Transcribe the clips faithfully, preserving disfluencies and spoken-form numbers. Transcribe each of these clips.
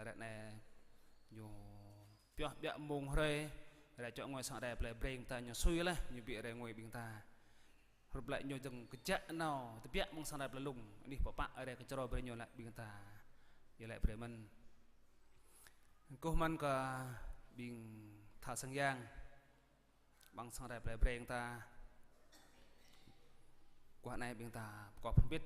Ră anai ñu pioh ƀiă mông hrơi, ră čŏ ngui sang rai plei Breng ta ñu sui laih, ñu ƀiă rai ngui ƀing ta. Hrup lĕ ñu dơ̆ng kơjăk nao, tơbiă mơ̆ng sang rai plei Lung, anih pơpă rai kơ črâo brơi ñu lĕ ƀing ta. Yua lĕ brơi mơ̆n. Kơkuh mơ̆n kơ ƀing tha sang yang. Amăng sang rai plei Breng ta. Guah anai ƀing ta pơkŏp hrŏm hơbĭt.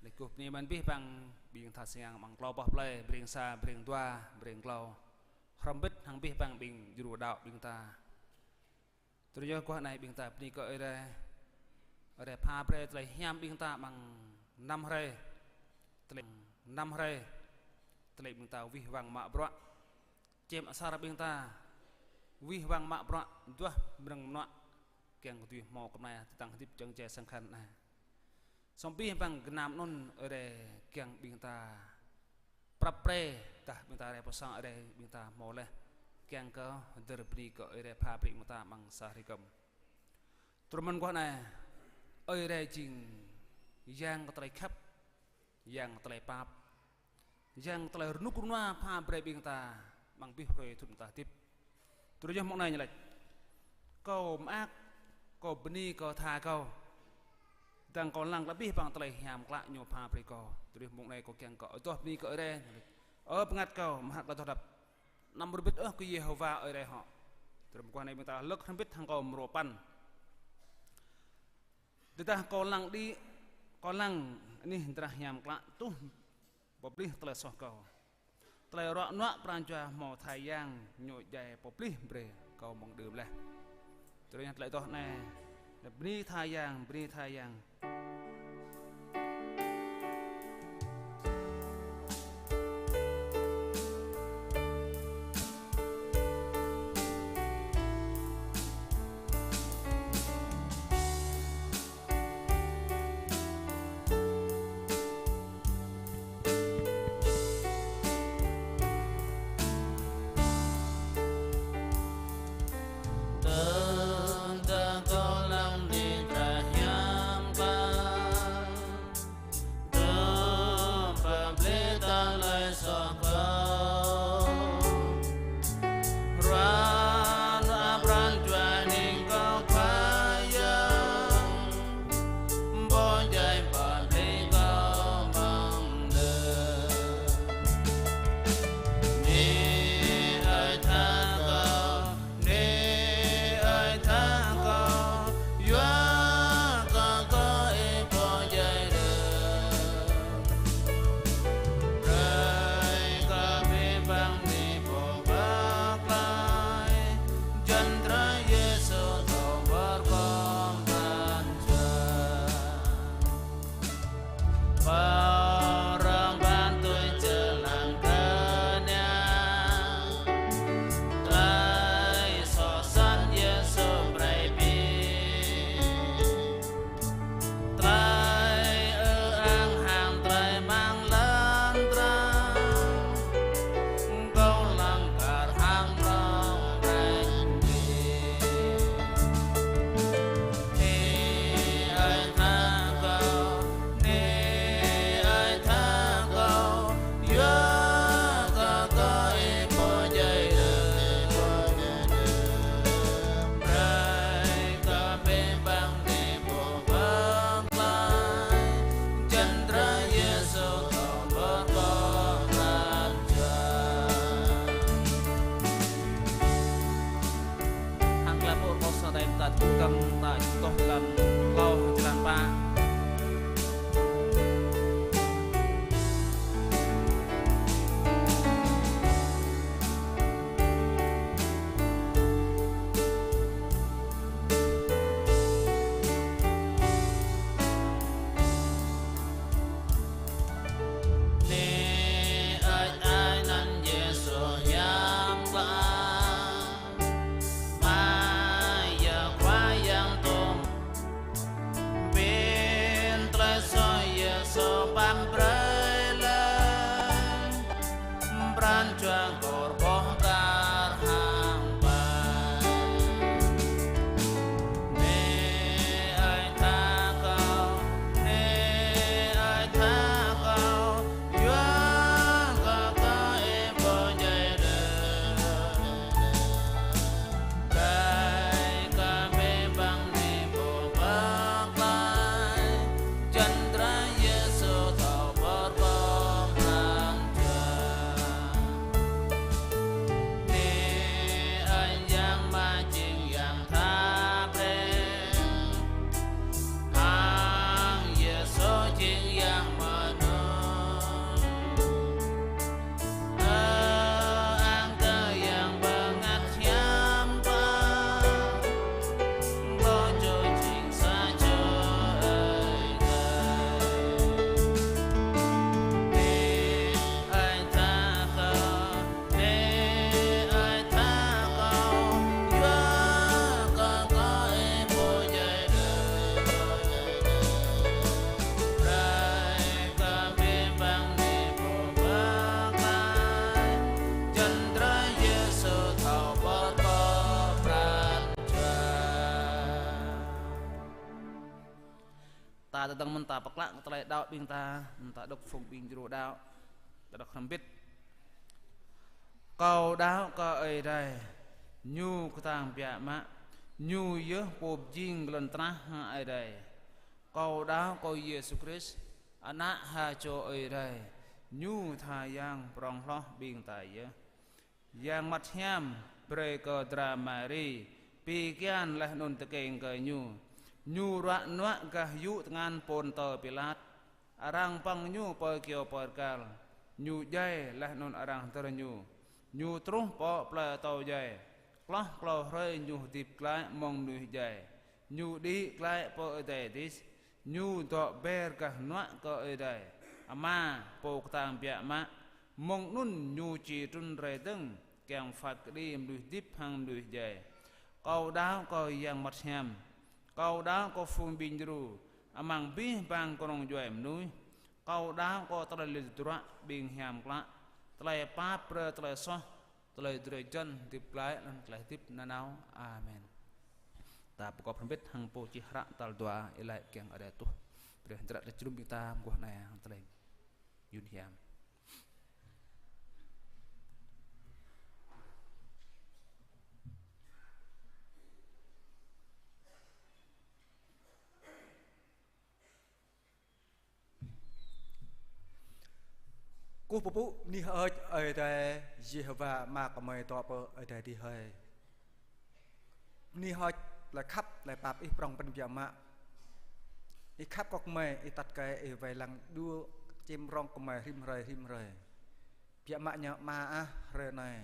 Laih kơkuh bơni mơ̆n abih bang ƀing tha sang yang amăng klâo boh plei, Breng sa, Breng dua, Breng klâo. Hrŏm hơbĭt hăng abih bang ƀing djru đaŏ ƀing ta. Truh yơh guah anai ƀing ta bơni kơ Ơi Adai. Ơi Adai pha brơi tơlơi hiam ƀing ta amăng năm hrơi. Tơlơi năm hrơi. Tơlơi ƀing ta wih wăng mă bruă. Čem asar ƀing ta wih wăng mă bruă, duah mrơ̆ng mơnuă, kiăng kơ dưi hmâo kơmlai tơdang hơdip jơ̆ng jai sang khan anai. Samơ̆ abih bang gơnam anŭn Ơi Adai kiăng ƀing ta prăp pre, tơdah ƀing ta rai pơ sang Ơi Adai ƀing ta hmâo laih, kiăng kơ hơdơr bơni kơ Ơi Adai pha brơi ƀing ta amăng sa hrơi kơm. Truh mơ̆n guah anai, Ơi Adai jing Yang kơ tơlơi khăp, Yang kơ tơlơi pap, Yang kơ tơlơi rơnŭk rơnua pha brơi ƀing ta amăng abih hrơi thŭn ta hơdip. Truh yơh mông anai ñu laĭ: Kâo mơak, kâo bơni kơ tha kâo. Tơdang kâo lăng tơlơi abih bang tơlơi hiam klă ñu pha brơi kâo. Truh yơh mông anai kâo kiăng kơ adoh bơni kơ Ơi Adai. Ơ bơngăt kâo, mơak tơlơi adoh đăp. Anăm rơbit ôh kơ Yêhôwa Ơi Adai hŏ. Truh mơguah anai ƀing ta lơ̆k hrŏm hơbĭt hăng kâo mrô păn. Tơdah kâo lăng đĭ, kâo lăng anih drah hiam klă tuh pơplih tơlơi soh kâo. Tơlơi ruă nuă pran jua hmâo tha yang ñu djai pơplih brơi kâo mơ̆ng đưm laih. Truh yơh tơlơi adoh anai, bơni tha yang, bơni tha yang. Tơdah kâo lăng đĭ drah hiam klă, tuh pơplih tơlơi soh kâo. Ruă nuă pran jua hning kâo Khua Yang, ƀu djai pơplih kâo mơ̆ng đưm. Bơni Ơi Adai kâo, bơni Ơi Adai kâo, yua kơ kâo ih ƀu djai đưm. Brơi kơ abih bang bơni pô pơklaih, jăn drơi Yêsu thâo pơrơkom pran jua. Pơrơm pran tui jơlan kơnang, tơlơi soh sat Yêsu brơi ƀing. Tơlơi ư-ang hăng tơlơi amăng lŏn tơnah, kâo lăng kar hăng prong pran jua. Bơni Ơi Adai kâo, bơni Ơi Adai kâo, yua kơ kâo ih ƀu djai đưm. Brơi kơ abih bang bơni pô pơklaih, jăn drơi Yêsu thâo pơrơkom pran jua. Hăng tơlơi pơpŭ rơkâo sơdai ta tŭ kăm ta čơkŏh jơlan klâo hăng jơlan pă. Bơni Ơi Adai anăn Yêsu hiam klă. Mơyang Khua Yang tŭ pơmĭn tơlơi soh Yêsu pap brơi lĕ, pran jua kâo rơgoh kar hăng ƀai. Bơni Ơi Adai kâo, bơni Ơi Adai kâo, yua kơ kâo Dơ̆ng mơ̆n ta pơklă kơ tơlơi đaŏ ƀing ta, mơ̆n ta đŏk phung ƀing djru đaŏ. Ta đŏk hrŏm hơbĭt. Kâo đaŏ kơ Ơi Adai, Ñu kơtang biă mă, Ñu yơh Pô pơjing lŏn tơnah hăng adai. Kâo đaŏ kơ Yêsu Krist, Ană ha čô Ơi Adai, Ñu tha Yang prŏng hloh ƀing ta yơh. Yang Bơngăt Hiam brơi kơ dra Mari pi kian laih anŭn tơkeng kơ Ñu. Ñu ruă nuă gah yŭ tơngan Pôntơ Pilat. Arăng pơ̆ng Ñu pơ kyâo pơrkal. Ñu djai laih anŭn arăng hơdơr Ñu. Ñu truh pơ plơi atâo djai. Hloh klâo hrơi Ñu hơdip glaĭ mơ̆ng mơnuih djai. Ñu đĭ glaĭ pơ adai adih. Ñu dŏ ber gah hơnuă kơ Ơi Adai Ama Pô kơtang biă mă. Mơ̆ng anŭn Ñu či trŭn rai dơ̆ng kiăng phat kơđi mơnuih hơdip hăng mơnuih djai. Kâo đaŏ kơ Yang Bơngăt Hiam. Kâo đaŏ kơ phung ƀing djru, amăng abih bang kơnung djuai mơnuih. Kâo đaŏ kơ tơlơi lui tơdruă ƀing hiam klă, tơlơi pap brơi tơlơi soh, tơlơi drơi jăn, hơdip glaĭ, lŏn tơlơi hơdip nanao. Amen. Ta pơkŏp hrŏm hơbĭt hăng pô čih hră tal dua, iâu laĭ kiăng Ơi Adai tuh brơi hơdră tơlơi jơnum ƀing ta mơguah anai hăng tơlơi yun hiam. Kơkuh pơpŭ bơni hơơč Ơi Adai Yêhôwa Ama gơmơi dŏ pơ adai adih hơi. Bơni hơơč tơlơi khăp, tơlơi pap Ih prŏng pơpŭ biă mă. Ih khăp kơ gơmơi, Ih atăt kơ Ih wai lăng djru čem rông gơmơi rĭm hrơi, rĭm hrơi. Biă mă ñu Ama ah, hrơi anai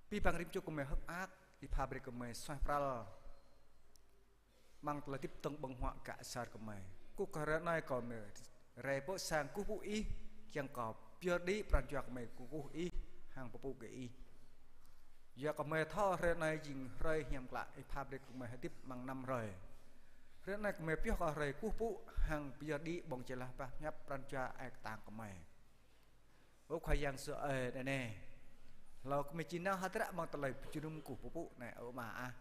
abih bang rĭm čô gơmơi hơ̆k mơak, Ih pha brơi kơ gơmơi suaih pral amăng tơlơi hơdip dơ̆ng ƀơ̆ng huă gah asar gơmơi. Kơkuh kơ hrơi anai gơmơi rai pơ sang kơkuh pơpŭ Ih, kiăng kơ pơyơr đĭ pran jua gơmơi kơkuh Ih, hăng pơpŭ kơ Ih. Yua kơ gơmơi thâo hrơi anai jing hrơi hiam klă, Ih pha brơi kơ gơmơi hơdip amăng năm hrơi. Hrơi anai gơmơi pioh kơ hrơi kơkuh pơpŭ hăng pơyơr đĭ ƀơ̆ng jơlah bah pơhiăp pran jua ai kơtang gơmơi. Ơ Khua Yang Yêsu ơi, anai nê. Hlâo gơmơi či nao hơdră amăng tơlơi pơjơnum kơkuh pơpŭ anai, ơ Ama ah.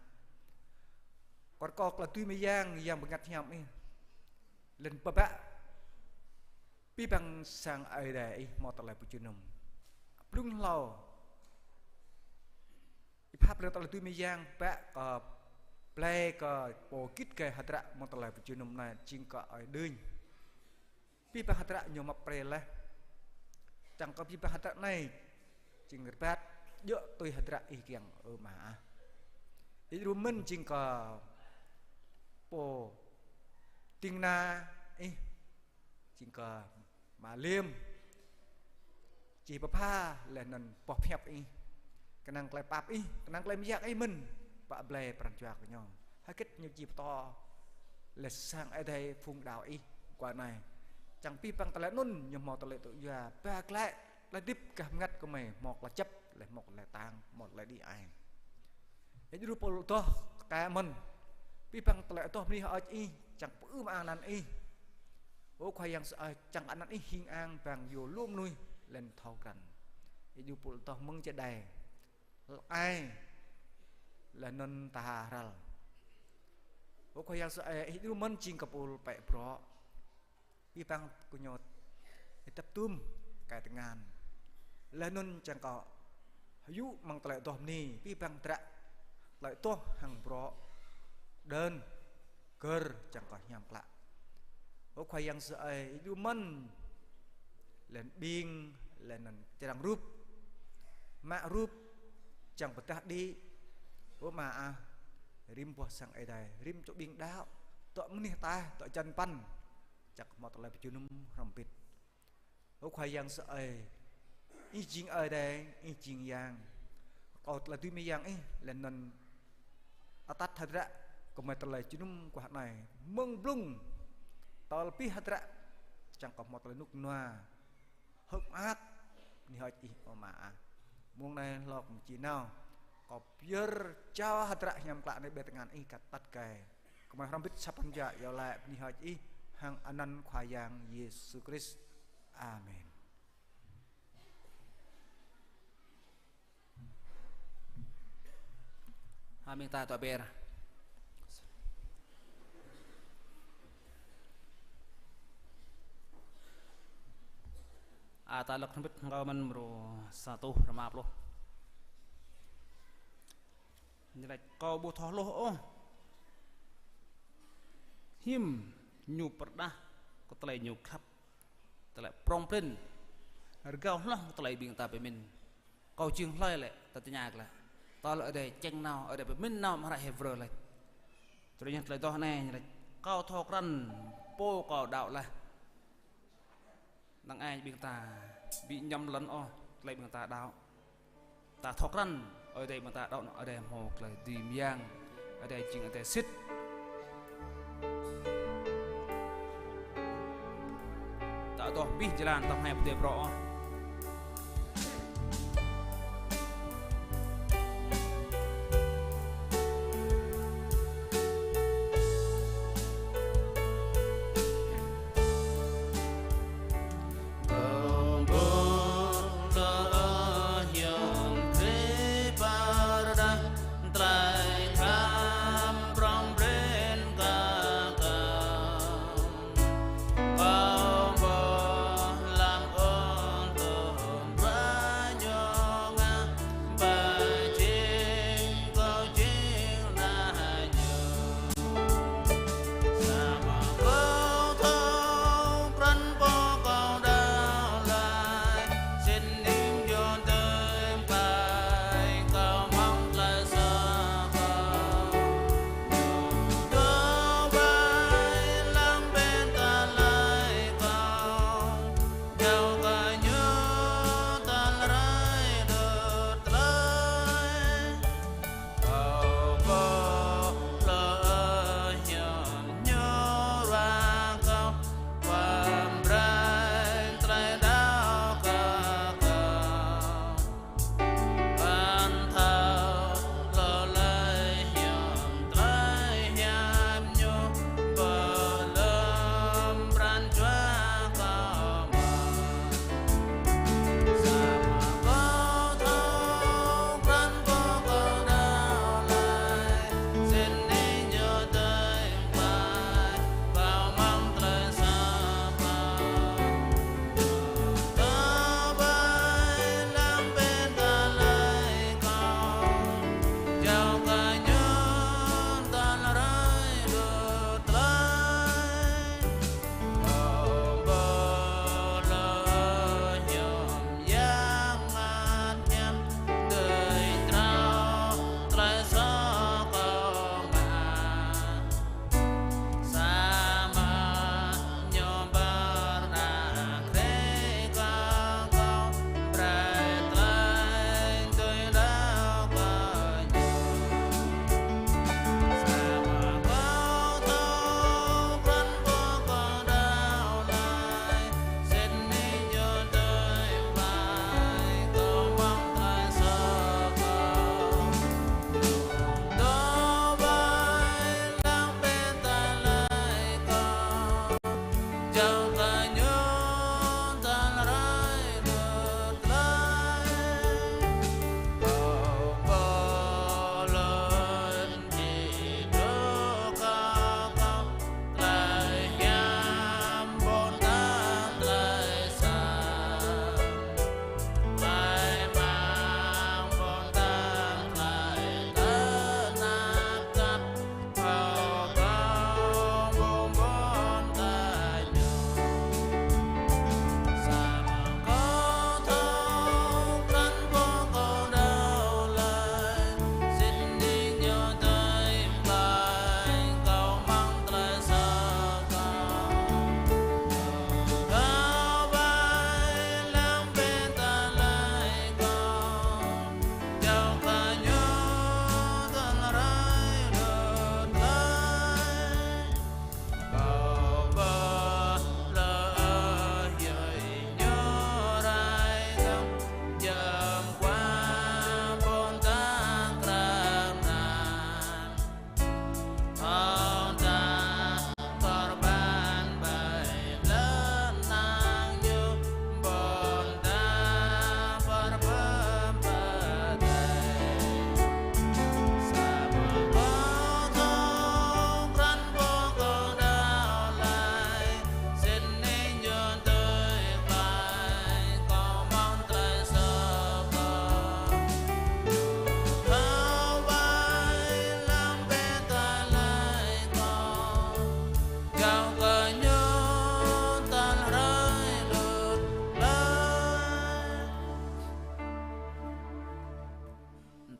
Kâo rơkâo tơlơi dưi mơyang Yang Bơngăt Hiam Ih. Lŏn pơbă abih bang sang Ơi Adai Ih hmâo tơlơi pơjơnum. Blung hlâo Ih pha brơi tơlơi dưi mơyang pơbă kơ blai kơ pô git gai hơdră amăng tơlơi pơjơnum anai jing kơ Ơi Đưñ. Abih bang hơdră ñu mă brơi laih. Čang kơ abih bang hơdră anai jing rơbat djơ̆ tui hơdră Ih kiăng, ơ Ama ah. Ih djru mơ̆n jing kơ pô ding kơna Ih, jing kơ Ama Liêm. Či pơpha laih anŭn boh pơhiăp Ih. Kơnang tơlơi pap Ih, kơnang tơlơi mơyang Ih mơ̆n, pă blai pran jua kơ ñu. Hơget ñu či pơtô laih sang Ơi Adai phung đaŏ Ih mơguah anai. Čang abih bang tơlơi anŭn ñu hmâo tơlơi tŭ yua, ba glaĭ tơlơi hơdip gah bơngăt gơmơi hmâo tơlơi čăp, laih hmâo tơlơi tang, hmâo tơlơi đĭ ai. Ih djru pô adoh tơkai mơ̆n. Abih bang tơlơi adoh bơni hơơč Ih, čang pơư mơak anăn Ih. Ơ Khua Yang Yêsu ơi, čang anăn Ih hing ang bang yua lu mơnuih lŏn thâo krăn. Ih djru pô adoh mơ̆ng čơđai, ai, laih anŭn tha hral. Ơ Khua Yang Yêsu ơi, Ih djru mơ̆n jing kơ pô pĕ brŏ. Abih bang kơ ñu Ih tăp tum tơkai tơngan. Laih anŭn čang kơ hơyŭ amăng tơlơi adoh bơni, abih bang hơdră tơlơi adoh hăng brŏ, đơ̆n, gơr čang kơ hiam klă. Ơ Khua Yang Yêsu ơi, Ih djru mơ̆n laih anŭn ƀing, laih anŭn črang rup, mă rup, čang pơdah đĭ. Ơ Ama ah, rĭm boh sang Ơi Adai, rĭm čô ƀing đaŏ, dŏ mơnuih ataih, dŏ hơjăn păn, čang hmâo tơlơi pơjơnum hrŏm hơbĭt. Ơ Khua Yang Yêsu ơi, Ih jing Ơi Adai, Ih jing Yang. Kâo tơlơi dưi mơyang Ih, laih anŭn atăt hơdră gơmơi tơlơi jơnum mơguah anai. Mơ̆ng blung tơl abih hơdră, čang kơ hmâo tơlơi rơnŭk rơnua, hơ̆k mơak, bơni hơơč Ih, ơ Ama ah. Mông anai hlâo gơmơi či nao, kâo pơyơr jao hơdră hiam klă anai ƀơi tơngan Ih kơ atăt tơkai. Gơmơi hrŏm hơbĭt sa pran jua iâu laĭ bơni hơơč Ih hăng anăn Khua Yang Yêsu Krist. Amen. Amen, ta tŏ ber. Ta lăk hrŏm hơbĭt hăng kâo mơ̆n mrô sa rơtuh rơma pluh. Ñu laĭ kâo ƀu thâo hluh ôh hiư̆m ñu pơrơđah kơ tơlơi ñu khăp, tơlơi prŏng prin, rơgao hloh kơ tơlơi ƀing ta pơmĭn. Kâo jing hlơi lĕ, ta tơña glaĭ. Tơl Ơi Adai čeng nao, Ơi Adai pơmĭn nao amăng hră Hêbrơ laĭ. Tui anŭn tơlơi adoh anai ñu laĭ: Kâo thâo krăn pô kâo đaŏ laih. Năng ai ƀing ta ƀu ñăm lŏn ôh tơlơi ƀing ta đaŏ. Ta thâo krăn Ơi Adai ƀing ta đaŏ anŭn Ơi Adai hmâo tơlơi dưi mơyang, Ơi Adai jing Ơi Adai sĭt. Ta adoh abih jơlan, ta hmâo pơdơi brŏ ôh.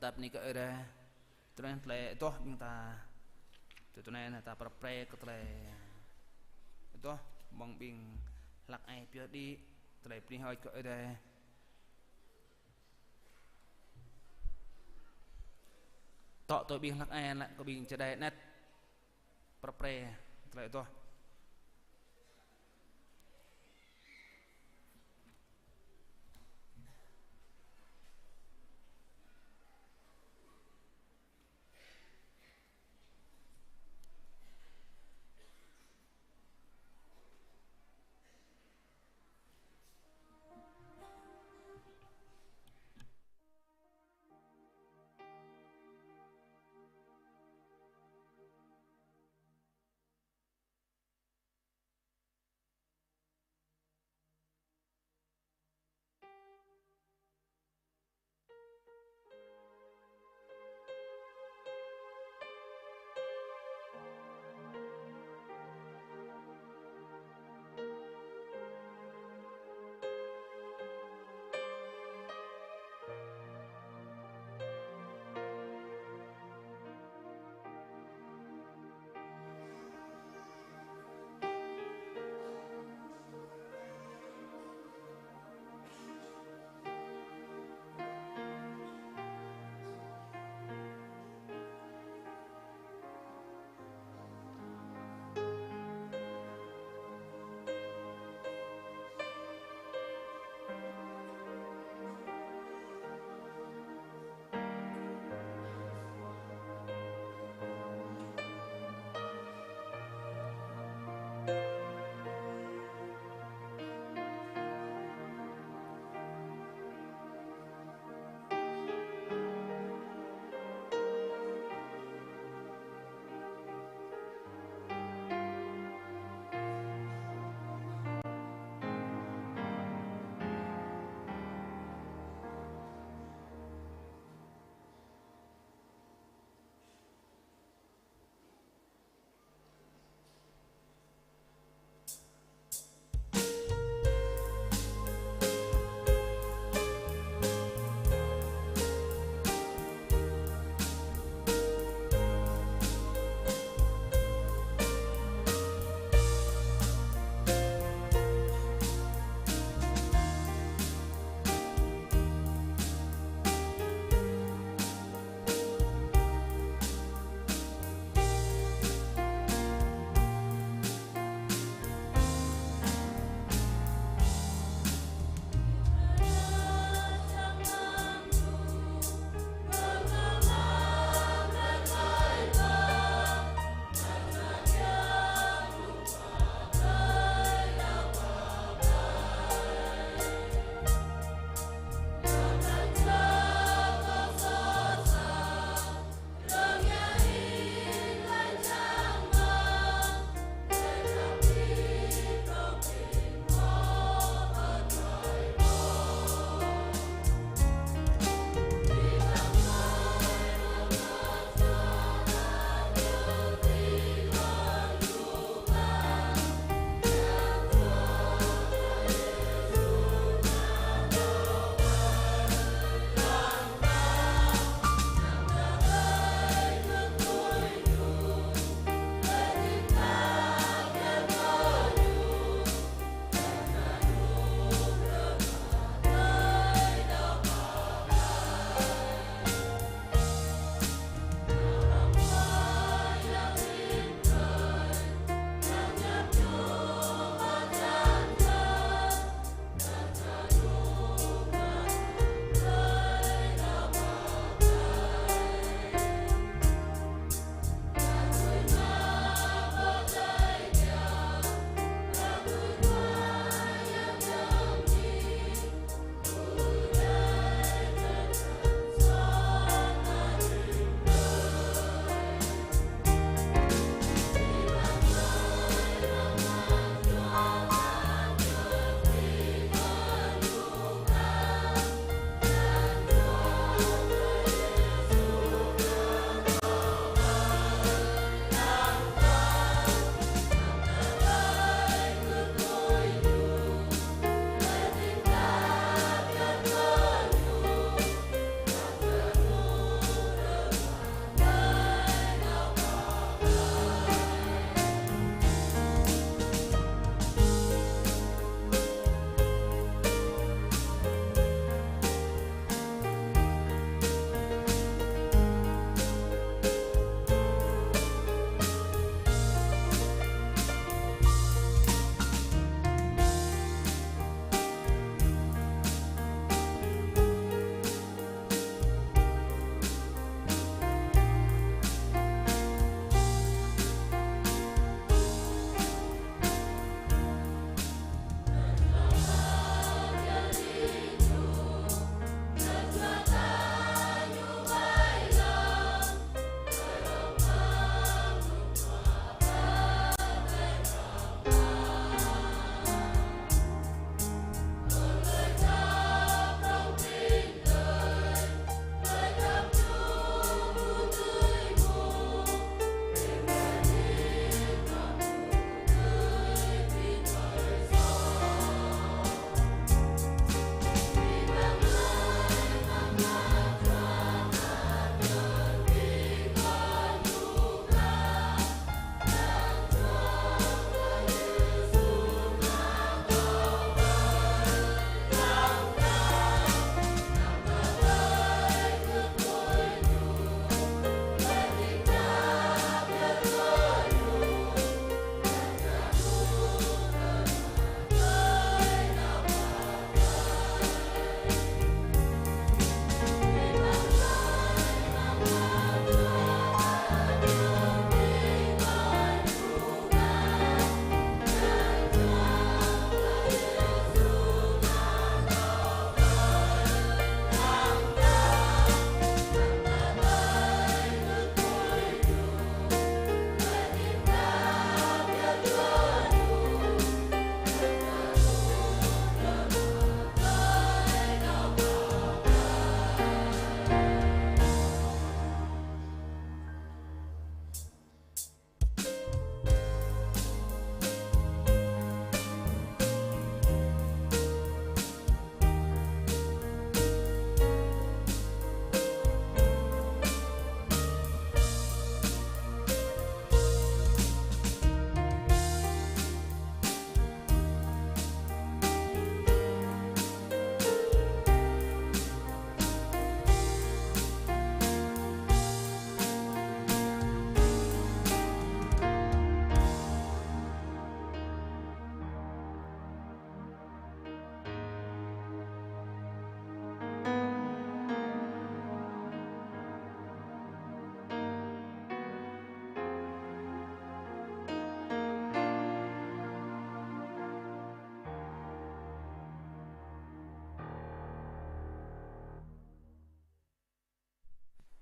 Tap ni kơ Ơi Adai. Tui anŭn tơlơi adoh ƀing ta. Tui anŭn ta prăp pre kơ tơlơi adoh mơ̆ng ƀing hlăk ai pioh đĭ, tơlơi bơni hơơč kơ Ơi Adai. Tŏ tui ƀing hlăk ai, lăk kơ ƀing čơđai anet. Prăp pre tơlơi adoh.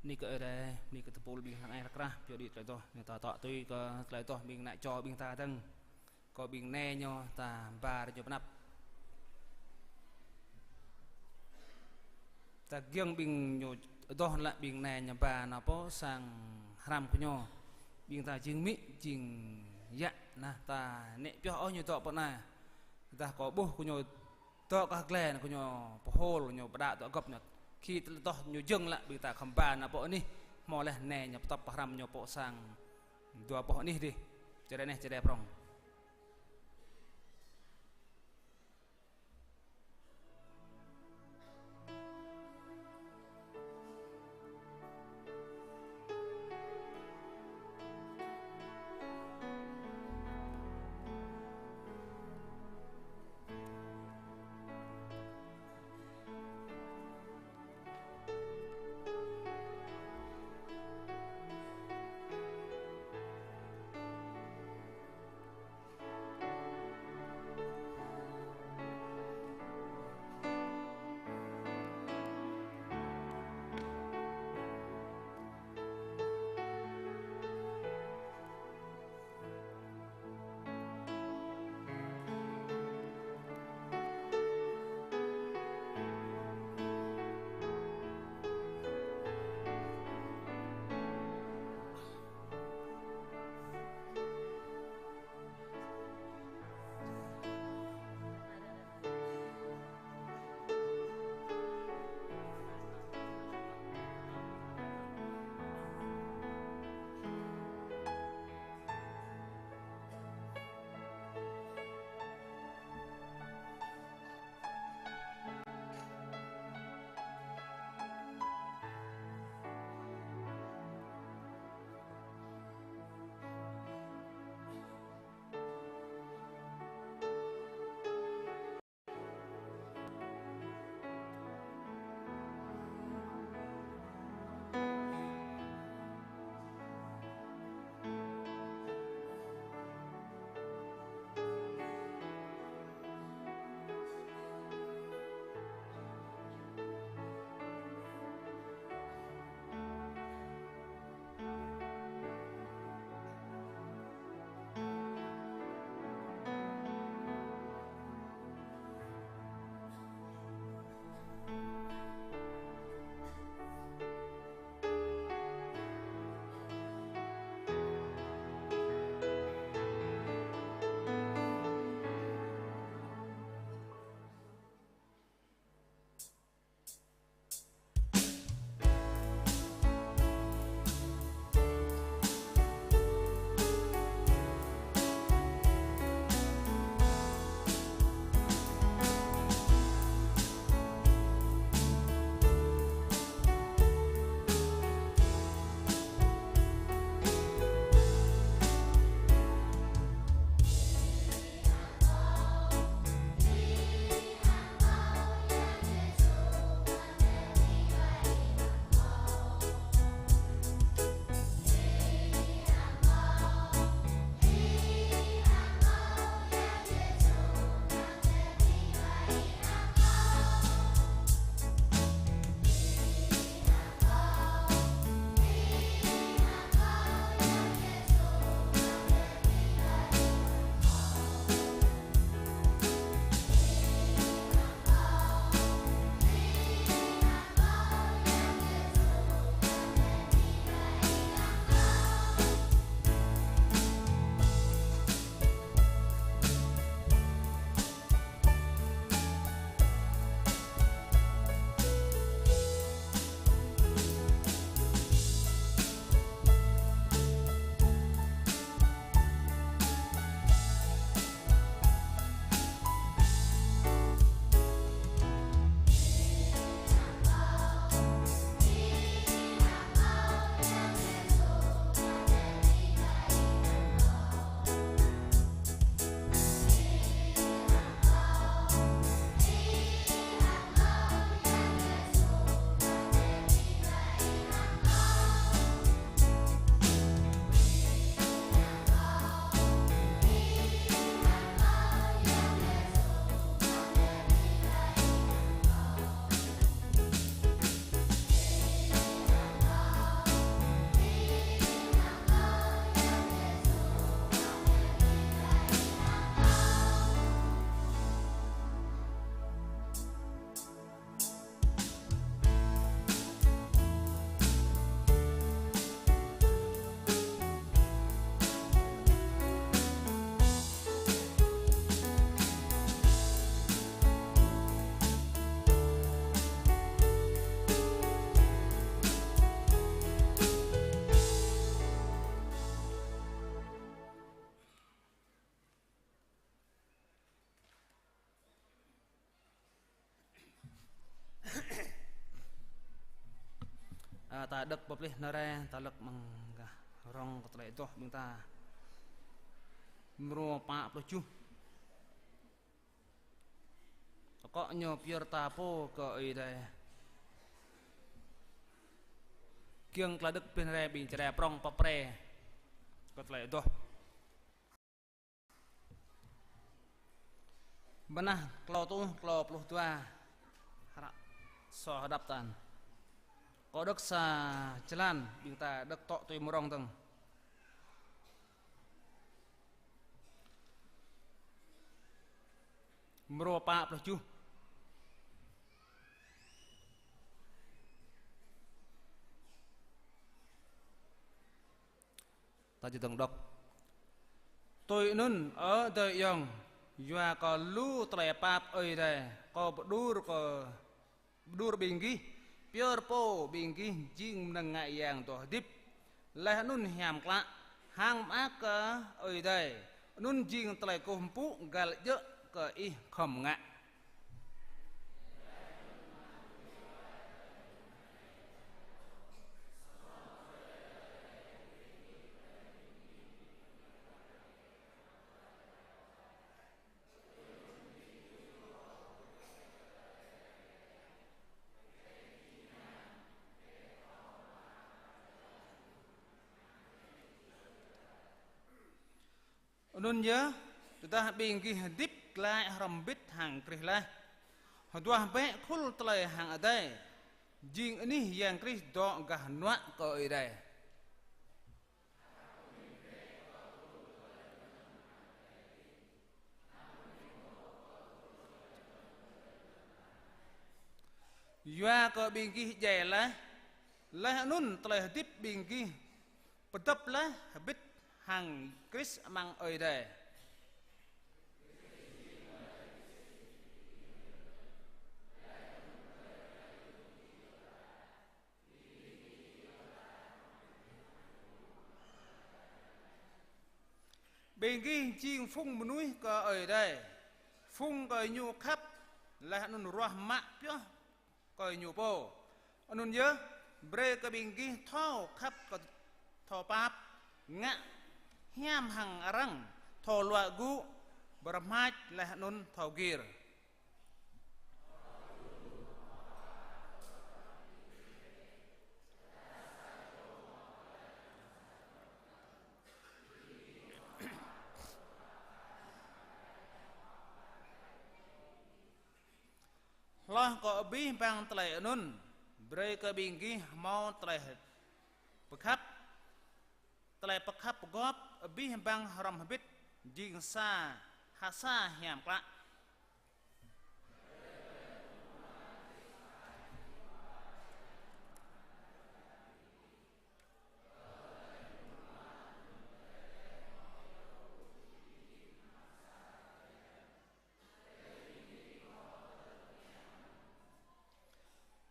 Bơni kơ Ơi Adai, bơni kơ tơpul ƀing hăng ai ră krah, pioh đĭ tơlơi adoh, ñu ta tŏ tui kơ tơlơi adoh ƀing ană čô ƀing ta dơ̆ng. Kơ ƀing nai ñu ta ba rơñu pơnăp. Ta giŏng ƀing ñu adoh lă ƀing nai ñu ba nao pơ sang hrăm kơ ñu. Ƀing ta jing amĭ, jing yă, nah ta nĕ pioh ôh ñu dŏ pơ anai. Dah kơ ƀuh kơ ñu dŏ kah glai anai kơ ñu pơhôl, ñu pơđă dŏ gŏp ñu. Khi tơlơi adoh ñu jơ̆ng lă ƀing ta khŏm ba nao pơ anih, hmâo laih nai ñu pơtŏp pơhrăm ñu pơ sang dua boh anih dih. Čơđai anih, čơđai prŏng. Ta đŏk pơplih nao rai, ta lăk amăng gah rŏng kơ tơlơi adoh ƀing ta. Mrô pă pluh tơjuh. Akŏ ñu pơyơr ta pô kơ Ơi Adai. Kiăng tơlơi đŏk pơplih nao rai ƀing čơđai prŏng pơpre kơ tơlơi adoh. Bơnah klâo tuh, klâo pluh dua. Hră sô hơđăp tăn. Kâo đŏk sa čơlan, ƀing ta đŏk tŏ tui mơ̆ng rŏng dơ̆ng. Mrô pă pluh tơjuh. Ta či dơ̆ng đŏk. Tui anŭn, ơ adơi ayŏng, yua kơ lu tơlơi pap Ơi Adai, kâo pơđur kơ, pơđur ƀing gih, pơyơr pô ƀing gih jing mơnơ̆ng ngă yang dŏ hơdip. Laih anŭn hiam klă, hăng mơak kơ Ơi Adai, anŭn jing tơlơi kơkuh pơpŭ găl djơ̆ kơ ih khŏm ngă. Anŭn yơh, tơdah ƀing gih hơdip glaĭ hrŏm hơbĭt hăng Krist laih, hơduah bĕ khul tơlơi hăng adai, jing anih Yang Krist dŏ gah hơnuă kơ Ơi Adai. Yua kơ ƀing gih djai laih, laih anŭn tơlơi hơdip ƀing gih pơdŏp laih hơbĭt hăng Krist amăng Ơi Adai. Ƀing gih jing phung mơnuih kơ Ơi Adai, phung kơ Ñu khăp, laih anŭn ruah mă pioh kơ Ñu pô. Anŭn yơh, brơi kơ ƀing gih thâo khăp kơ thâo pap, ngă hiam hăng arăng, thâo luă gŭ, pơrơmač laih anŭn thâo gir. Hloh kơ abih bang tơlơi anŭn, brơi kơ ƀing gih hmâo tơlơi pơkhăp, tơlơi pơkhăp pơgop abih bang hrŏm hơbĭt, jing sa ha sa hiam klă.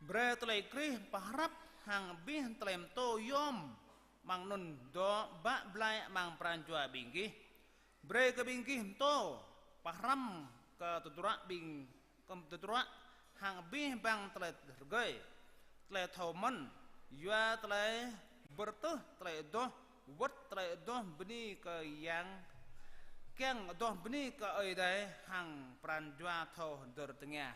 Brơi tơlơi Krist pơhrăp hăng abih tơlơi pơtô yôm amăng anŭn dŏ bă blai amăng pran jua ƀing gih. Brơi kơ ƀing gih pơtô pơhrăm kơ tơdruă ƀing, kơ tơdruă hăng abih bang tơlơi rơgơi, tơlơi thâo mơ̆n, yua tơlơi pơrơtuh tơlơi adoh, wơ̆t tơlơi adoh bơni kơ Yang, kiăng adoh bơni kơ Ơi Adai hăng pran jua thâo hơdơr tơngia.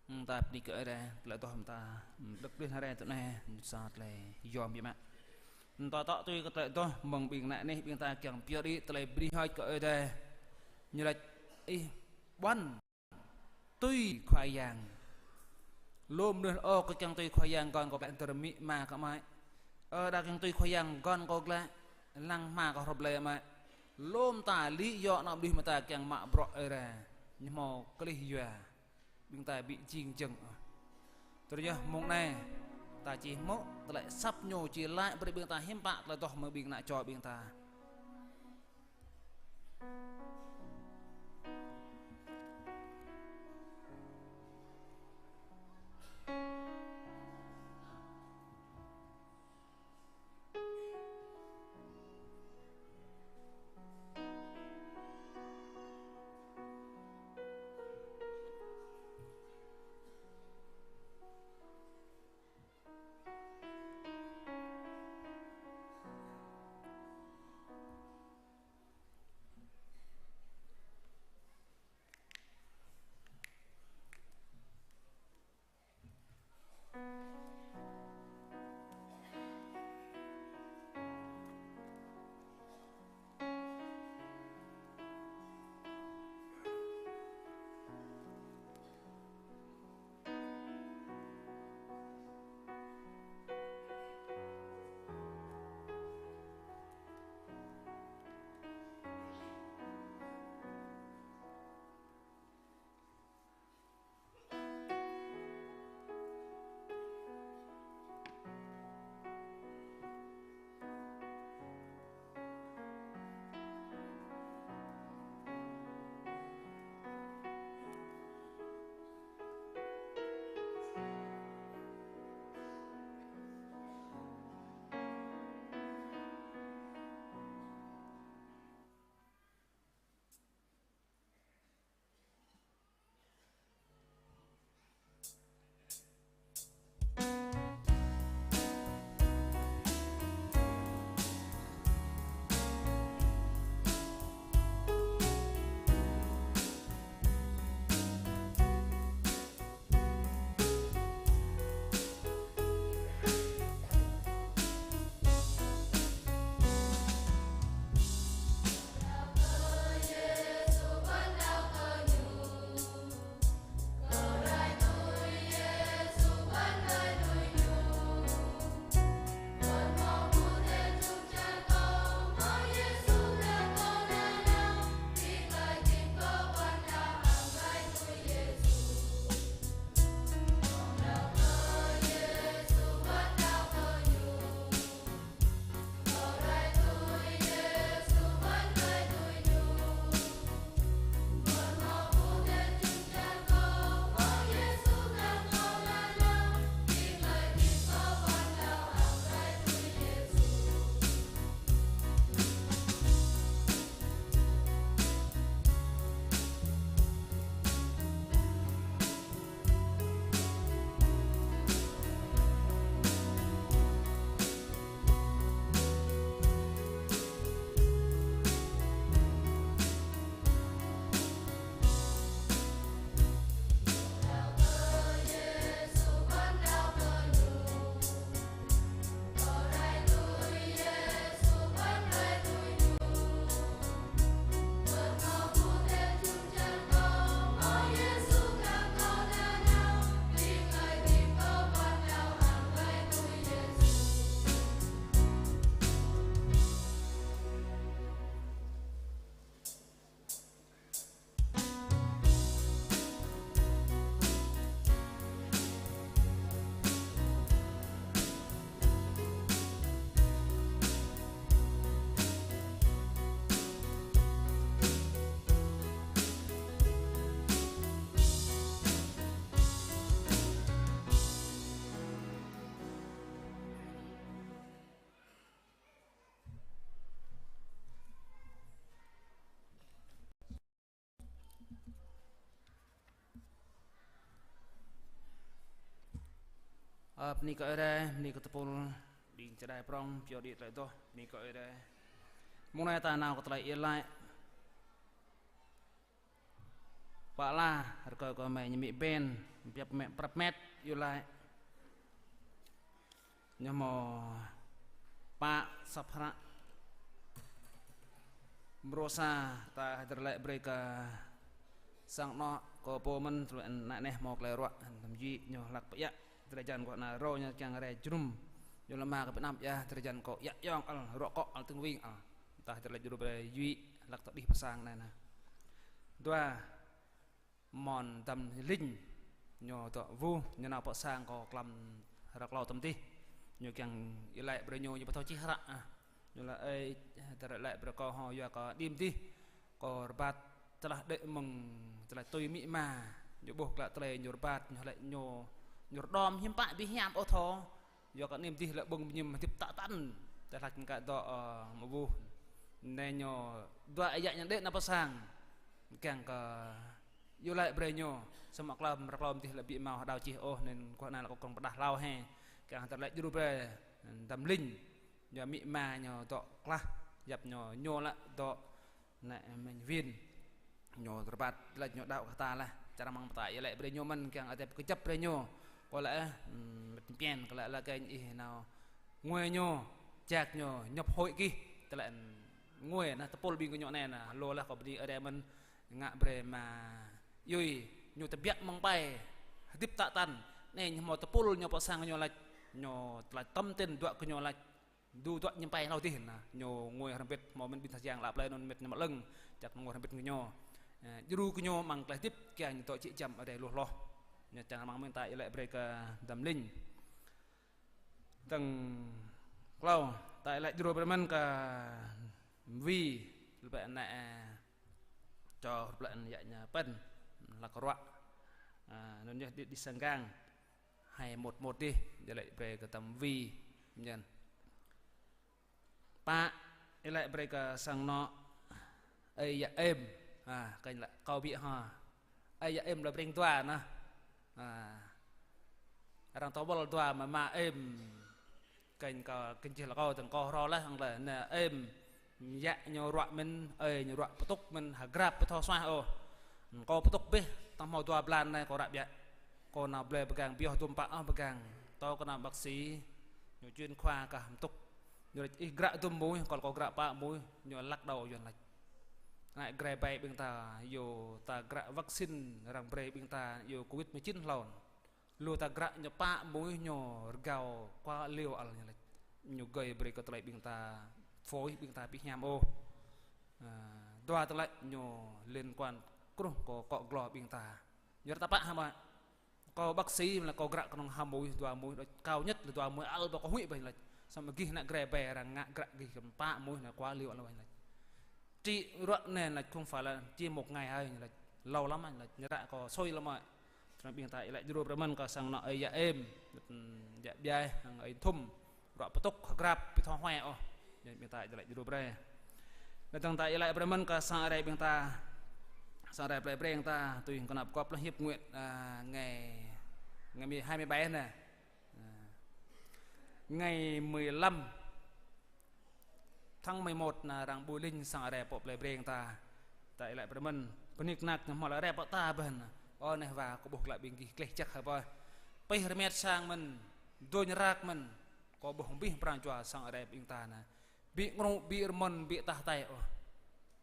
Ơ, ta bơni kơ Ơi Adai, tơlơi adoh mơ̆ng ta, ơ, đŏk pơplih nao rai tui anai, sa tơlơi yôm biă mă. Ơ, ta tŏ tui kơ tơlơi adoh mơ̆ng ƀing ană anih ƀing ta kiăng pơyơr đĭ tơlơi bơni hơơč kơ Ơi Adai. Ñu laĭ: Ih ƀuăn tui Khua Yang. Lŏm mơnuih ôh kơ kiăng tui Khua Yang gơ̆n kơ glaĭ dơ̆r amĭ ama kơ amai. Ơ, đa kiăng tui Khua Yang gơ̆n kơ glaĭ lăng hmua kơ hrŏm lĕ amai. Lŏm ta lĭ yua ană mơnuih mơta kiăng mă bruă Ơi Adai. Ñu hmâo klih yua. Ƀing ta ƀu jing jơ̆ng ôh. Tui anŭn yơh mông anai, ta či hmư̆ tơlơi asăp ñu či laĭ brơi ƀing ta hiư̆m pă tơlơi adoh mơ̆ng ƀing ană čô ƀing ta. Ơ, bơni kơ Ơi Adai, bơni kơ tơpul ƀing čơđai prŏng, pioh đĭ tơlơi adoh, bơni kơ Ơi Adai. Mông anai ta nao kơ tơlơi iâu laĭ. Pă ala, rơkâo kơ mơi ñu amĭ Ben, biă mă prăp met, iâu laĭ. Ñu hmâo pă sŏp hră. Mrô sa ta hơdơr laĭ brơi kơ sang anŏ kơ pô mơ̆n, tơlơi anai neh hmâo tơlơi ruă, tơm jĭ ñu hlak pơiă, drơi jan kơ ană rô ñu kiăng rai jơnum. Ñu lơma kơ pơnam ia, drơi jan kơ iă iong ăl, ruă kŏ ăl tơng wing ăl. Ta hơdơr laĭ djru brơi jĭ, hlak tơdih pơ sang anai nă. Dua, Mon Dăm Linh, ñu dŏ Vu, ñu nao pơ sang kơ klăm hră klâo tơm dih. Ñu kiăng iâu laĭ brơi ñu, ñu pơthâo čih hră, ah. Ñu laĭ, ơi, tơlơi laĭ brơi kơ hŏ, yua kơ đĭm dih kơ rơbat tơlơi đĕ mơ̆ng tơlơi tui amĭ ama. Ñu ƀuh klă tơlơi ñu rơbat, ñu laĭ ñu, ñu rơđom hiư̆m pă ƀu hiam ôh thâo. Yua kơ đĭm dih lĕ ƀơ̆ng bơñum hơdip tă tăn. Tơlơi hlak ñu kơ dŏ, ơ, mơ̆ Vu. Anai ñu dua ơi yă ñu đĕ nao pơ sang. Kiăng kơ iâu laĭ brơi ñu, samơ̆ klăm, hră klâo tơm dih lĕ ƀu hmâo hơđao čih ôh, anŭn kơ anai lĕ kâo kơnơ̆ng pơdah hlâo hĕ. Kiăng hơdơr laĭ djru brơi, Dăm Linh, ñu amĭ ama ñu dŏ klah, yap ñu, ñu lĕ dŏ anai Minh Viên. Ñu rơbat laĭ ñu đaŏ kơ ta lah. Čar mơ̆ng ta iâu laĭ brơi ñu mơ̆n kiăng Adai pơkơjăp brơi ñu. Kơ lĕ, ưm, mĕt pian, kơ lĕ lĕ kơ ih nao ngui ñu, jak ñu, nhập hội kih. Tơlơi ngui nă tơpul ƀing gơñu anai nă, lu lah kơ bơni Ơi Adai mơ̆n ngă brơi mă yui, ñu tơbiă mơ̆ng pai, hơdip tă tăn. Anai ñu hmâo tơpul ñu pơ sang ñu laĭ, ñu tơlơi tơm tin dua kơ ñu laĭ. Dua dua ñu pai hlâo dih nă, ñu ngui hrŏm hơbĭt, hmâo mơ̆n ƀing tah yang lăp lĕ anŭn mĕt ñu mă lơ̆ng, čăk ngui hrŏm hơbĭt kơ ñu. Ơ, djru kơ ñu mơ̆ng tơlơi hơdip kiăng ñu dŏ či čăm Adai lu hloh. Ñu čang mơ̆ng mơ̆n ta iâu laĭ brơi kơ Dăm Linh. Tơng klâo, ta iâu laĭ djru brơi mơ̆n kơ Mvi, lĕ anai, ơ, čô lĕ anai yă ñu Pên, hlak ruă. Ơ, anŭn ñu đĭ, đĭ sang gang. Hai một một dih, iâu laĭ brơi kơ Dăm Mvi, ñen. Pă, iâu laĭ brơi kơ sang anŏ, ơi yă Êm, ah, kơnh laĭ kâo ƀiă hŏ. Ơi yă Êm lĕ Breng dua nă. Ah, arăng tơwơl dua mă mă Êm. Kơnh kơ, kơnh čih lĕ kâo tơng kâo hrŏ lah, hăng lĕ, nă, Êm, yă ñu ruă mơ̆n, ơi ñu ruă pơtŭk mơ̆n, hơgrap pơtô suaih ôh. Kâo pơtŭk bĕ, tơhmâo dua blan anai kâo ră biă. Kâo nao blơi pơgang pioh dŭm pă ôh pơgang. Tơ kơ nao bác sĩ, ñu chuyên khoa kah pơtŭk. Ñu laĭ ih gră dŭm muih, kâo, kâo gră pă muih, ñu lăk đầu yuan laĭ. Anai grê bai ƀing ta, yua ta gră vaccine arăng brơi ƀing ta, yua covid mười chín hlâo. Lu ta gră ñu pă muih ñu rơgao kua liu ăl ñu laĭ. Ñu gơi brơi kơ tơlơi ƀing ta phổi ƀing ta ƀu hiam ôh. Ơ, dua tơlơi ñu liên quan kruh kơ akŏ glô ƀing ta. Ñu ră ta pă hă mă. Kâo bác sĩ lĕ kâo gră kơnơ̆ng ha muih, dua muih, đôč cao nhất lĕ dua muih ăl ƀu kơ huĭ ƀu laĭ. Samơ̆ gih nă grê bai arăng ngă gră gih kơ pă muih nă kua liu ăl ƀu laĭ. Trị ruă anai laĭ không phải là chỉ một ngày hai laĭ. Lâu lắm anh laĭ. Ñu ră kâo sui lăm mă. Tơnă ƀing ta iâu laĭ djru brơi mơ̆n kơ sang anŏ ơi yă Êm. Yă Biai, hăng ơi Thum. Ruă pơtŭk, hơgrap, ƀu thâo huai ôh. Ƀing ta iâu laĭ djru brơi. Lĕ tơng ta iâu laĭ brơi mơ̆n kơ sang Ơi Adai ƀing ta. Sang Ơi Adai plei Breng ta, tui kơnăp gŏp lĕ hiệp nguyện, à, ngày, ngày mười, hai mươi bảy nè. À, ngày mười lăm tháng mười một nă arăng ƀu lĭng sang Ơi Adai pơ plei Breng ta. Ta iâu laĭ brơi mơ̆n, pơnik nak ñu hmâo lĕ rai pơ ta ƀơ̆n. Ơ neh wa kâo ƀuh glaĭ ƀing gih gleh jăk hă pơ. Pih rơmet sang mơ̆n, dôñ rak mơ̆n. Kâo ƀuh abih pran jua sang Ơi Adai ƀing ta nă. Ƀu ngru, ƀu rơmơn, ƀu tah tai ôh.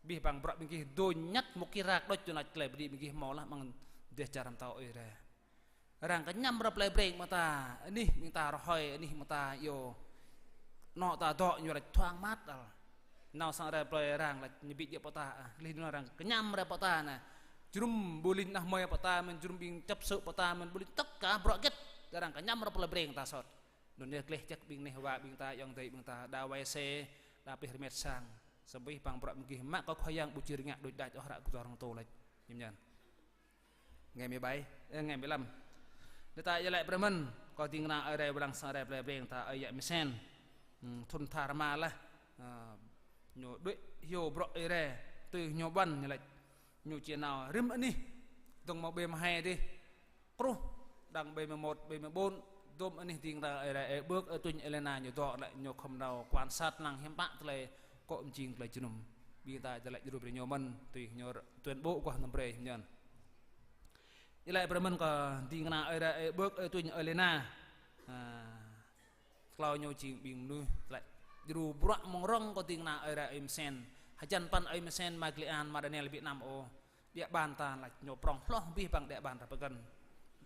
Abih bang bruă ƀing gih dôñ ñăt mơ̆ng ki rak đôč, dôñ lač klei bơdi ƀing gih hmâo lah mơ̆ng dêh čar pơtao Ơi Adai. Arăng kơñăm ră plei Breng mơta, anih ƀing ta rơhơi, anih ƀing ta iâu. Anŏ ta dŏ ñu lač thoang mát ăl. Nao sang ră plei arăng lač ñu ƀu djơ̆ pơta, ah, lih anŭn arăng kơñăm ră pơta nă. Jơnum ƀu lĭng nah mơi pơta mơ̆n, jơnum ƀing chấp sự pơta mơ̆n, ƀu lĭng tất cả bruă hơget. Arăng kơñăm ră plei Breng ta sot. Anŭn yơh gleh jăk ƀing neh wa ƀing ta, ayŏng adơi ƀing ta, đa wai se, đa pih rơmet sang. Samơ̆ abih bang bruă ƀing gih mă kơ Khua Yang ƀu či rơngiă đôč đač ôh ră kơ dua rơng tô lač. Ñu mơñen. Ngày mười bảy, ơ, ngày mười lăm. Đa ta iâu laĭ brơi mơ̆n, kơ ding kơna Ơi Adai ƀrăng sang Ơi Adai plei Breng ta, ơi yă Misen. Hmm, thŭn tha rơma lah. Ơ, ñu đuaĭ hyu bruă Ơi Adai, tui ñu ƀuăn ñu lač. Ñu či nao rĭm anih, dơ̆ng mơ̆ ƀơi mơhai dih. Kruh, đang ƀơi mơmôt, ƀơi mơƀôn, Dôm anih ding ta ơi rai ơi ƀơ̆k, ơi Tuñ, ơi Lena ñu dŏ lĕ ñu khŏm nao quan sát lăng hiam pă tơlơi kŏ mjing tơlơi jơnum. Ƀing ta jơlĕ djru brơi ñu mơ̆n, tui ñu tuyên bố kơ năm brơi hiam ñơn. Ih lĕ brơi mơ̆n kơ ding kơna ơi rai ơi ƀơ̆k, ơi Tuñ, ơi Lena. À, klâo ñu jing ƀing mơnuih lĕ djru bruă mơ̆ng rŏng kơ ding kơna ơi rai ơi Msen. Hơjăn păn ơi Msen, Magli An, Madanel, Việt Nam ôh. Địa bàn ta lĕ ñu prŏng hloh abih bang địa bàn rơpơkơ̆n.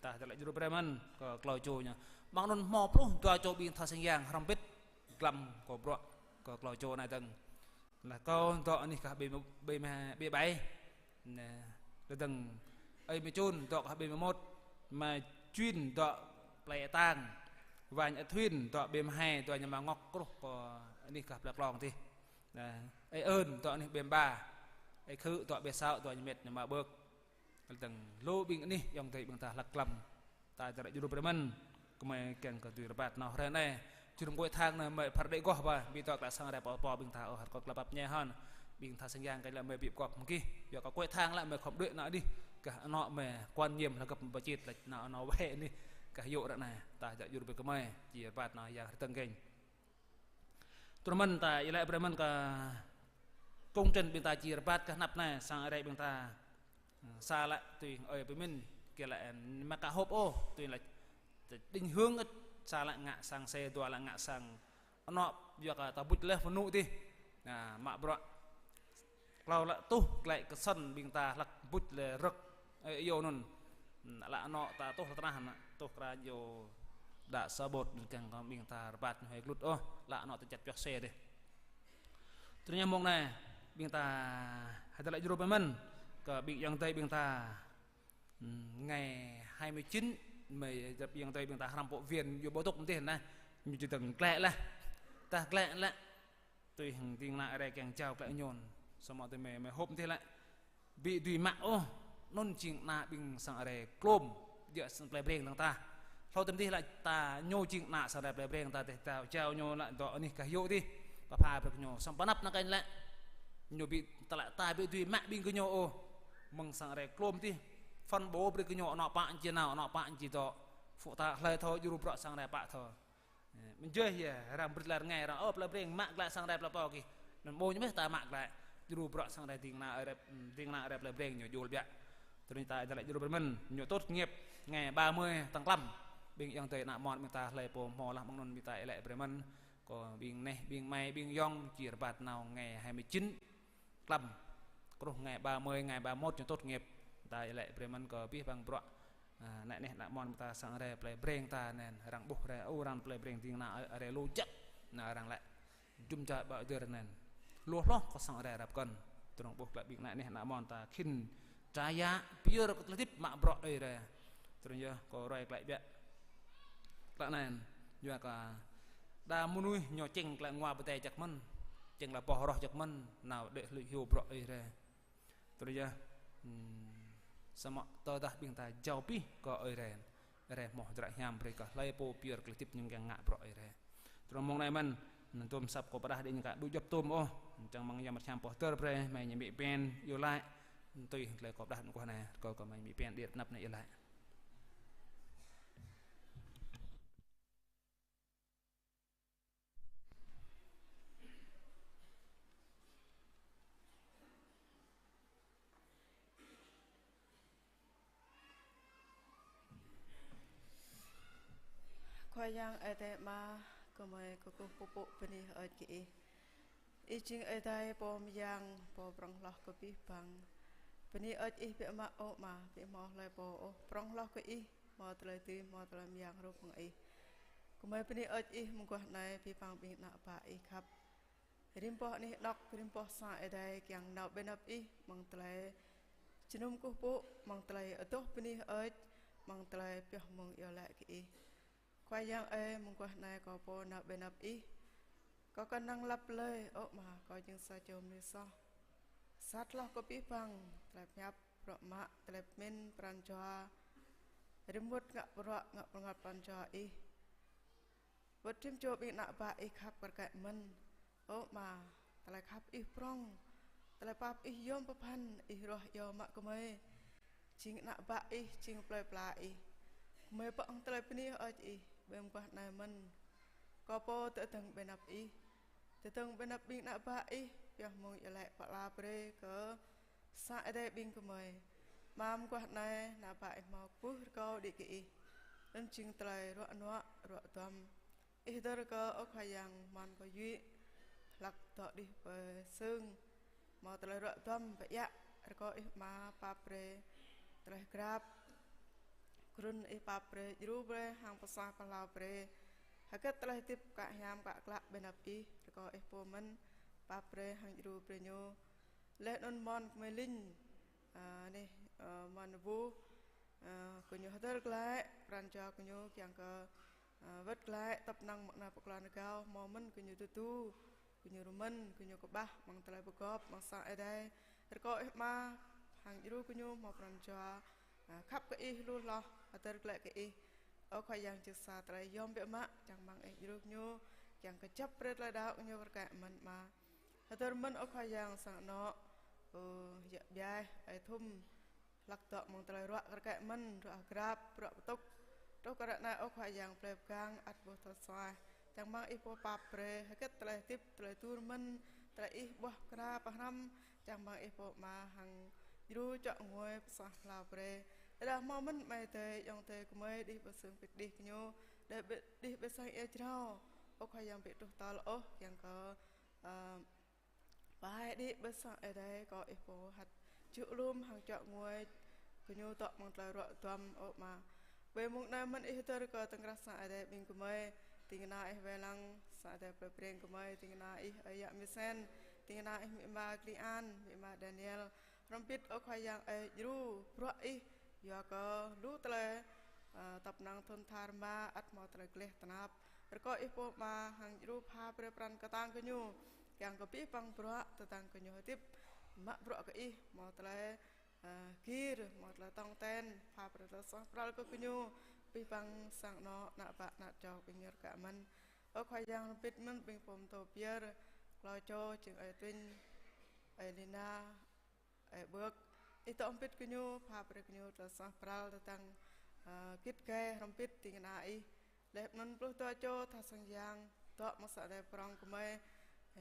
Ta lĕ djru brơi mơ̆n kơ klâo čô ñu. Mơ̆ng anŭn hmâo pluh dua čô ƀing tha sang yang hrŏm bĭt glăm kơ bruă kơ klâo čô anai dơ̆ng. Lĕ kâo dŏ anih gah B, B, B bảy. Nè, lĕ dơ̆ng ơi Mê Chun dŏ gah B mười một, Mê Chuyên dŏ plei Tang, Vanh Ăt Thuyên dŏ B mười hai, dua ñu mă ngŏk kruh kơ anih gah plei Klong tih. Nè, ơi Ơn dŏ anih B mười ba, ơi Khư dŏ B sáu, dua ñu mĕt ñu mă ƀơ̆k. Lĕ dơ̆ng lu ƀing anih ayŏng adơi ƀing ta hlăk glăm. Ta jơlĕ djru brơi mơ̆n, kơmơi kiăng kơ dưi rơbat nao hrơi anai. Jơnum kơ thang anai mơi phar đĭ goh ba, ƀu dŏ kơ sang rai pô pô ƀing ta ôh, hơr kơ klă pap ñe hŏn. Ƀing tha sang yang kơ lĕ mơi ƀu pơgop mơ̆ng gih. Yua kơ kơ thang lĕ mơi khŏm đuaĭ nao adih. Gah anŏ mơi quan niệm lĕ gơ̆p pơčit lĕ nao, nao wai anih. Gah yŏk ră anai, ta jơlĕ djru brơi kơmơi, či rơbat nao yang hrơi tơ̆ng gĕnh. Truh mơ̆n ta ih lĕ brơi mơ̆n kơ công trình ƀing ta či rơbat kơ anăp anai, sang rai ƀing ta. Sa lĕ tui ơi pơmĭn, kiăng lĕ mă ka hôp ôh, tui lĕ định hướng ĕt, sa lĕ ngă sang C, dua lĕ ngă sang anŏ, yua kơ ta buč leh phŭn nŭ tih. Nă, mă bruă. Klâo lĕ tuh glaĭ kơsăn ƀing ta hlăk buč leh rơ̆k, ơ, iâu anŭn. Lĕ anŏ ta tuh lĕ tơnah nă, tuh kra iâu đa sa bôt, kiăng kơ ƀing ta rơbat ñu hơi glut ôh, lĕ anŏ ta čăt pioh C dih. Truh ñu mông anai, ƀing ta hơdơr lĕ djru brơi mơ̆n kơ ƀing ayŏng adơi ƀing ta. Ừm, ngày hai mươi chín, mơi djăp ayŏng adơi ƀing ta hrăm pô viên, yua ƀu dŏ mơ̆n tih nă, ñu či dơ̆ng glaĭ leh. Tah glaĭ lĕ, tui hăng ding kơna rai kiăng jao glaĭ ñu. Samơ̆ tui mơi, mơi hôp mơ̆n tih lĕ. Ƀu dưi mă ôh, anŭn jing ană ƀing sang rai klôm, djơ̆ sang plei Breng dơ̆ng tah. Hlâo tơm tih lĕ ta ñu jing ană sang rai plei Breng ta tih, ta jao ñu lĕ dŏ anih gah yŏk tih, pơpha brơi kơ ñu. Samơ̆ pơanăp anai kơnh lĕ, ñu ƀu, ta lĕ ta ƀu dưi mă ƀing gơñu ôh, mơ̆ng sang rai klôm tih, phân bổ brơi kơ ñu anŏ pă či nao, anŏ pă či dŏ, phu ta hlơi thâo djru bruă sang rai pă thâo. Ơ, mơ̆ng djơ̆ yơh, arăng brơi lĕ rơngai arăng, ơ, plei Breng mă glaĭ sang rai plei pô gih. Anŭn ƀu ñu mơ̆ ta mă glaĭ. Djru bruă sang rai ding kơna rai, ding kơna rai plei Breng ñu jul biă. Truh ñu ta ih lĕ djru brơi mơ̆n, ñu tốt nghiệp ngày ba mươi tháng lăm. Ƀing ayŏng adơi ană mon ƀing ta hlơi pô hmâo lah mơ̆ng anŭn ƀing ta ih lĕ brơi mơ̆n. Kơ ƀing neh, ƀing amai, ƀing ayŏng či rơbat nao ngày hai mươi chín tháng lăm. Truh ngày ba mươi, ngày ba mươi mốt ñu tốt nghiệp. Ta ih lĕ brơi mơ̆n kơ abih bang bruă. À, ană neh ană mon ta sang rai plei Breng ta anŭn, arăng ƀuh rai, ơ, arăng plei Breng ding kơna rai lu jăk. Nă arăng lĕ jum ja ƀă dơr anŭn. Lu hloh kơ sang rai răp kơn. Truh ƀuh lĕ ƀing ană neh ană mon ta khĭn trăi yă, pơyơr kơ tơlơi hơdip mă bruă ơi rai. Truh yơh, kơ rai glaĭ biă. Klă anŭn, yua kơ đa mơnuih ñu čeng glaĭ ngua pơdai jăk mơ̆n, čeng glaĭ boh roh jăk mơ̆n, nao đĕ hlui hyu bruă ơi rai. Truh yơh, ừm, samơ̆ tơdah ƀing ta jao abih kơ ơi rai, rai hmâo hơdră hiam brơi kơ hlơi pô pơyơr tơlơi hơdip ñu kiăng ngă bruă ơi rai. Truh mông anai mơ̆n, anŭn tôm săp kâo pơdah đĭ ñu ka đuaĭ djŏp tôm ôh, čang mơ̆ng yang mơ̆t hiam pô hơdơr brơi, mơi ñu mĭ pen, iâu laĭ, tui tơlơi kâo pơdah anŭn kơ anai, kâo kơ mơi mĭ pen đĭ tơnap anai iâu laĭ. Khua Yang Adai Ama, gơmơi kơkuh pơpŭ bơni hơơč kơ Ih. Ih jing Ơi Adai pô mơyang, pô prŏng hloh kơ abih bang. Bơni hơơč Ih biă mă ơ Ama, ƀu hmâo hlơi pô ôh prŏng hloh kơ Ih, hmâo tơlơi dưi, hmâo tơlơi mơyang hrup hăng Ih. Gơmơi bơni hơơč Ih mơguah anai, abih bang ƀing ană bă Ih khăp. Rĭm boh anih anŏk, rĭm boh sang Ơi Adai kiăng nao ƀơi anăp Ih, amăng tơlơi jơnum kơkuh pơpŭ, amăng tơlơi adoh bơni hơơč, amăng tơlơi pioh mơ̆ng iâu laĭ kơ Ih. Khua Yang ơi, mơguah anai kâo pô nao ƀơi anăp Ih. Kâo kơnang lăp lơi, ơ Ama, kâo jing sa čô mơnuih soh. Sat hloh kơ abih bang, tơlơi pơhiăp, bruă mă, tơlơi pơmĭn, pran jua. Rĭm wơ̆t ngă bruă, ngă pơngot pran jua Ih. Wơ̆t rĭm čô ƀing ană bă Ih khăp kar kaĭ mơ̆n. Ơ Ama, tơlơi khăp Ih prŏng, tơlơi pap Ih yom pơphan, Ih ruah iâu mă gơmơi. Jing ană bă Ih, jing plơi pla Ih. Gơmơi pơ̆ng tơlơi bơni hơơč Ih, Ƀơi mơguah anai mơ̆n, kâo pô tơdang ƀơi anăp Ih, tơdang ƀơi anăp ƀing ană bă Ih, pioh mơ̆ng iâu laĭ pơala brơi kơ sang Ơi Adai ƀing gơmơi. Mơguah anai ană bă Ih hmâo kơkuh rơkâo đĭ kơ Ih. Anŭn jing tơlơi ruă nuă, ruă duăm. Ih hơdơr kơ, ơ Khua Yang, mơ̆n kơ yuĭ hlăk dŏ đih pơ sưng. Hmâo tơlơi ruă duăm pơiă, rơkâo Ih Ama pap brơi tơlơi krăp. Krŭn Ih pap brơi, djru brơi hăng pơsuaih pơhlao brơi. Hơget tơlơi hơdip kă hiam kă klă ƀơi anăp Ih, rơkâo Ih pô mơ̆n pap brơi hăng djru brơi ñu. Laih anŭn mơ̆n kơmơi Linh, a, anih, a, mơ̆n Vu, a, kơ ñu hơdơr glaĭ pran jua kơ ñu kiăng kơ, a, wơ̆t glaĭ tăp năng mơ̆ng anai pơ klon rơgao, hmâo mơ̆n kơ ñu tơdu, kơ ñu rơmơ̆n, kơ ñu kơƀah mơ̆ng tơlơi pơgop mơ̆ng sang Ơi Adai. Rơkâo Ih Ama hăng djru kơ ñu hmâo pran jua, a, khăp kơ Ih, lu hloh hơdơr glaĭ kơ Ih. Ơ Khua Yang, jing sa tơlơi yôm biă mă, čang rơmang Ih djru kơ ñu kiăng kơ kơjăp brơi tơlơi đaŏ kơ ñu kar kaĭ mơ̆n Ama. Hơdơr mơ̆n, ơ Khua Yang, sang anŏ, ơ, yă ƀiă, ơi Thum, hlăk dŏ mơ̆ng tơlơi ruă kar kaĭ mơ̆n, ruă krăp, ruă pơtŭk. Truh kơ ră anai, ơ Khua Yang, plơi pơgang ăt ƀu thâo suaih. Čang rơmang Ih pô pap brơi, hơget tơlơi hơdip, tơlơi dur mơ̆n, tơlơi Ih ƀuah kra pơhrăm, čang rơmang Ih pô Ama hăng djru čuă ngui pơsuaih pơhlao brơi. Tơdah hmâo mơ̆n amai adơi, ayŏng adơi gơmơi đih pơ sưng pĭt đih kơ ñu, đih ƀơi, đih ƀơi sang ia jrao, ơ Khua Yang, ƀu truh tơl ôh, kiăng kơ, a, pơhaih đĭ ƀơi sang Ơi Adai, rơkâo Ih pô hăt čuh lum hăng čuă ngui kơ ñu dŏ mơ̆ng tơlơi ruă duăm, ơ Ama. Ƀơi mông anai mơ̆n Ih hơdơr kơ tơ̆ng krah sang Ơi Adai ƀing gơmơi, ding kơna Ih wai lăng sang Ơi Adai plơi Breng gơmơi, ding kơna Ih ơi yă Misen, ding kơna Ih amĭ ama Klian, amĭ ama Daniel, hrŏm hơbĭt, ơ Khua Yang ơi, djru bruă Ih, yua kơ lu tơlơi, a, tăp năng thŭn tha rơma ăt hmâo tơlơi gleh tơnap. Rơkâo Ih pô Ama hăng djru pha brơi pran kơtang kơ ñu, kiăng kơ abih bang bruă tơdang kơ ñu hơdip mă bruă kơ Ih, hmâo tơlơi, a, gir, hmâo tơlơi tong ten, pha brơi tơlơi suaih pral kơ gơñu, abih bang sang anŏ, ană bă, ană čô, ƀing ñu kar kaĭ mơ̆n. Ơ Khua Yang, hrŏm hơbĭt mơ̆n ƀing pô pơtô pơyơr, klâo čô, jing ơi Tuin, ơi Lina, ơi Bơk. Ih dŏ hrŏm hơbĭt gơñu, pha brơi gơñu tơlơi suaih pral tơdang, a, git gai, hrŏm hơbĭt ding kơna Ih. Laih anŭn pluh dua čô tha sang yang, dŏ mơ̆ng sang Ơi Adai prŏng gơmơi,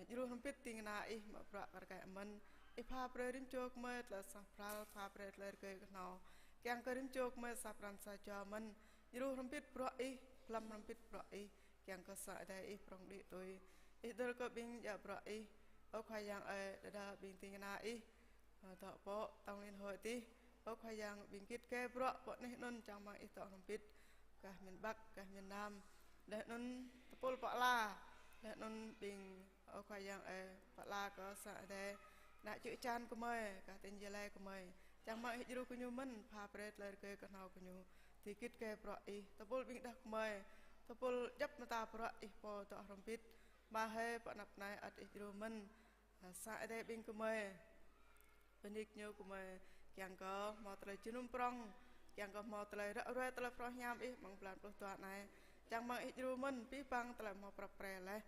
djru hrŏm hơbĭt ding kơna Ih mă bruă kar kaĭ mơ̆n. Ih pha brơi rĭm čô gơmơi tơlơi suaih pral, pha brơi tơlơi rơgơi kơhnâo, kiăng kơ rĭm čô gơmơi sa pran sa jua mơ̆n. Djru hrŏm hơbĭt bruă Ih, glăm hrŏm hơbĭt bruă Ih, kiăng kơ sang Ơi Adai Ih prŏng đĭ tui. Ih hơdơr kơ ƀing djă bruă Ih, ơ Khua Yang ơi, đơđa ƀing ding kơna Ih, a, dŏ pơ tŏng liên hội adih, ơ Khua Yang, ƀing git gai bruă pơ anih anŭn, čang rơmang Ih dŏ hrŏm hơbĭt, gah miền Bắc, gah miền Nam, laih anŭn tơpul pơala, laih anŭn ƀing, ơ Khua Yang ơi, pơala kơ sang Ơi Adai, ană čư̆ čan gơmơi, gah tỉnh Gia Lai gơmơi, čang rơmang Ih djru gơñu mơ̆n, pha brơi tơlơi rơgơi kơhnâo gơñu, dưi git gai bruă Ih, tơpul ƀing đah kơmơi, tơpul djŏp mơta bruă Ih pô dŏ hrŏm hơbĭt, mơ̆ hơi pơ anăp anai ăt Ih djru mơ̆n, a, sang Ơi Adai ƀing gơmơi. Bơni kơ ñu gơmơi, kiăng kơ hmâo tơlơi jơnum prŏng, kiăng kơ hmâo tơlơi ră ruai tơlơi phrâo hiam Ih amăng blan pluh dua anai. Čang rơmang Ih djru mơ̆n abih bang tơlơi hmâo prăp pre laih.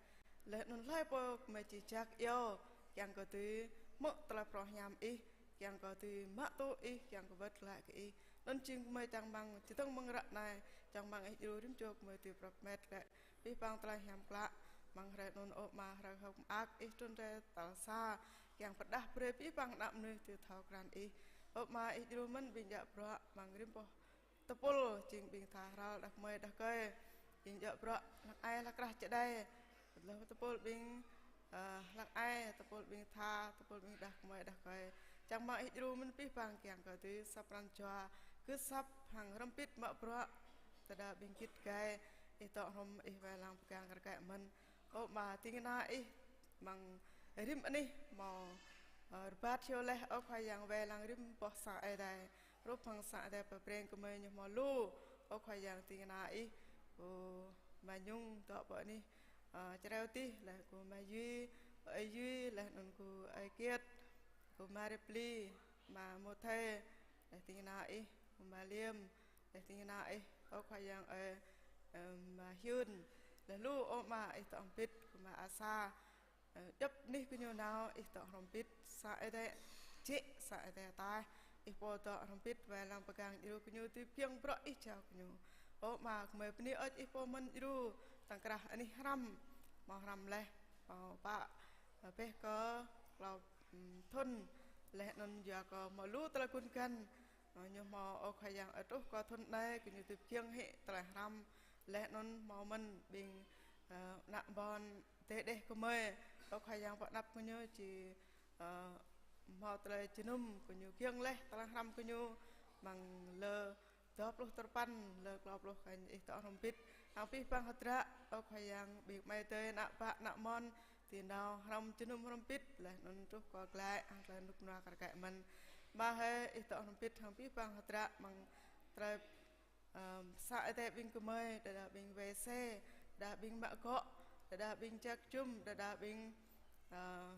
Laih anŭn hlơi pô gơmơi či jak iâu, kiăng kơ dưi hmư̆ tơlơi phrâo hiam Ih, kiăng kơ dưi mă tŭ Ih, kiăng kơ wơ̆t glaĭ kơ Ih. Anŭn jing gơmơi čang rơmang, čơdơ̆ng mơ̆ng ră anai, čang rơmang Ih djru rĭm čô gơmơi dưi prăp met glaĭ abih bang tơlơi hiam klă, mơ̆ng hrơi anŭn ơ Ama, hrơi hơ̆k mơak Ih trŭn rai tal sa, kiăng pơrơđah brơi abih bang ană mơnuih dưi thâo krăn Ih. Ơ Ama, Ih djru mơ̆n ƀing djă bruă, mơ̆ng rĭm boh tơpul, jing ƀing tha hrăl đah kơmơi đah rơkơi, ƀing djă bruă hlăk ai hlăk rah čơđai, tơpul ƀing, a, hlăk ai, tơpul ƀing tha, tơpul ƀing đah kơmơi đah rơkơi. Čang rơmang Ih djru mơ̆n abih bang kiăng kơ dưi sa pran jua gưt asăp hăng hrŏm hơbĭt mă bruă, tơdah ƀing git gai, Ih dŏ hrŏm, Ih wai lăng pơgang kar kaĭ mơ̆n. Ơ Ama, ding kơna Ih amăng rĭm anih hmâo, ơ, rơbat hyu laih, ơ Khua Yang, wai lăng rĭm boh sang Ơi Adai, hrup hăng sang Ơi Adai pơ Breng gơmơi ñu hmâo lu, ơ Khua Yang, ding kơna Ih, kơ Ama Nhung dŏ pơ anih, ơ, Čreo adih, laih kơ Ama Yui, ơi Yui, laih anŭn kơ ơi Kiet, kơ Ama Ripli, Ama Mô Thê, laih ding kơna Ih, kơ Ama Liêm, laih ding kơna Ih, ơ Khua Yang ơi, ơ, Ama Hyun, laih lu, ơ Ama, Ih dŏ hrŏm hơbĭt, kơ Ama Asa, ơ, djŏp anih gơñu nao, Ih dŏ hrŏm hơbĭt, sang Ơi Adai jĕ, sang Ơi Adai ataih, Ih pô dŏ hrŏm hơbĭt, wai lăng pơgang djru gơñu, dưi phiăng bruă Ih jao gơñu. Ơ Ama, gơmơi bơni hơơč Ih pô mơ̆n djru, tơ̆ng krah anih hrăm, hmâo hrăm laih, hmâo pă, ơ, bĕ kơ klâo, ưm, thŭn, laih anŭn yua kơ hmâo lu tơlơi gun găn, ơ, ñu hmâo, ơ Khua Yang, ơ, truh kơ thŭn anai, gơñu hơdip giŏng hĭ tơlơi hrăm, laih anŭn hmâo mơ̆n ƀing, ơ, ană ƀôn adơi đeh gơmơi, ơ Khua Yang, pơ anăp gơñu či, ơ, hmâo tơlơi jơnum, gơñu giŏng laih tơlơi hrăm gơñu, amăng lơ dua pluh tơpăn, lơ klâo pluh kơ Ih dŏ hrŏm hơbĭt. Hăng abih bang hơdră, ơ Khua Yang, ƀing amai adơi, ană bă, ană mon, ti nao hrŏm jơnum hrŏm hơbĭt, laih anŭn truh kơ glaĭ, hăng tơlơi rơnŭk rơnua kar kaĭ mơ̆n. Ama hơi, Ih dŏ hrŏm hơbĭt, hăng abih bang hơdră, amăng tơlơi, ơ, sang Ơi Adai ƀing gơmơi, đơđa ƀing wai se, đơđa ƀing mă gŏ, đơđa ƀing jak jum, đơđa ƀing, ơ,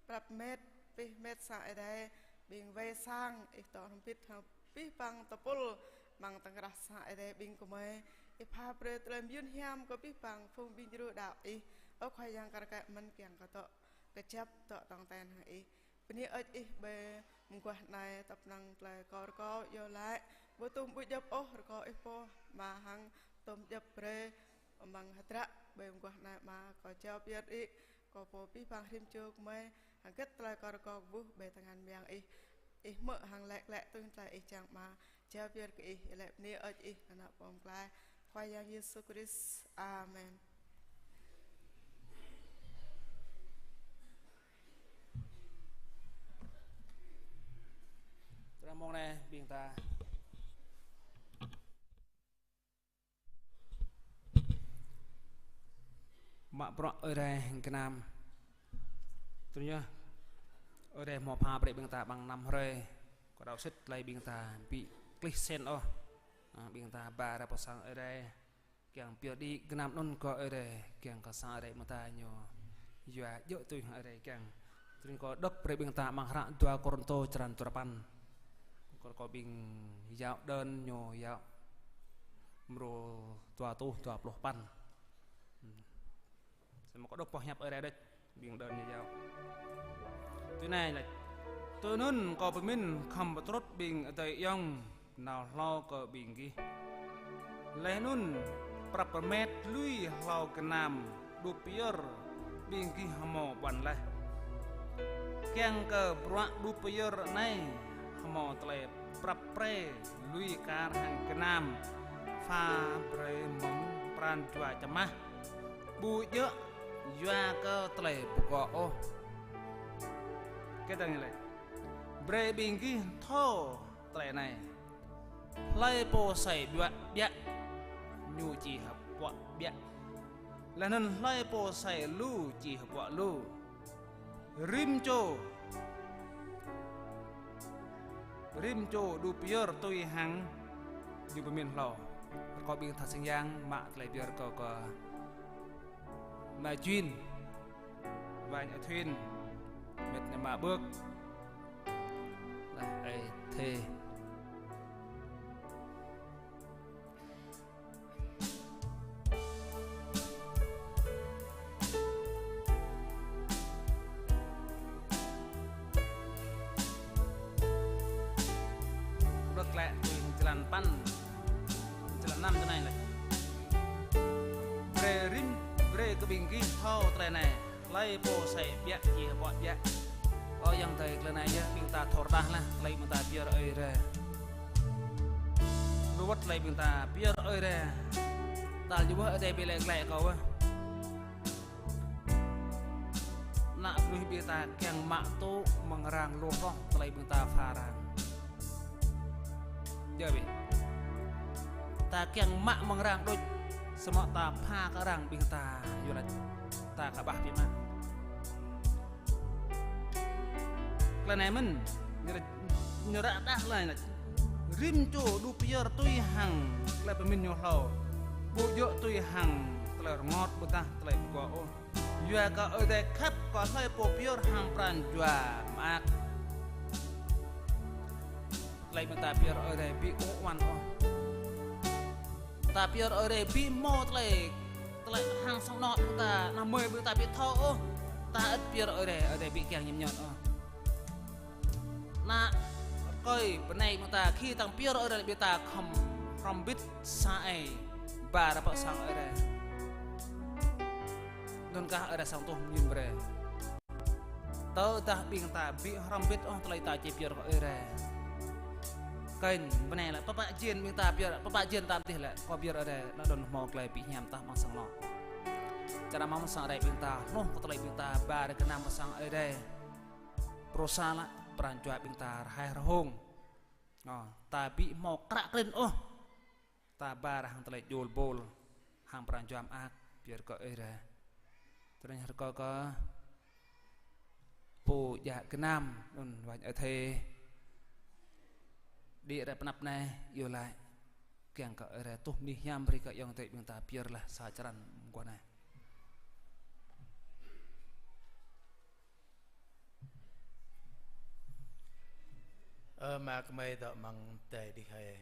prăp met, pih met sang Ơi Adai, ƀing wai sang, Ih dŏ hrŏm hơbĭt hăng abih bang tơpul amăng tơ̆ng krah sang Ơi Adai ƀing gơmơi. Ih pha brơi tơlơi mơyun hiam kơ abih bang phung ƀing djru đaŏ Ih. Ơ Khua Yang, kar kaĭ mơ̆n kiăng kơ dŏ kơjăp, dŏ tong ten hăng Ih. Bơni hơơč Ih ƀơi mơguah anai, tơpă năng tơlơi kâo rơkâo iâu laĭ, ƀu tŭm ƀu djŏp ôh rơkâo Ih pô, Ama, hăng tŭm djŏp brơi amăng hơdră ƀơi mơguah anai, Ama, kâo jao pơyơr Ih, kơ pô abih bang rĭm čô gơmơi, hơget tơlơi kâo rơkâo kơƀuh ƀơi tơngan mơyang Ih. Ih hmư̆ hăng laĭ glaĭ tui tơlơi Ih čang, Ama. Jao pơyơr kơ Ih, laĭ bơni hơơč Ih, anăn Pô Pơklaih, Khua Yang Yêsu Krist. Amen. Tơdah mông anai, ƀing ta mă bruă Ơi Adai gơnam. Tui anŭn yơh, Ơi Adai hmâo pha brơi ƀing ta amăng năm hrơi, kâo đaŏ sĭt tơlơi ƀing ta ƀu klih sen ôh. Ơ, ƀing ta ba rai pơ sang Ơi Adai, kiăng pơyơr đĭ gơnam anŭn kơ Ơi Adai, kiăng kơ sang Ơi Adai mơta ñu yua djơ̆ tui hăng Ơi Adai kiăng. Tui anŭn kâo đŏk brơi ƀing ta amăng hră dua Kôrintô črăn duapăn. Kâo, kâo ƀing yao đơn ñu yao mrô dua rơtuh dua pluh păn. Hmm. Samơ̆ kâo đŏk boh hiăp Ơi Adai đôč, ƀing đơn ñu yao. Tui anai laĭ: Tui anŭn kâo pơmĭn khŏm pơtrŭt ƀing adơi ayŏng nao hlâo kơ ƀing gih. Laih anŭn prăp pơmet lui hlâo gơnam đup pơyơr ƀing gih hmâo ƀuăn laih. Kiăng kơ bruă đup pơyơr anai hmâo tơlơi prăp pre lui kar hăng gơnam, pha brơi mơ̆ng pran jua čơmah, ƀu djơ̆ yua kơ tơlơi pơgŏ ôh. Kơ tơ̆ng lĕ, brơi ƀing gih thâo tơlơi anai: hlơi pô sai ƀuă ƀiă, ñu či hơpuă ƀiă. Laih anŭn hlơi pô sai lu či hơpuă lu. Rĭm čô, rĭm čô đup pơyơr tui hăng ñu pơmĭn hlâo. Rơkâo ƀing tha sang yang mă tơlơi pơyơr kơ, kơ Ama Juyên, Ama Thuyên, mĕt ñu Ama Bưk, laih Ơi Thê. Đŏk glaĭ tui črăn păn, črăn năm tui anai laĭ: Brơi rĭm, brơi kơ ƀing gih thâo tơlơi anai. Hlơi pô sai ƀiă či hơpuă ƀiă. Ơ ayŏng adơi, tơlơi anai yơh ƀing ta thâo rơđah laih, tơlơi ƀing ta pơyơr Ơi Adai. Lu wơ̆t tơlơi ƀing ta pơyơr Ơi Adai. Tal ñu wơ̆t Ơi Adai ƀu laĭ glaĭ kơ wơ̆t. Ană mơnuih ƀing ta kiăng mă tŭ mơ̆ng arăng lu hloh tơlơi ƀing ta pha arăng. Djơ̆ ƀiă. Ta kiăng mă mơ̆ng arăng đôč, samơ̆ ta pha kơ arăng ƀing ta, yua laĭ ta kơƀah biă mă. Tơlơi anai mơ̆n, ñu ră, ñu ră rơđah tơlơi anai. Rĭm čô đup pơyơr tui hăng tơlơi pơmĭn ñu hlâo. Ƀu djơ̆ tui hăng tơlơi rơngot ƀôdah tơlơi pơgŏ ôh. Yua kơ Ơi Adai khăp kơ hlơi pô pơyơr hăng pran jua mơak. Tơlơi ƀing ta pơyơr Ơi Adai ƀu ôh ƀuăn ôh. Ta pơyơr Ơi Adai ƀu hmâo tơlơi, tơlơi hăng sang anŏ ƀing ta, ană mơi ƀing ta ƀu thâo ôh. Ta ĕt pơyơr Ơi Adai, Ơi Adai ƀu kiăng ñu mơñot ôh. Ană rơkơi bơnai ƀing ta khi tăng pơyơr Ơi Adai ƀing ta khŏm hrŏm hơbĭt sa ai ba rơpă sang Ơi Adai. Anŭn kah Ơi Adai song tuh mơñum brơi. Tơdah ƀing ta ƀu hrŏm hơbĭt ôh tơlơi ta či pơyơr kơ Ơi Adai. Kơnh bơnai lĕ pơpă jên ƀing ta pơyơr, pơpă jên ta mơdih lĕ kơ pơyơr Ơi Adai, anŭn dơ̆ng hmâo tơlơi ƀu hiam tah amăng sang anŏ. Čang amăng sang Ơi Adai ƀing ta, hluh kơ tơlơi ƀing ta ba rai gơnam amăng sang Ơi Adai. Pơrô sa lĕ pran jua ƀing ta rơhaih rơhông. Ơ, ta ƀu hmâo kră krĭn ôh. Ta ba rai hăng tơlơi jul bul, hăng pran jua mơak, pơyơr kơ Ơi Adai. Tơdang rơkâo kơ pô djă gơnam, anŭn wañ Ơi Thê. Đĭ rai pơanăp anai, iâu laĭ kiăng kơ Ơi Adai tuh mơnuih hiam brơi kơ ayŏng adơi ƀing ta pơyơr laih sa črăn mơguah anai. Ơ Ama gơmơi dŏ amăng adai adih hơi.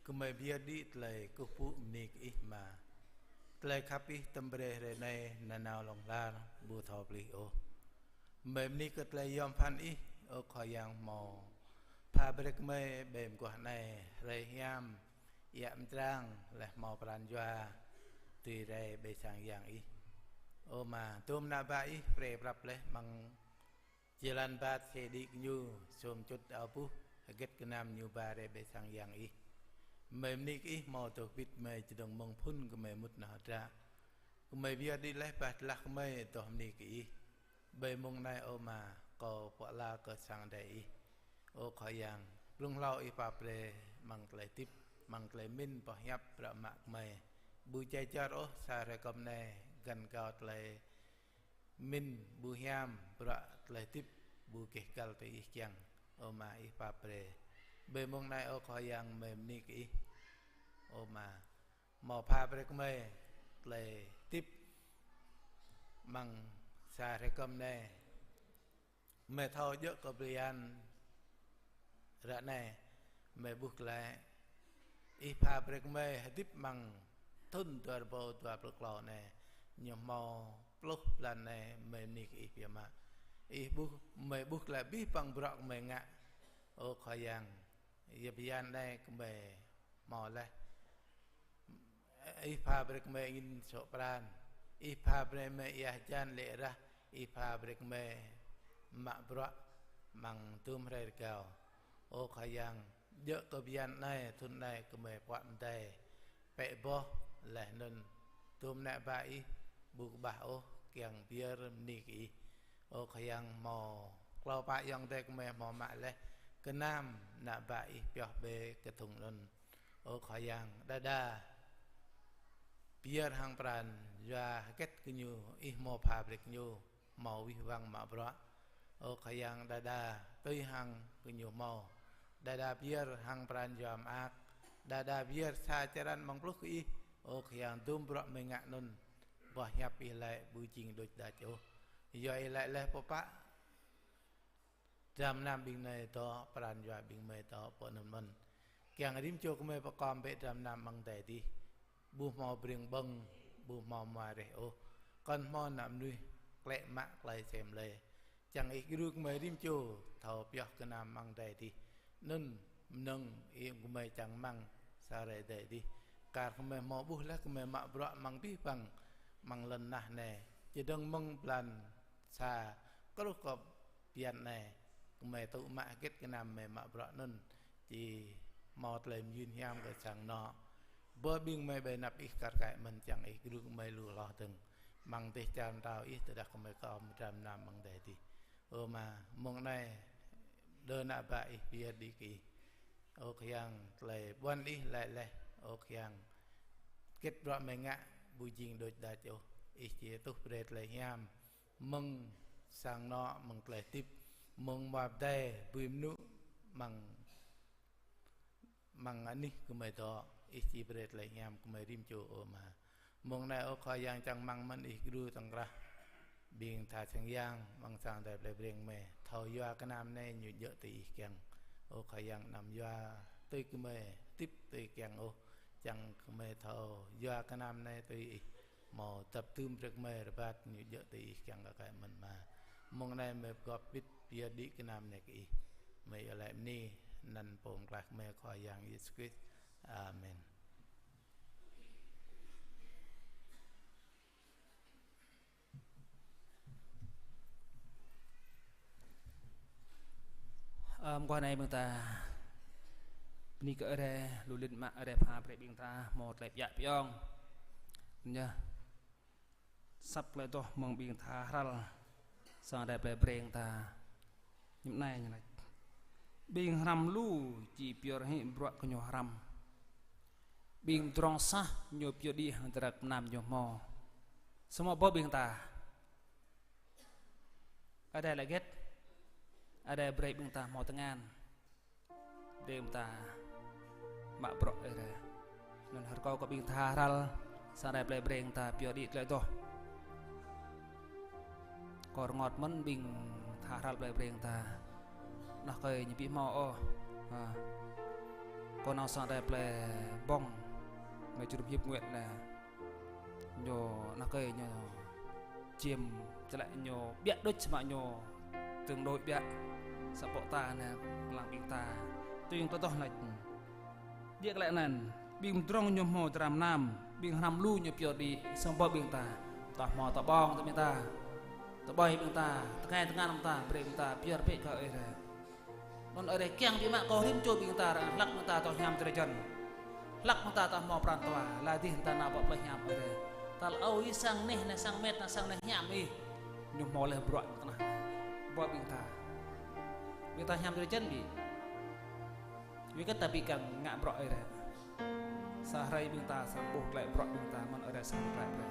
Gơmơi pơyơr đĭ tơlơi kơkuh pơpŭ bơni kơ Ih Ama. Tơlơi khăp Ih tơm brơi hrơi anai nanao hlŏng lar ƀu thâo plih ôh. Gơmơi bơni kơ tơlơi yom pơphan Ih, ơ Khua Yang hmâo pha brơi kơ gơmơi ƀơi mơguah anai hrơi hiam, iă mơtrang, laih hmâo pran jua dưi rai ƀơi sang Yang Ih. Ơ Ama, dôm ană bă Ih brơi prăp laih amăng jơlan ba tơsê đĭ kơ ñu, sum čut ao buh, hơget gơnam ñu ba rai ƀơi sang Yang Ih. Gơmơi bơni kơ Ih hmâo dŏ hơbĭt gơmơi čơdơ̆ng mơ̆ng phŭn gơmơi mŭt nao hơdră. Gơmơi pơyơr đĭ laih bah tơlăh gơmơi dŏ bơni kơ Ih. Ƀơi mông anai ơ Ama, kâo pơala laĭ kơ sang Ơi Adai Ih. Ơ Khua Yang, blung hlâo Ih pap brơi amăng tơlơi hơdip, amăng tơlơi pơmĭn boh hiăp bruă mă gơmơi. Ƀu djai jor ôh sa hrơi kơm anai, găn gao tơlơi pơmĭn ƀu hiam, bruă tơlơi hơdip ƀu gêh găl tui Ih kiăng. Ơ Ama, Ih pap brơi. Ƀơi mông anai ơ Khua Yang, gơmơi bơni kơ Ih. Ơ Ama, hmâo pha brơi kơ gơmơi tơlơi hơdip amăng sa hrơi kơm anai. Gơmơi thâo djơ̆ kơ bơyan ră anai, gơmơi ƀuh glaĭ Ih pha brơi kơ gơmơi hơdip amăng thŭn dua rơbâo dua pluh klâo anai, ñu hmâo pluh blan anai, gơmơi bơni kơ Ih biă mă. Ih ƀuh, gơmơi ƀuh glaĭ abih bang bruă gơmơi ngă. Ơ Khua Yang, yua bơyan anai gơmơi hmâo laih. Ih pha brơi kơ gơmơi angĭn sŏk pran. Ih pha brơi gơmơi ia hơjan lê̆ rah. Ih pha brơi kơ gơmơi mă bruă amăng dŭm hrơi rơgao. Ơ Khua Yang, djơ̆ kơ bơyan anai, thŭn anai gơmơi puă mơdai, pĕ boh, laih anŭn dŭm ană bă Ih ƀu kơƀah ôh, kiăng pơyơr bơni kơ Ih. Ơ Khua Yang, hmâo klâo pă ayŏng adơi gơmơi hmâo mă laih gơnam ană bă Ih pioh ƀơi kơthŭng anŭn. Ơ Khua Yang, đơđa pơyơr hăng pran jua hơget kơ ñu, Ih hmâo pha brơi kơ ñu hmâo wih wăng mă bruă. Ơ Khua Yang, đơđa tui hăng kơ ñu hmâo, đơđa pơyơr hăng pran jua mơak, đơđa pơyơr sa črăn amăng pluh kơ Ih. Ơ Khua Yang, dŭm bruă gơmơi ngă anŭn, boh hiăp Ih laĭ ƀu jing đôč đač ôh. Yua Ih laĭ laih pơpă dram gơnam ƀing gơmơi dŏ, pran jua ƀing gơmơi dŏ, pơ anŭn mơ̆n kiăng rĭm čô gơmơi pơkom bĕ dram gơnam amăng adai adih. Ƀu hmâo breng ƀơ̆ng, ƀu hmâo mua reh ôh. Kŏn hmâo ană mơnuih klĕ mă tơlơi sem lĕ. Čang Ih djru gơmơi rĭm čô thâo pioh gơnam amăng adai adih. Anŭn mơnơ̆ng Ih gơmơi čang rơmang sa hrơi adai adih. Kar gơmơi hmâo ƀuh laih gơmơi mă bruă amăng abih bang amăng lŏn tơnah anai. Čơdơ̆ng mơ̆ng blan sa truh kơ bơyan anai, gơmơi tŭ mă hơget gơnam gơmơi mă bruă anŭn či hmâo tơlơi mơyun hiam kơ sang anŏ. Bơ ƀing gơmơi ƀơi anăp Ih kar kaĭ mơ̆n, čang Ih djru gơmơi lu hloh dơ̆ng. Amăng dêh čar pơtao Ih tơdah gơmơi kơ ôm dram gơnam amăng adai adih. Ơ Ama, mông anai đơ ană bă Ih pơyơr đĭ kơ Ih. Ơ Khua Yang, tơlơi ƀuăn Ih laĭ laih. Ơ Khua Yang, hơget bruă gơmơi ngă ƀu jing đôč đač ôh. Ih či tuh brơi tơlơi hiam mơ̆ng sang anŏ, mơ̆ng tơlơi hơdip, mơ̆ng mơwa pơdai, bui mơnŭ, amăng, amăng anih gơmơi dŏ. Ih či brơi tơlơi hiam gơmơi rĭm čô ơ Ama. Mông anai ơ Khua Yang, čang rơmang mơ̆n Ih djru tŏng krah ƀing tha sang yang amăng sang adai plei Breng gơmơi. Thâo yua gơnam anai ñu djơ̆ tui Ih kiăng. Ơ Khua Yang, anăm yua tui gơmơi hơdip tui kiăng ôh. Čang gơmơi thâo yua gơnam anai tui Ih. Hmâo dăp dưm brơi kơ gơmơi rơbat ñu djơ̆ tui Ih kiăng kơ kaĭ mơ̆n Ama. Mông anai gơmơi pơgop bit pơyơr đĭ gơnam anai kơ Ih. Gơmơi iâu laĭ bơni anăn Pô Pơklaih gơmơi Khua Yang Yêsu Krist. Amen. Ơ, mơguah anai ƀing ta bơni kơ Ơi Adai, lu lin mă Ơi Adai pha brơi ƀing ta hmâo tơlơi pơyă pơyong. Anŭn yơh. Asăp tơlơi adoh mơ̆ng ƀing tha hral sang Ơi Adai plei Breng ta. Hiư̆m anai ñu laĭ: Ƀing hrăm lu či pơyơr hĭ bruă kơ ñu hrăm. Ƀing pơdrŏng sah ñu pơyơr đĭ hăng drah mơnam ñu hmâo. Samơ̆ ƀơi ƀing ta, Ơi Adai laĭ hơget? Ơi Adai brơi ƀing ta hmâo tơngan. Brơi ƀing ta mă bruă Ơi Adai. Anŭn rơkâo kơ ƀing tha hral sang Ơi Adai plei Breng ta pơyơr đĭ tơlơi adoh. Kâo rơngot mơ̆n ƀing tha hral plei Breng ta. Anŏ kơi ñu ƀu hmâo ôh. Ha. Kâo nao sang Ơi Adai plei Bông, mơi jơnum hiăp Nguyễn anai. Ñu anŏ kơi ñu čiêm čơlĕ ñu ƀiă đôč, samơ̆ ñu tương đối ƀiă. Samơ̆ pô ta anai, lăng ƀing ta. Tui ñu tơdah anai. Djơ̆ kơ lĕ anŭn, ƀing pơdrŏng ñu hmâo drah mơnam, ƀing hrăm lu ñu pơyơr đĭ, samơ̆ ƀing ta. Ta hmâo ta ƀơ̆ng tơ ƀing ta. Ta ƀơi ƀing ta, tơngan tơngan ƀing ta, brơi ƀing ta pơyơr bĕ kơ Ơi Adai. Anŭn Ơi Adai kiăng biă mă kơ rĭm čô ƀing ta, hlăk ƀing ta tŏ hiam drơi jăn. Hlăk ƀing ta tŏ hmâo pran tơwa, laih dih ta nao pơ plơi hiam Ơi Adai. Tal âu ih sang neh, neh sang met, neh sang neh hiam ih. Ñu hmâo laih bruă tơnah. Ƀơi ƀing ta. Ƀing ta hiam drơi jăn ƀĭ. Wơ̆t kơ ta ƀu kiăng ngă bruă Ơi Adai. Sa hrơi ƀing ta sang ƀuh glaĭ bruă ƀing ta mơ̆n Ơi Adai sang glaĭ bruă.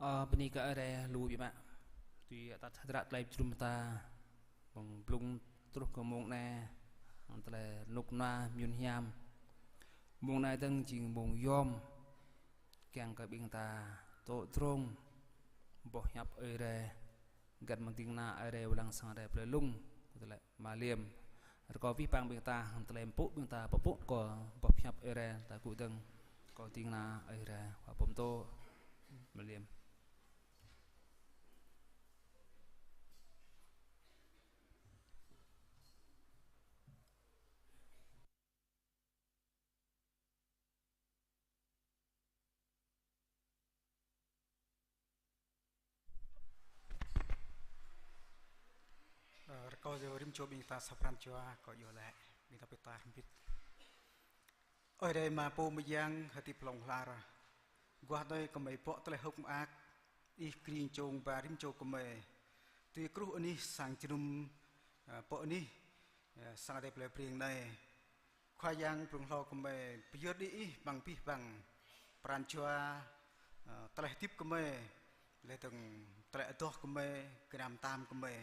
Ơ, bơni kơ Ơi Adai lu biă mă. Tui atăt hơdră tơlơi jơnum ta, mơ̆ng blung truh kơ mông anai, mơ̆ng tơlơi rơnŭk rơnua mơyun hiam. Mông anai dơ̆ng jing mông yom, kiăng kơ ƀing ta tŏ drông boh hiăp Ơi Adai, găn mơ̆ng ding kơna Ơi Adai, wai lăng sang Ơi Adai plei lung, tơlơi mă liêm. Rơkâo abih bang ƀing ta, hăng tơlơi pơpŭ ƀing ta, pơpŭ kơ boh hiăp Ơi Adai, ta gŭ dơ̆ng kơ ding kơna Ơi Adai, khua pơtô mă liêm. Ơ, rơkâo yơh rĭm čô ƀing ta sa pran jua kơ yua lĕ, ƀing ta pơtă hrŏm hơbĭt. Ơi Adai Ama pô mơyang hơdip hlŏng lar. Guah anai gơmơi bŏ tơlơi hơ̆k mơak, Ih kring čông ba rĭm čô gơmơi. Tui kruh anih sang jơnum, ơ, pơ anih, ơ, sang Ơi Adai plei Breng anai. Khua Yang, blung hlâo gơmơi pơyơr đĭ Ih amăng abih bang pran jua, ơ, tơlơi hơdip gơmơi, laih dơ̆ng tơlơi adoh gơmơi, gơnam tam gơmơi.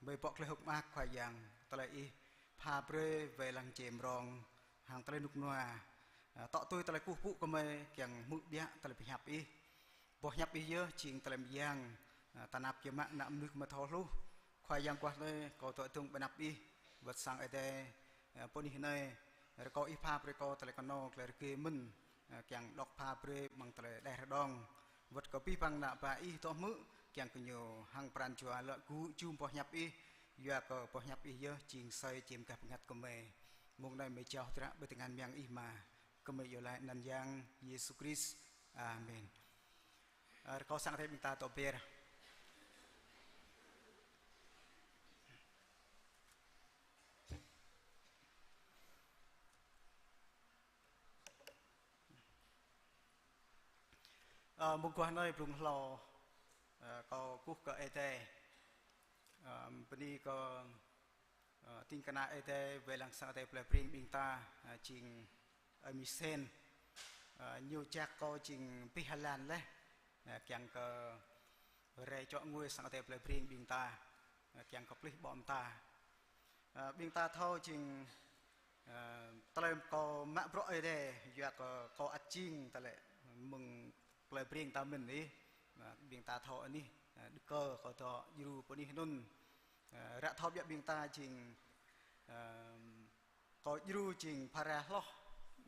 Gơmơi bŏ tơlơi hơ̆k mơak Khua Yang, tơlơi Ih pha brơi wai lăng čem rong, hăng tơlơi rơnŭk rơnua, ơ, tŏ tui tơlơi kơkuh pơpŭ gơmơi, kiăng hmư̆ biă tơlơi pơhiăp Ih. Boh hiăp Ih yơh jing tơlơi mơyang, ơ, tơnap biă mă ană mơnuih mơ̆ thâo hluh. Khua Yang, guah anai kâo dŏ dơ̆ng ƀơi anăp Ih, wơ̆t sang Ơi Adai, ơ, pơ anih anai, rơkâo Ih pha brơi kâo tơlơi kơnong, tơlơi rơgơi mơ̆n, ơ, kiăng dŏ pha brơi amăng tơlơi đeh rơđong. Wơ̆t kơ abih bang ană bă Ih dŏ hmư̆, kiăng kơ ñu hăng pran jua lŏ gŭ jum boh hiăp Ih, yua kơ boh hiăp Ih yơh jing asơi čem gah bơngăt gơmơi. Mông anai gơmơi jao hơdră ƀơi tơngan mơyang Ih Ama, gơmơi iâu laĭ anăn Yang Yêsu Krist. Amen. Ơ, rơkâo sang Ơi Adai ƀing ta dŏ be̱r. Ơ, mơguah anai blung hlâo, ơ, kâo kơkuh kơ Ơi Adai. Ơ, bơni kơ, ơ, ding kơna Ơi Adai wai lăng sang Ơi Adai plei Breng ƀing ta, ơ, jing Ơi Misen. Ơ, ñu jak kâo jing pih hơlan laih, ơ, kiăng kơ rai čŏ ngui sang Ơi Adai plei Breng ƀing ta, ơ, kiăng kơ plih ƀô̆ mơta. Ơ, ƀing ta thâo jing, ơ, tơlơi kâo mă bruă Ơi Adai, yua kơ kâo ăt jing tơlơi mơ̆ng plei Breng ta mơ̆n ih. Ơ, ƀing ta thâo anih, ơ, đưk kơ kâo dŏ djru pơ anih anŭn. Ơ, ră thâo biă ƀing ta jing, ơ, kâo djru jing phara hloh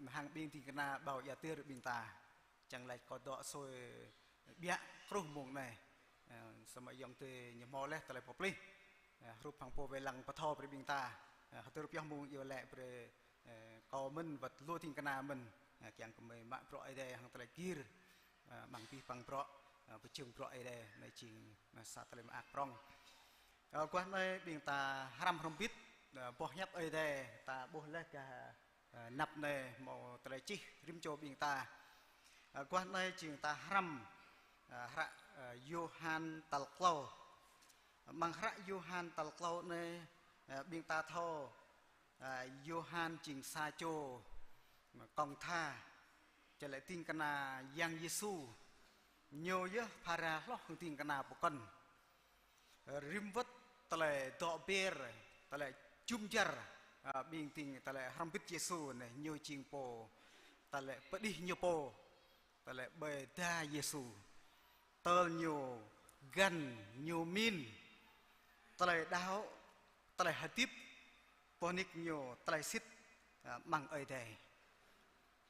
hăng ƀing ding kơna ƀâo ia tơr ƀing ta. Čang laĭ kâo dŏ sui biă truh mông anai. Ơ, samơ̆ ayŏng adơi ñu hmâo laih tơlơi pơplih. Ơ, hrup hăng pô wai lăng pơthâo brơi ƀing ta. Ơ, hơdơr pioh mông iâu laĭ brơi, ơ, kâo mơ̆n wơ̆t lu ding kơna mơ̆n. Ơ, kiăng kơ gơmơi mă bruă Ơi Adai hăng tơlơi gir. Ơ, amăng abih bang bruă, ơ, pơjing bruă Ơi Adai, anai jing, ơ, sa tơlơi mơak prŏng. Ơ, guah anai ƀing ta hrăm hrŏm hơbĭt, ơ, boh hiăp Ơi Adai, ta ƀuh laih gah, ơ, anăp anai hmâo tơlơi čih rĭm čô ƀing ta. Ơ, guah anai jing ta hrăm, ơ, hră, ơ, Yôhan tal klâo. Amăng hră Yôhan tal klâo anai, ơ, ƀing ta thâo, ơ, Yôhan jing sa čô kông tha, či laĭ ding kơna Yang Yêsu, ñu yơh phara hloh hăng ding kơna pơkŏn. Rĭm wơ̆t tơlơi dŏ be̱r, tơlơi jum dar, ơ, ƀing ding tơlơi hrŏm hơbĭt Yêsu anai, ñu jing pô tơlơi pơđih ñu pô, tơlơi ƀơi da Yêsu. Tơl ñu găn, ñu mĭn tơlơi đaŏ, tơlơi hơdip, boh nik ñu tơlơi sĭt, ơ, amăng Ơi Adai.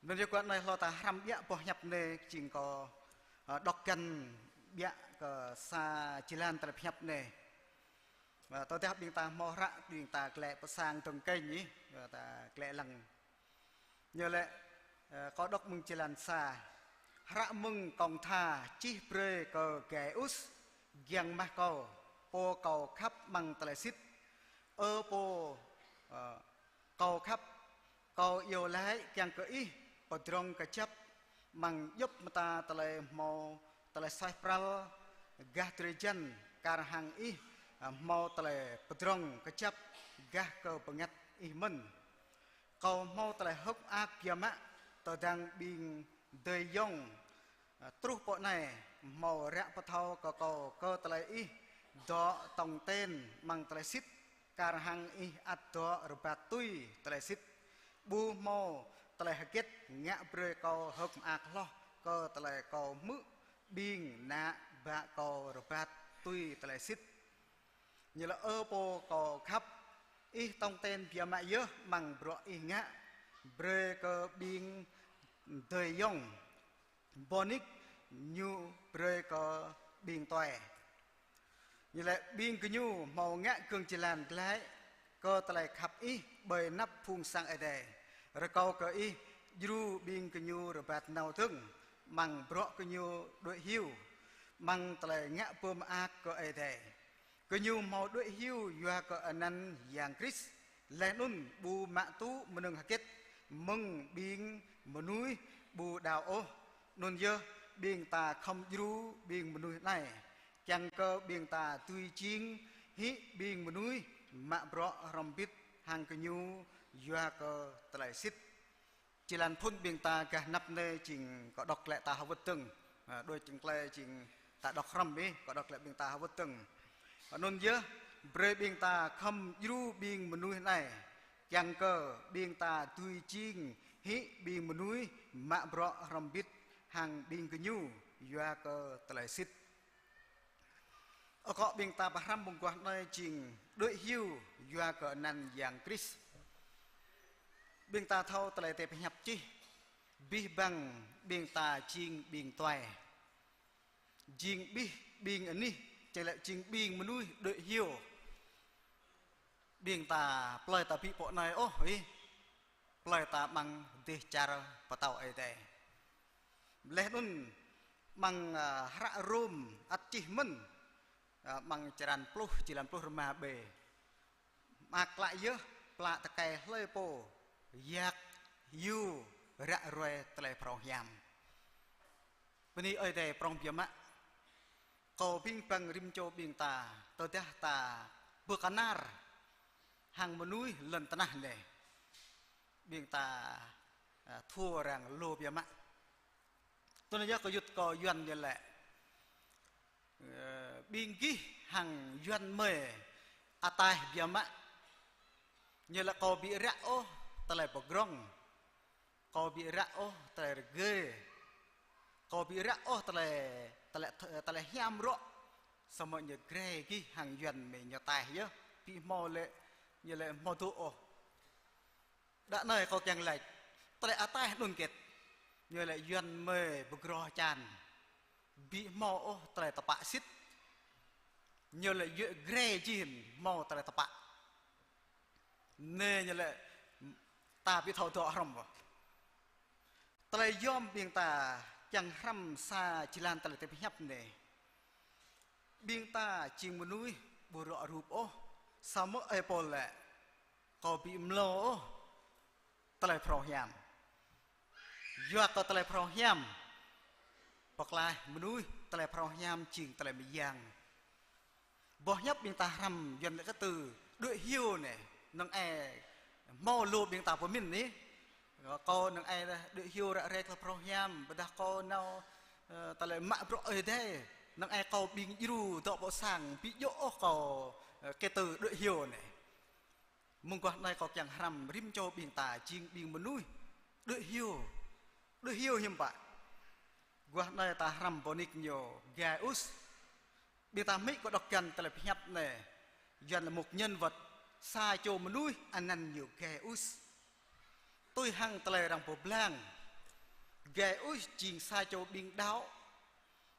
Anŭn yơh guah anai hlâo ta hrăm biă boh hiăp anai jing kâo, ơ, dŏ găn biă kơ sa jơlan tơlơi pơhiăp anai. Ơ, tơdah ƀing ta hmâo hră, ƀing ta glaĭ pơ sang dơ̆ng kơnh ih, ơ, ta glaĭ lăng. Ñu laĭ, ơ, kâo dŏ mơ̆ng jơlan sa. Hră mơ̆ng kông tha čih brơi kơ Gaius, giăng mah kâo, pô kâo khăp amăng tơlơi sĭt. Ơ pô, ơ, kâo khăp, kâo iâu laĭ kiăng kơ ih pơdrŏng kơjăp amăng djŏp mơta tơlơi hmâo tơlơi suaih pral gah drơi jăn, kar hăng ih, ơ, hmâo tơlơi pơdrŏng kơjăp gah kơ bơngăt ih mơ̆n. Kâo hmâo tơlơi hơ̆k mơak biă mă tơdang ƀing adơi ayŏng Truh pơ anai, hmâo ră pơthâo kơ kâo kơ tơlơi ih dŏ tong ten amăng tơlơi sĭt, kar hăng ih ăt dŏ rơbat tui tơlơi sĭt. Ƀu hmâo tơlơi hơget ngă brơi kâo hơ̆k mơak hloh kơ tơlơi kâo hmư̆ ƀing ană bă kâo rơbat tui tơlơi sĭt. Ñu laĭ: Ơ pô kâo khăp, ih tong ten biă mă yơh amăng bruă ih ngă brơi kơ ƀing adơi ayŏng. Bônik ñu brơi kơ ƀing tuai. Ñu laĭ: Ƀing gơñu hmâo ngă gơ̆ng jơlan glaĭ kơ tơlơi khăp ih ƀơi anăp Phung Sang Ơi Adai. Rơkâo kơ ih djru ƀing gơñu rơbat nao dơ̆ng amăng bruă gơñu đuaĭ hyu, amăng tơlơi ngă pơmơak kơ Ơi Adai. Gơñu hmâo đuaĭ hyu yua kơ anăn Yang Krist, laih anŭn ƀu mă tŭ mơnơ̆ng hơget mơ̆ng ƀing mơnuih ƀu đaŏ ôh. Anŭn yơh ƀing ta khŏm djru ƀing mơnuih anai, kiăng kơ ƀing ta dưi jing hĭ ƀing mơnuih mă bruă hrŏm hơbĭt hăng gơñu yua kơ tơlơi sĭt. Jơlan phŭn ƀing ta gah anăp anai jing kâo đŏk glaĭ ta hơwơ̆t dơ̆ng. Ơ, đôi jing tơlơi jing ta đŏk hrŏm ih, kâo đŏk glaĭ ƀing ta hơwơ̆t dơ̆ng. Anŭn yơh, brơi ƀing ta khŏm djru ƀing mơnuih anai, kiăng kơ ƀing ta dưi jing hĭ ƀing mơnuih mă bruă hrŏm hơbĭt hăng ƀing gơñu yua kơ tơlơi sĭt. Akŏ ƀing ta pơhrăm mơguah anai jing đuaĭ hyu yua kơ anăn Yang Krist. Ƀing ta thâo tơlơi tơlơi pơhiăp čih, abih bang ƀing ta jing ƀing tuai. Jing abih ƀing anih, či laĭ jing ƀing mơnuih đuaĭ hyu. Ƀing ta plơi ta ƀu pơ anai ôh, ih. Plơi ta amăng dêh čar pơtao Ơi Adai. Laih anŭn amăng, ơ, hră Rôm ăt čih mơ̆n, ơ, amăng črăn pluh, jơlan pluh rơma bê. Mơak klă yơh, plă tơkai hlơi pô, yak, yua, ră ruai tơlơi phrâo hiam. Bơni Ơi Adai prŏng biă mă. Kâo abih bang rĭm čô ƀing ta, tơdah ta pơkơnar hăng mơnuih lŏn tơnah anai, ƀing ta, ơ, thâo arăng lu biă mă. Tui anŭn yơh kâo yŭt kâo Yuan ñu laĭ: Ơ, ƀing gih hăng Yuan mơi ataih biă mă. Ñu laĭ: Kâo ƀu ră ôh tơlơi pơgrŏng. Kâo ƀu ră ôh tơlơi rơgơi. Kâo ƀu ră ôh tơlơi, tơlơi, tơlơi hiam rŏ. Samơ̆ ñu gre gih hăng Yuan mơi ñu ataih yơh. Ƀu hmâo lĕ, ñu laĭ hmâo dŏ ôh. Đa anai kâo kiăng laĭ, tơlơi ataih anŭn hơget? Ñu laĭ Yuan mơi pơgrô čan. Ƀu hmâo ôh tơlơi tơpă sĭt. Ñu laĭ yua gre jing hmâo tơlơi tơpă. Anai ñu laĭ ta ƀu thâo dŏ hrŏm ôh. Tơlơi yôm ƀing ta kiăng hrăm sa jơlan tơlơi tơlơi pơhiăp anai. Ƀing ta jing mơnuih ƀu rŏ rup ôh, samơ̆ ơi Pôl laĭ: Kâo ƀu mlâo ôh tơlơi phrâo hiam. Yua kơ tơlơi phrâo hiam pơklaih mơnuih, tơlơi phrâo hiam jing tơlơi mơyang. Boh hiăp ƀing ta hrăm Yuan laĭ kơ tơlơi đuaĭ hyu anai, năng ai hmâo lu ƀing ta pơmĭn anai. Kâo năng ai đuaĭ hyu ră ruai tơlơi phrâo hiam, ƀôdah kâo nao, ơ, tơlơi mă bruă Ơi Adai, năng ai kâo ƀing djru dŏ pơ sang, ƀu djơ̆ ôh kâo, ơ, kơ tơlơi đuaĭ hyu anai. Mơguah anai kâo kiăng hrăm rĭm čô ƀing ta jing ƀing mơnuih đuaĭ hyu. Đuaĭ hyu hiư̆m pă? Guah anai ta hrăm pơnik ñu Gaius. Ƀing ta hmư̆ kâo đŏk găn tơlơi pơhiăp anai. Yuan laĭ một nhân vật, sa čô mơnuih anăn ñu Gaius. Tui hăng tơlơi arăng pơblang, Gaius jing sa čô ƀing đaŏ,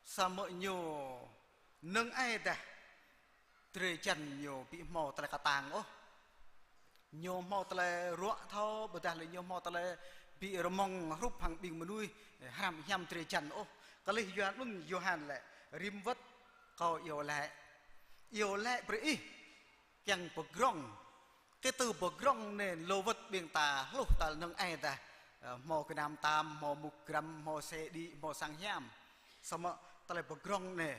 samơ̆ ñu năng ai dah drơi jăn ñu ƀu hmâo tơlơi kơtang ôh. Ñu hmâo tơlơi ruă thâo, ƀôdah lĕ ñu hmâo tơlơi ƀu rơmơ̆ng hrup hăng ƀing mơnuih hrăm hiam drơi jăn ôh. Kơlih Yuan anŭn Yôhan laĭ: Rĭm wơ̆t kâo iâu laĭ, iâu laĭ brơi ih kiăng pơgrŏng. Kơ tơlơi pơgrŏng anai lu wơ̆t ƀing ta hluh tal năng ai dah, ơ, hmâo gơnam tam, hmâo mŭk grăm, hmâo xe đĭ, hmâo sang hiam. Samơ̆ tơlơi pơgrŏng anai,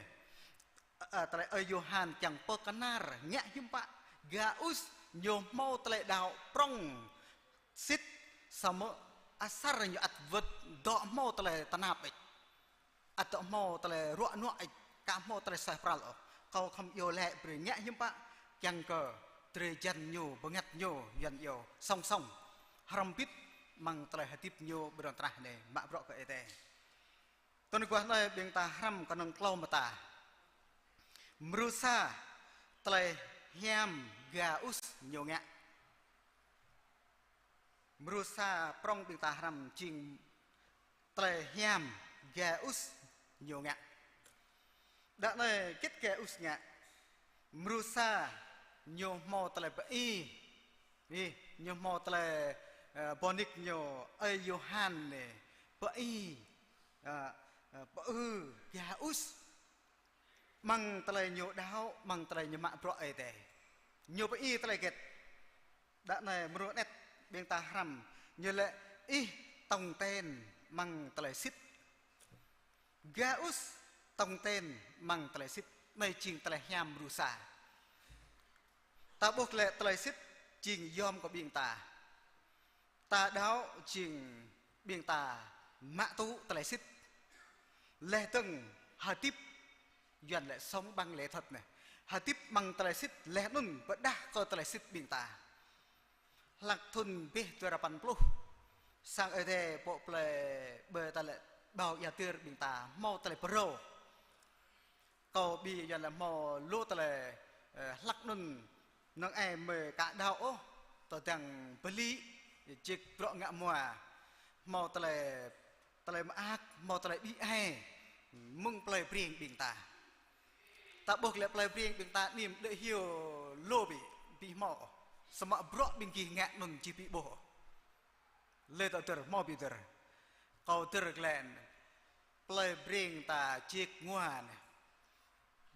ơ, tơlơi ơi Yôhan kiăng pơkơnar ngă hiư̆m pă Gaius ñu hmâo tơlơi đaŏ prŏng sĭt, samơ̆ asar ñu ăt wơ̆t dŏ hmâo tơlơi tơnap ƀĕč. ăt dŏ hmâo tơlơi ruă nuă, ăt aka hmâo tơlơi suaih pral ôh. Kâo khŏm iâu laĭ brơi ngă hiư̆m pă, kiăng kơ drơi jăn ñu, bơngăt ñu, Yuan iâu song song, hrŏm hơbĭt amăng tơlơi hơdip ñu ƀơi lŏn tơnah anai, mă bruă kơ Ơi Adai. Tui anŭn yơh anai ƀing ta hrăm kơnơ̆ng klâo mơta. Mrô sa, tơlơi hiam Gaus ñu ngă. Mrô sa prŏng ƀing ta hrăm jing tơlơi hiam Gaus ñu ngă. Đa anai hơget Gaus ngă? Mrô sa ñu hmâo tơlơi pơư. Ih, ñu hmâo tơlơi, ơ, pơnik ñu ơi Yôhan anai pơư, ơ, ơ, pơư Gaus. Amăng tơlơi ñu đaŏ, amăng tơlơi ñu mă bruă Ơi Adai. Ñu pơư tơlơi hơget? Đa anai mrô anet ƀing ta hrăm, ñu laĭ: Ih tong ten amăng tơlơi sĭt. Gaus tong ten amăng tơlơi sĭt. Anai jing tơlơi hiam mrô sa. Ta ƀuh glaĭ tơlơi sĭt jing yom kơ ƀing ta. Ta đaŏ jing ƀing ta mă tŭ tơlơi sĭt. Laih dơ̆ng hơdip, Yuan laĭ sống bằng lẽ thật anai. Hơdip amăng tơlơi sĭt, laih anŭn pơdah kơ tơlơi sĭt ƀing ta. Hlăk thŭn rơbêh dua rơpăn pluh, sang Ơi Adai pŏk plơi ƀơi ta laĭ ƀâo ia tơr ƀing ta hmâo tơlơi pơrâo. Kâo ƀing Yuan laĭ hmâo lu tơlơi, ơ, hlăk anŭn năng ai mơi aka đaŏ ôh, tơdang pơlĭ, jik bruă ngă hmua, hmâo tơlơi, tơlơi mơak, hmâo tơlơi ƀĭ ai, mơ̆ng plơi Breng ƀing ta. Ta ƀuh glaĭ plơi Breng ƀing ta anai đơi hyu lu ƀĭ, ƀĭ hmâo ôh. Samơ̆ bruă ƀing gih ngă anŭn či ƀĭ ƀuh ôh. Lĕ ta dơ̆r, hmâo ƀĭ dơ̆r. Kâo dơ̆r glaĭ anai. Plơi Breng ta jik ngua anai.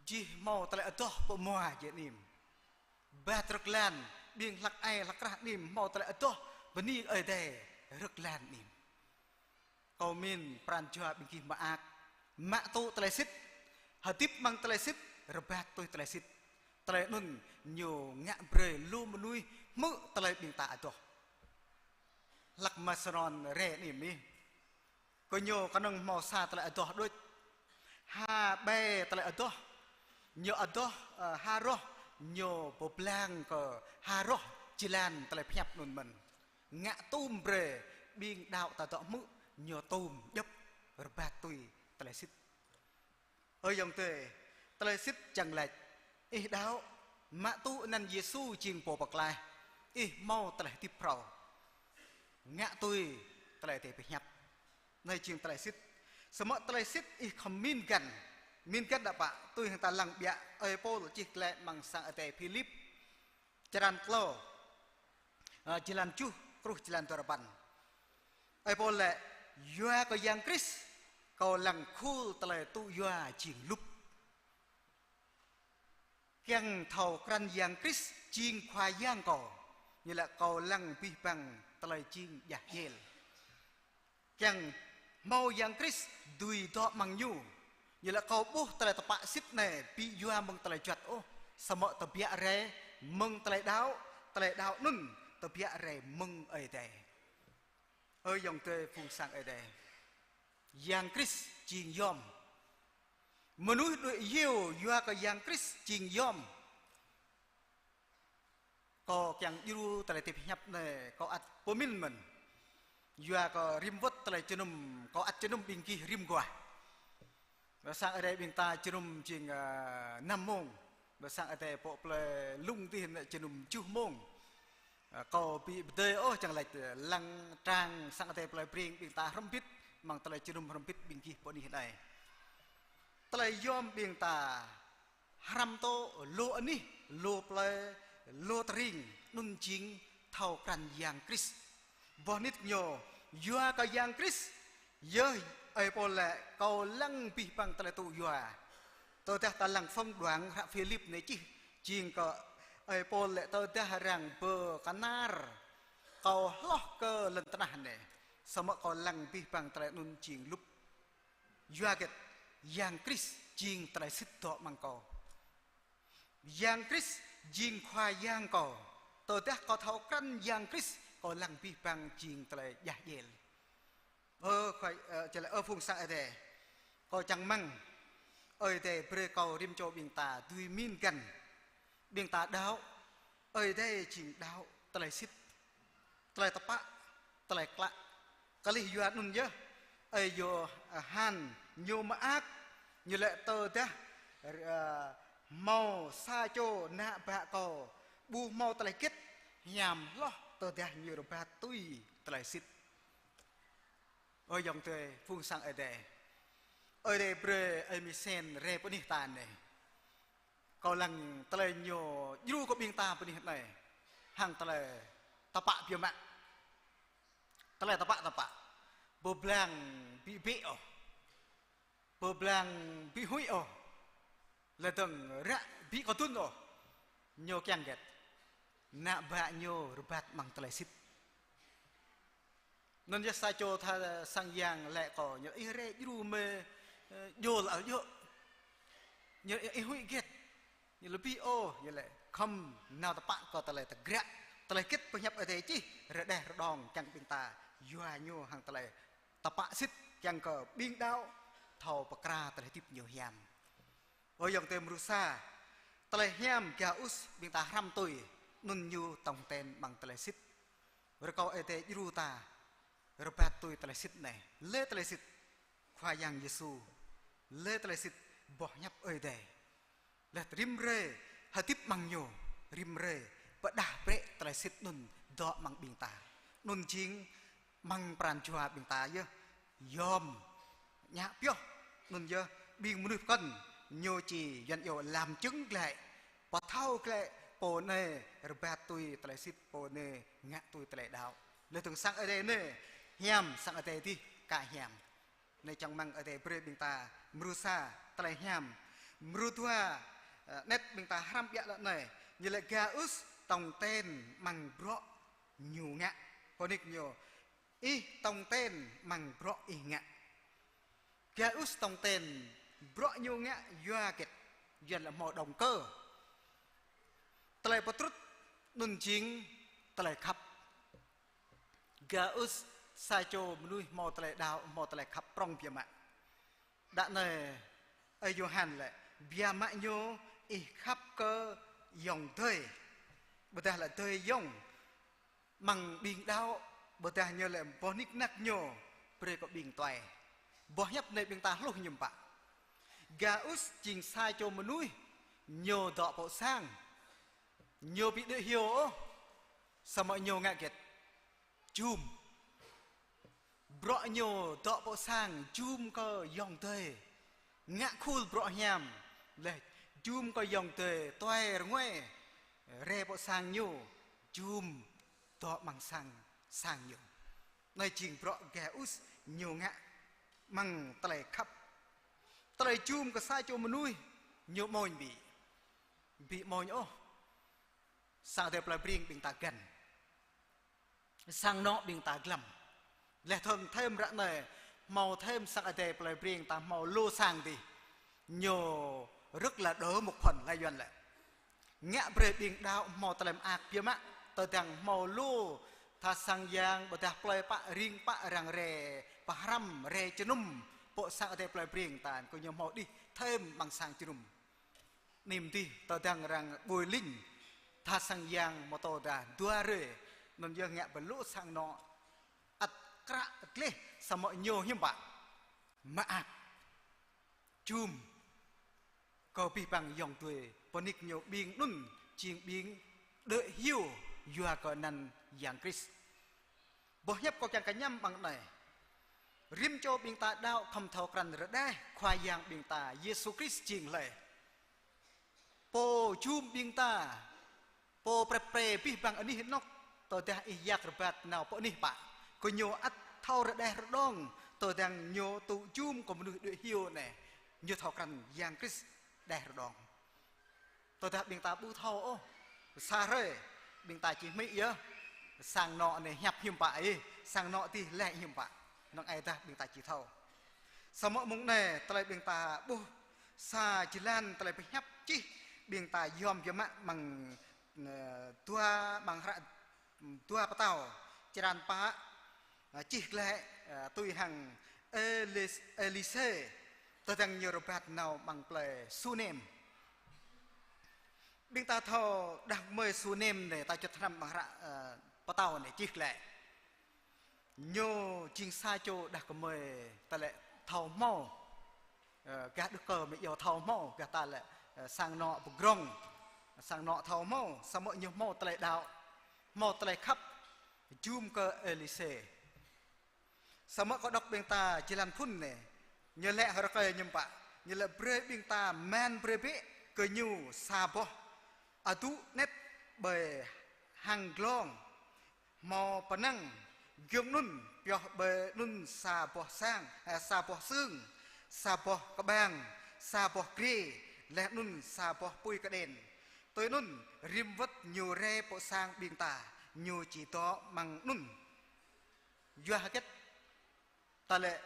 Jih hmâo tơlơi adoh pơmua jĕ anim. Ba trơ̆k lan, ƀing hlăk ai hlăk krah anim hmâo tơlơi adoh bơni Ơi Adai, trơ̆k lan anim. Kâo min pran jua ƀing gih mơak, mă tŭ tơlơi sĭt, hơdip amăng tơlơi sĭt, rơbat tui tơlơi sĭt. Tơlơi anŭn ñu ngă brơi lu mơnuih hmư̆ tơlơi ƀing ta adoh. Hlăk mơ̆ng Sơnon rai anim ih. Kơ ñu kơnơ̆ng hmâo sa tơlơi adoh đôč. Ha ƀe tơlơi adoh. Ñu adoh, ơ, ha roh, ñu pơblang kơ ha roh jơlan tơlơi pơhiăp anŭn mơ̆n. Ngă tŭm brơi ƀing đaŏ ta dŏ hmư̆, ñu tŭm djŏp rơbat tui tơlơi sĭt. Ơ ayŏng adơi, tơlơi sĭt čang laĭ, ih đaŏ, mă tŭ anăn Yêsu jing Pô Pơklaih, ih hmâo tơlơi hơdip phrâo. Ngă tui tơlơi Ơi Adai pơhiăp. Anai jing tơlơi sĭt. Samơ̆ tơlơi sĭt ih khŏm min găn. Min găn đa pă, tui hăng ta lăng biă, ơi Pôl čih glaĭ amăng sang Ơi Adai Philip. Črăn klâo, ơ, jơlan tơjuh, truh jơlan dua rơpăn. Ơi Pôl laĭ, yua kơ Yang Krist, kâo lăng khul tơlơi tŭ yua jing lŭp. Kiăng thâo krăn Yang Krist jing Khua Yang kâo. Ñu laĭ kâo lăng abih bang tơlơi jing djah djel. Kiăng hmâo Yang Krist dưi dŏ amăng ñu. Ñu laĭ kâo ƀuh tơlơi tơpă sĭt anai ƀu yua mơ̆ng tơlơi juăt ôh, samơ̆ tơbiă rai mơ̆ng tơlơi đaŏ, tơlơi đaŏ anŭn tơbiă rai mơ̆ng Ơi Adai. Ơ ayŏng adơi phung sang Ơi Adai. Yang Krist jing yom. Mơnuih đuaĭ iâu yua kơ Yang Krist jing yom. Kâo kiăng djru tơlơi Ơi Adai pơhiăp anai, kâo ăt pơmĭn mơ̆n. Yua kơ rĭm wơ̆t tơlơi jơnum, kâo ăt jơnum ƀing gih rĭm guah. Ƀơi sang Ơi Adai ƀing ta jơnum jing, ơ, năm mông. Ƀơi sang Ơi Adai pŏk plơi Lung dih anai jơnum tơjuh mông. Ơ, kâo ƀu pơdơi ôh čang laĭ, lăng trang sang Ơi Adai plơi Breng ƀing ta hrŏm hơbĭt, amăng tơlơi jơnum hrŏm hơbĭt ƀing gih pơ anih anai. Tơlơi yom ƀing ta hrăm tŏ lu anih, lu plơi, lu tơring, anŭn jing thâo krăn Yang Krist. Boh nik ñu, yua kơ Yang Krist, yơh ơi Pôl laĭ, kâo lăng abih bang tơlơi tŭ yua. Tơdah ta lăng phung đoàn hră Philip anai čih, jing kơ ơi Pôl laĭ tơdah arăng pơkơnar, kâo hloh kơ lŏn tơnah anai. Samơ̆ kâo lăng abih bang tơlơi anŭn jing lŭp. Yua hơget? Yang Krist jing tơlơi sĭt dŏ amăng kâo. Yang Krist jing Khua Yang kâo. Tơdah kâo thâo krăn Yang Krist, kâo lăng abih bang jing tơlơi djah djel. Ơ Khua, ơ, či laĭ ơ phung sang Ơi Adai. Kâo čang rơmang Ơi Adai brơi kâo rĭm čô ƀing ta dưi mĭn găn. Ƀing ta đaŏ, Ơi Adai jing đaŏ tơlơi sĭt, tơlơi tơpă, tơlơi klă. Kơlih yua anŭn yơh Ơi Yôhan ñu mơak, ñu laĭ tơdah, ơ, hmâo sa čô ană bă kâo ƀu hmâo tơlơi hơget hiam hloh tơdah ñu rơbat tui tơlơi sĭt. Ơ ayŏng adơi, phung sang Ơi Adai. Ơi Adai brơi ơi Misen rai pơ anih ta anai. Kâo lăng tơlơi ñu djru kơ ƀing ta pơ anih anai hăng tơlơi tơpă biă mă. Tơlơi tơpă tơpă. Pơblang ƀu ƀĕ ôh. Pơblang ƀu huĭ ôh. Lơdơ̆ng ră ƀu kơdŭn ôh. Ñu kiăng hơget? Ană bă ñu rơbat amăng tơlơi sĭt. Anŭn yơh sa čô tha sang yang laĭ kơ ñu: Ih rai djru mơ̆, ơ, djơ̆ lăl djơ̆. Ñu: Ih huĭ hơget? Ñu: Ƀu ƀĭ ôh. Ñu laĭ: Khŏm nao tơpă kơ tơlơi tơgră, tơlơi hơget pơhiăp Ơi Adai čih rơđeh rơđông kiăng ƀing ta yua ñu hăng tơlơi tơpă sĭt kiăng kơ ƀing đaŏ thâo pơkra tơlơi hơdip ñu hiam. Ơ ayŏng adơi mrô sa, tơlơi hiam Gaius ƀing ta hrăm tui, anŭn ñu tong ten amăng tơlơi sĭt. Rơkâo Ơi Adai djru ta rơbat tui tơlơi sĭt anai. Lĕ tơlơi sĭt Khua Yang Yêsu, lĕ tơlơi sĭt boh hiăp Ơi Adai. Laih rĭm hrơi hơdip amăng ñu, rĭm hrơi pơdah brơi tơlơi sĭt anŭn dŏ amăng ƀing ta. Anŭn jing amăng pran jua ƀing ta yơh yom ñă pioh. Anŭn yơh ƀing mơnuih pơkŏn ñu či Yuan iâu làm chứng glaĭ, pơthâo glaĭ pô anai rơbat tui tơlơi sĭt, pô anai ngă tui tơlơi đaŏ. Lĕ tơ̆ng sang Ơi Adai anai hiam, sang Ơi Adai adih ka hiam. Anai čang rơmang Ơi Adai brơi ƀing ta mrô sa tơlơi hiam. Mrô dua, ơ, anet ƀing ta hrăm ƀiă lĕ anai, ñu laĭ Gaius tong ten amăng bruă ñu ngă. Pơnik ñu: Ih tong ten amăng bruă ih ngă. Gaius tong ten bruă ñu ngă yua hơget? Yua lĕ hmâo động cơ. Tơlơi pơtrŭt anŭn jing tơlơi khăp. Gaius sa čô mơnuih hmâo tơlơi đaŏ, hmâo tơlơi khăp prŏng biă mă. Đa anai ơi Yôhan laĭ: Biă mă ñu ih khăp kơ ayŏng adơi, ƀôdah lĕ adơi ayŏng amăng ƀing đaŏ, ƀôdah ñu laĭ boh nik nak ñu brơi kơ ƀing tuai. Boh hiăp anai ƀing ta hluh hiư̆m pă? Gaius jing sa čô mơnuih ñu dŏ pơ sang, ñu ƀu đuaĭ hyu ôh, samơ̆ ñu ngă hơget? Jum. Bruă ñu dŏ pơ sang jum kơ ayŏng adơi, ngă khul bruă hiam, laih jum kơ ayŏng adơi tuai rơnguai rai pơ sang ñu, jum dŏ amăng sang, sang ñu. Anai jing bruă Gaius ñu ngă amăng tơlơi khăp. Tơlơi jum kơ sa čô mơnuih ñu amoñ ƀu? Ƀu amoñ ôh. Sang Ơi Adai plơi Breng ƀing ta găn. Sang anŏ ƀing ta glăm. Laih dơ̆ng thêm ră anai, hmâo thêm sang Ơi Adai plơi Breng ta hmâo lu sang adih. Ñu rất là đỡ một phần, laĭ Yuan lĕ. Ngă brơi ƀing đaŏ hmâo tơlơi mơak biă mă, tơdang hmâo lu tha sang yang ƀôdah plơi pă ring pă arăng rai pơhrăm, rai jơnum pơ sang Ơi Adai plơi Breng ta, kơ ñu hmâo đih thêm amăng sang jơnum. Anai mơ̆n adih, tơdang arăng ƀuh ling tha sang yang mơ̆ tơdah dua hrơi, anŭn yơh ngă pơlŭ sang anŏ ăt kră ăt gleh, samơ̆ ñu hiư̆m pă? Mơak. Jum kơ abih bang ayŏng adơi, pơnik ñu ƀing anŭn jing ƀing đuaĭ hyu yua kơ anăn Yang Krist. Boh hiăp kâo kiăng kơ ñăm amăng anai. Rĭm čô ƀing ta đaŏ khŏm thâo krăn rơđah Khua Yang ƀing ta Yêsu Krist jing hlơi. Pô jum ƀing ta, pô prep pre abih bang anih anŏk, tơdah ih yak rơbat nao pơ anih pă, kơ ñu ăt thâo rơđah rơđông, tơdang ñu tŭ jum kơ mơnuih đuaĭ hyu anai, ñu thâo krăn Yang Krist đah rơđông. Tơdah ƀing ta ƀu thâo ôh, sa hrơi ƀing ta či hmư̆ yơh, sang anŏ anai hiăp hiư̆m pă ih, sang anŏ adih laĭ hiư̆m pă. Năng ai dah ƀing ta či thâo. Samơ̆ mơ̆ng anai tơlơi ƀing ta ƀuh sa jơlan tơlơi pơhiăp čih ƀing ta yom biă mă amăng, ơ, dua, amăng hră Dua Pơtao, črăn pă, ơ, čih glaĭ, ơ, tui hăng Êlis-, Êlisê, Tơdang ñu rơbat nao amăng plơi Sunem. Ƀing ta thâo đah kơmơi Sunem anai, ta čŭt hrăm amăng hră, ơ, pơtao anai čih glaĭ. Ñu jing sa čô đah kơmơi ta lĕ thâo hmâo. Ơ, gah Đức Cơ mơ̆ yua thâo hmâo, gah ta lĕ, ơ, sang anŏ pơdrŏng, sang anŏ thâo hmâo, samơ̆ ñu hmâo tơlơi đaŏ, hmâo tơlơi khăp, jum kơ Êlisê. Samơ̆ kâo đŏk ƀing ta jơlan phŭn anai, ñu laĭ hăng rơkơi ñu pă, ñu laĭ brơi ƀing ta mơ̆n brơi bĕ kơ ñu sa boh adŭ anet ƀơi hang glông, hmâo pơnăng, giŏng anŭn pioh ƀơi anŭn sa boh sang, ơ, sa boh sưng, sa boh kơƀang, sa boh grê, laih anŭn sa boh apui kơđen. Tui anŭn rĭm wơ̆t ñu rai pơ sang ƀing ta, ñu či dŏ amăng anŭn. Yua hơget ta lĕ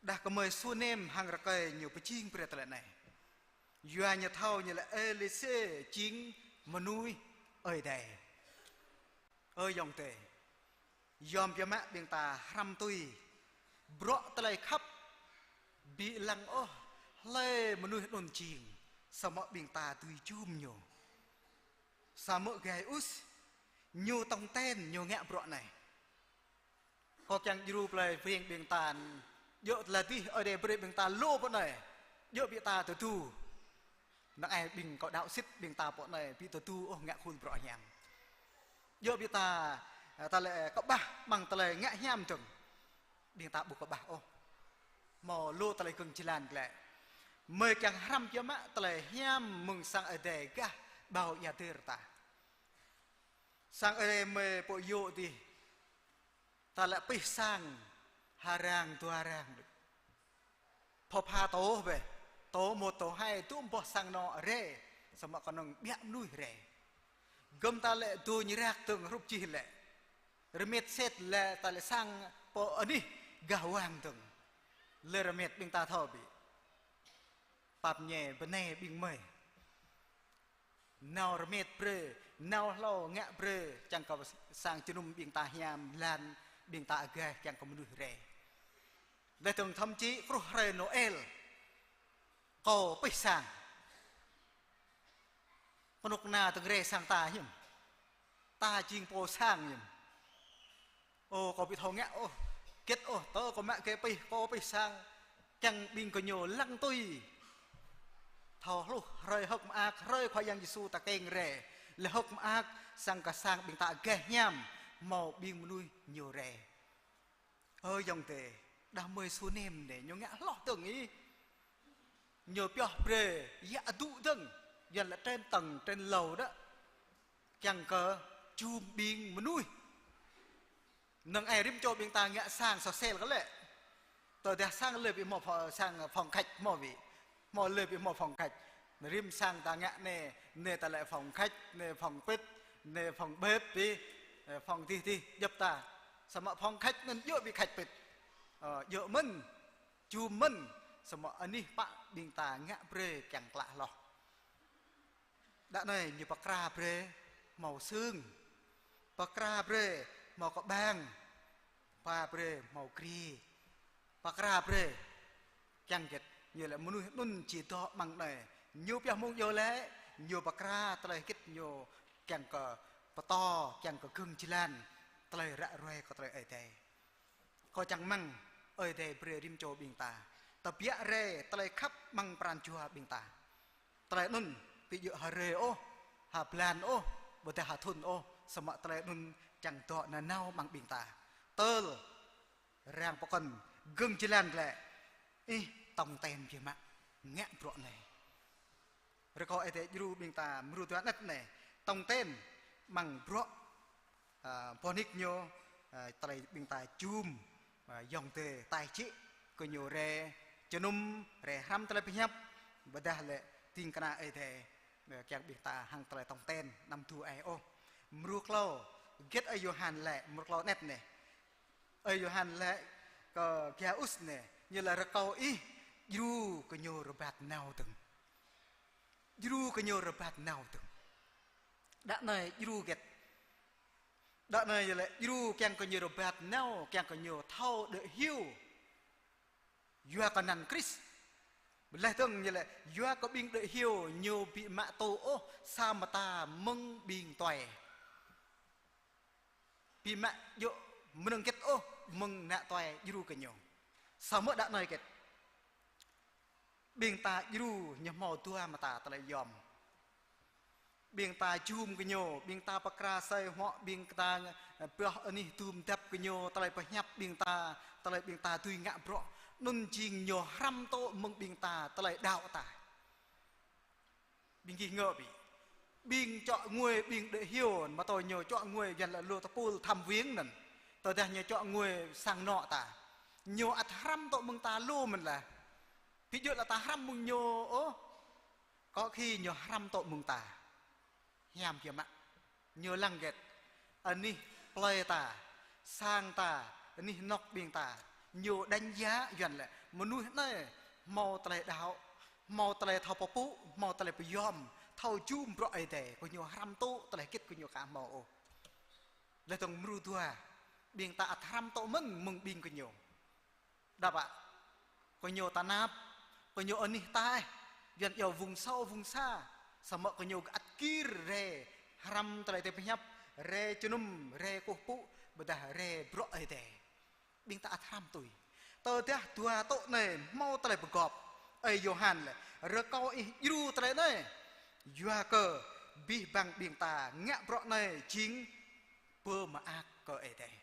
đah kơmơi Sunem hăng rơkơi ñu pơjing brơi tơlơi anai? Yua ñu thâo ñu lĕ Êlisê jing mơnuih Ơi Adai. Ơ ayŏng adơi, yom biă mă ƀing ta hrăm tui bruă tơlơi khăp ƀu lăng ôh hlơi mơnuih anŭn jing, samơ̆ ƀing ta dưi jum ñu. Samơ̆ Gaius, ñu tong ten, ñu ngă bruă anai. Kâo kiăng djru plơi Breng ƀing ta, djơ̆ tơlơi dih Ơi Adai brơi ƀing ta lu pơ anai. Djơ̆ ƀing ta tơdu. Năng ai ƀing kâo đaŏ sĭt ƀing ta pơ anai, ƀu tơdu ôh ngă khul bruă hiam. Djơ̆ ƀing ta, ta lĕ kơƀah amăng tơlơi ngă hiam dơ̆ng. Ƀing ta ƀu kơƀah ôh. Hmâo lu tơlơi gơ̆ng jơlan glaĭ. Mơi kiăng hrăm biă mă tơlơi hiam mơ̆ng sang Ơi Adai gah ƀâo ia dơr ta. Sang Ơi Adai mơi pô yŏ dih. Ta lĕ pih sang, ha rang, dua rang đôč. Pho pha tŏ bĕ, tŏ một tŏ hai, dŭm boh sang anŏ rai, samơ̆ kơnơ̆ng biă mơnuih rai. Gơ̆m ta lĕ dŏ ñu rak dơ̆ng hrup čih lĕ. Rơmet set lĕ ta lĕ sang pơ anih gah wang dơ̆ng. Lĕ rơmet ƀing ta thâo ƀĭ. Pap ñe bơnai ƀing mơi. Nao rơmet brơi, nao hlâo ngă brơi, kiăng kơ sang jơnum ƀing ta hiam, lăn ƀing ta agaih, kiăng kơ mơnuih rai. Laih dơ̆ng thậm chí kruh hrơi Noel, kâo pih sang. Kơnuk kơna dơ̆ng rai sang ta hiư̆m. Ta jing pô sang hiư̆m. Ô, kâo ƀu thâo ngă ôh, hơget ôh, tơ kâo mă kơ pih, kâo pih sang, kiăng ƀing gơñu lăng tui. Thâo hluh hrơi hơ̆k mơak, hrơi Khua Yang Yêsu tơkeng rai, lĕ hơ̆k mơak, sang kơ sang ƀing ta agaih hiam, hmâo ƀing mơnuih ñu rai. Ơ ayŏng adơi, đah kơmơi Sunem anai, ñu ngă hloh dơ̆ng ih. Ñu pioh brơi, yă adŭ dơ̆ng, yuan lĕ trên tầng, trên lầu đó. Kiăng kơ jum ƀing mơnuih. Năng ai rĭm čô ƀing ta ngă sang sosel kơ lĕ. Tơdah sang lĕ ƀu hmâo pho-, sang phòng khách hmâo ƀĭ. Hmâo lĕ ƀu hmâo phòng khách. Rĭm sang ta ngă anai, anai ta lĕ phòng khách, anai phòng pit, anai phòng bếp ƀĭ, ơ, phòng dih dih, djŏp ta. Samơ̆ phòng khách anŭn djơ̆ ƀĭ khách pit. Ơ, djơ̆ mơ̆n, jum mơ̆n, samơ̆ anih pă ƀing ta ngă brơi kiăng klă hloh. Đah anai ñu pơkra brơi hmâo sưng, pơkra brơi hmâo kơƀang, pơkra brơi hmâo grê, pơkra brơi kiăng hơget, ñu lĕ mơnuih anŭn či dŏ amăng anai. Ñu pioh mơ̆ng iâu laĭ, ñu pơkra tơlơi hơget ñu kiăng kơ pơtô, kiăng kơ gơ̆ng jơlan tơlơi ră ruai kơ tơlơi Ơi Adai. Kâo čang rơmang Ơi Adai brơi rĭm čô ƀing ta tơbiă rai tơlơi khăp amăng pran jua ƀing ta. Tơlơi anŭn ƀu djơ̆ ha hrơi ôh, ha blan ôh, ƀôdah ha thŭn ôh, samơ̆ tơlơi anŭn čang dŏ nanao amăng ƀing ta. Tơl arăng pơkŏn gơ̆ng jơlan glaĭ, ih tong ten biă mă, ngă bruă anai. Rơkâo Ơi Adai djru ƀing ta mrô dua anet anai, tong ten amăng bruă, ơ, boh nik ñu, ơ, tơlơi ƀing ta jum, ơ, ayŏng adơi tai čĭ kơ ñu rai jơnum, rai hrăm tơlơi pơhiăp, ƀôdah lĕ ding kơna Ơi Adai, ơ, kiăng ƀing ta hăng tơlơi tong ten, anăm tŭ ai ôh. Mrô klâo, hơget Ơi Yôhan laĭ, mrô klâo anet anai. Ơi Yôhan laĭ kơ Gaius anai, ñu laĭ rơkâo ih djru kơ ñu rơbat nao dơ̆ng. Djru kơ ñu rơbat nao dơ̆ng. Đah anai djru hơget? Đah anai ñu laĭ djru kiăng kơ ñu rơbat nao, kiăng kơ ñu thâo đơ̆ hyu. Yua kơ anăn Krist. Laih dơ̆ng ñu laĭ, yua kơ ƀing đuaĭ hyu ñu ƀu mă tŭ ôh sa mơta mơ̆ng ƀing tuai. Ƀu mă djơ̆ mơnơ̆ng hơget ôh mơ̆ng ană tuai djru kơ ñu. Samơ̆ đa anai hơget? Ƀing ta djru ñu hmâo dua mơta tơlơi yom. Ƀing ta jum kơ ñu, ƀing ta pơkra asơi hmŏ, ƀing ta, ơ, pioh anih dum dăp kơ ñu, tơlơi pơhiăp ƀing ta, tơlơi ƀing ta dưi ngă bruă. Anŭn jing ñu hrăm tŭ mơ̆ng ƀing ta, tơlơi đaŏ ta. Ƀing gih ngă ƀĭ. Ƀing čŏ ngui, ƀing đuaĭ hyu, mơ̆ tơl ñu čŏ ngui, găn lĕ lu tơpul tham viếng anŭn. Tơdah ñu čŏ ngui sang anŏ ta. Ñu ăt hrăm tŭ mơ̆ng ta lu mơ̆n lah. Ƀu djơ̆ lĕ ta hrăm mơ̆ng ñu ôh. Kơ khi ñu hrăm tŭ mơ̆ng ta. Hiam biă mă. Ñu lăng hơget? Anih plơi ta, sang ta, anih anŏ ƀing ta. Ñu đánh giá yuan lĕ mơnuih anai hmâo tơlơi đaŏ, hmâo tơlơi thâo pơpŭ, hmâo tơlơi pơyom, thâo jum bruă Ơi Adai, kơ ñu hrăm tŭ tơlơi hơget kơ ñu ka hmâo ôh. Laih dơ̆ng mrô dua, ƀing ta ăt hrăm tŭ mơ̆n mơ̆ng ƀing kơ ñu. Đa pă, kơ ñu tơnap, kơ ñu anih taih, yuan iâu vùng sâu vùng xa, samơ̆ kơ ñu ăt gir rai hrăm tơlơi tơpơhiăp, rai jơnum, rai kơkuh pơpŭ, ƀôdah rai bruă Ơi Adai. Ƀing ta ăt hrăm tui. Tơdah dua tŭ anai hmâo tơlơi pơgop, ơi Yôhan laĭ, rơkâo ih djru tơlơi anai. Yua kơ abih bang ƀing ta ngă bruă anai jing pơmơak kơ Ơi Adai.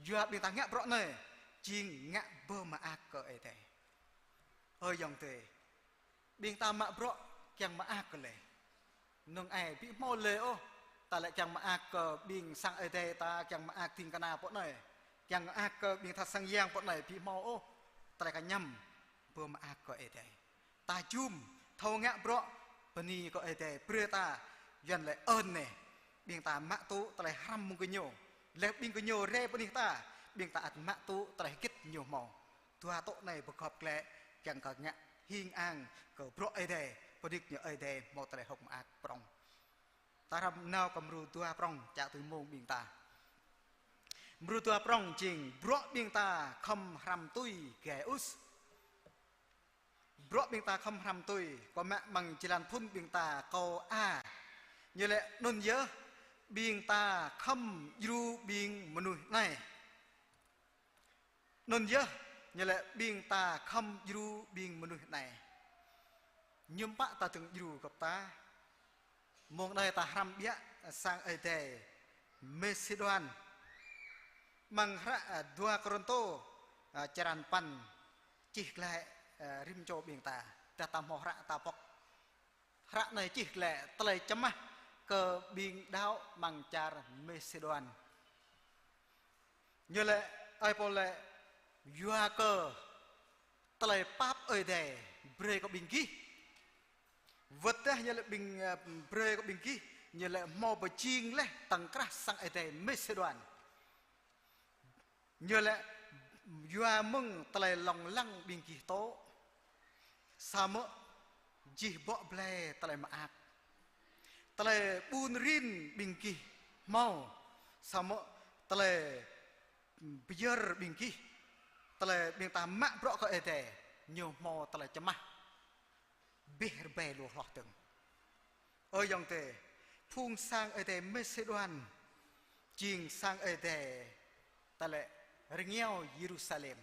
Yua ƀing ta ngă bruă anai, jing ngă pơmơak kơ Ơi Adai. Ơ ayŏng adơi, ƀing ta mă bruă kiăng mơak kơ lĕ. Nơ̆ng ai ƀu hmâo lĕ ôh, ta lĕ kiăng mơak kơ ƀing sang Ơi Adai ta, kiăng mơak ding kơna pơ anai, kiăng mơak kơ ƀing tha sang yang pơ anai ƀu hmâo ôh, ta lĕ kơñăm pơmơak kơ Ơi Adai. Ta jum, thâo ngă bruă, bơni kơ Ơi Adai brơi ta, yuan lĕ ơn anai. Ƀing ta mă tŭ tơlơi hrăm mơ̆ng gơñu. Laih ƀing gơñu rai bơni ta, ƀing ta ăt mă tŭ tơlơi hơget ñu hmâo. Dua tŭ anai pơgop glaĭ, kiăng kơ ngă hing ang kơ bruă Ơi Adai, pơđĭk ñu Ơi Adai hmâo tơlơi hơ̆k mơak prŏng. Ta hrăm nao kơ mrô dua prŏng, čă tui mông ƀing ta. Mrô dua prŏng jing bruă ƀing ta khŏm hrăm tui Gaius. Bruă ƀing ta khŏm hrăm tui, kâo mă amăng jơlan phŭn ƀing ta kâo a. Ñu lĕ anŭn yơh, ƀing ta khŏm djru ƀing mơnuih anai. Anŭn yơh, ñu lĕ ƀing ta khŏm djru ƀing mơnuih anai. Hiư̆m pă ta dơ̆ng djru gơ̆p ta. Mông anai ta hrăm biă sang Ơi Adai Mêsêđoan. Amăng hră, a, dua Kôrintô, a, črăn păn čih glaĭ, a, rĭm čô ƀing ta. Tơdah ta hmâo hră ta pŏk. Hră anai čih glaĭ tơlơi čơmah kơ ƀing đaŏ amăng čar Mêsêđoan. Ñu lĕ, ơi Pôl lĕ, yua kơ tơlơi pap Ơi Adai brơi kơ ƀing gih. Wơ̆t dah ñu lĕ ƀing, ơ, brơi kơ ƀing gih, ñu lĕ hmâo pơjing laih tơ̆ng krah sang Ơi Adai Mêsêđoan. Ñu lĕ yua mơ̆ng tơlơi lông lăng ƀing gih tŭ. Samơ̆ jih bŏ blai tơlơi mơak. Tơlơi ƀun rin ƀing gih hmâo. Samơ̆ tơlơi pơyơr ƀing gih. Tơlơi ƀing ta mă bruă kơ Ơi Adai. Ñu hmâo tơlơi čơmah. Bih rơbeh lu hloh dơ̆ng. Ơ ayŏng adơi, phung sang Ơi Adai Mêsêđoan, jing sang Ơi Adai ta lĕ rơngiao Yêrusalem.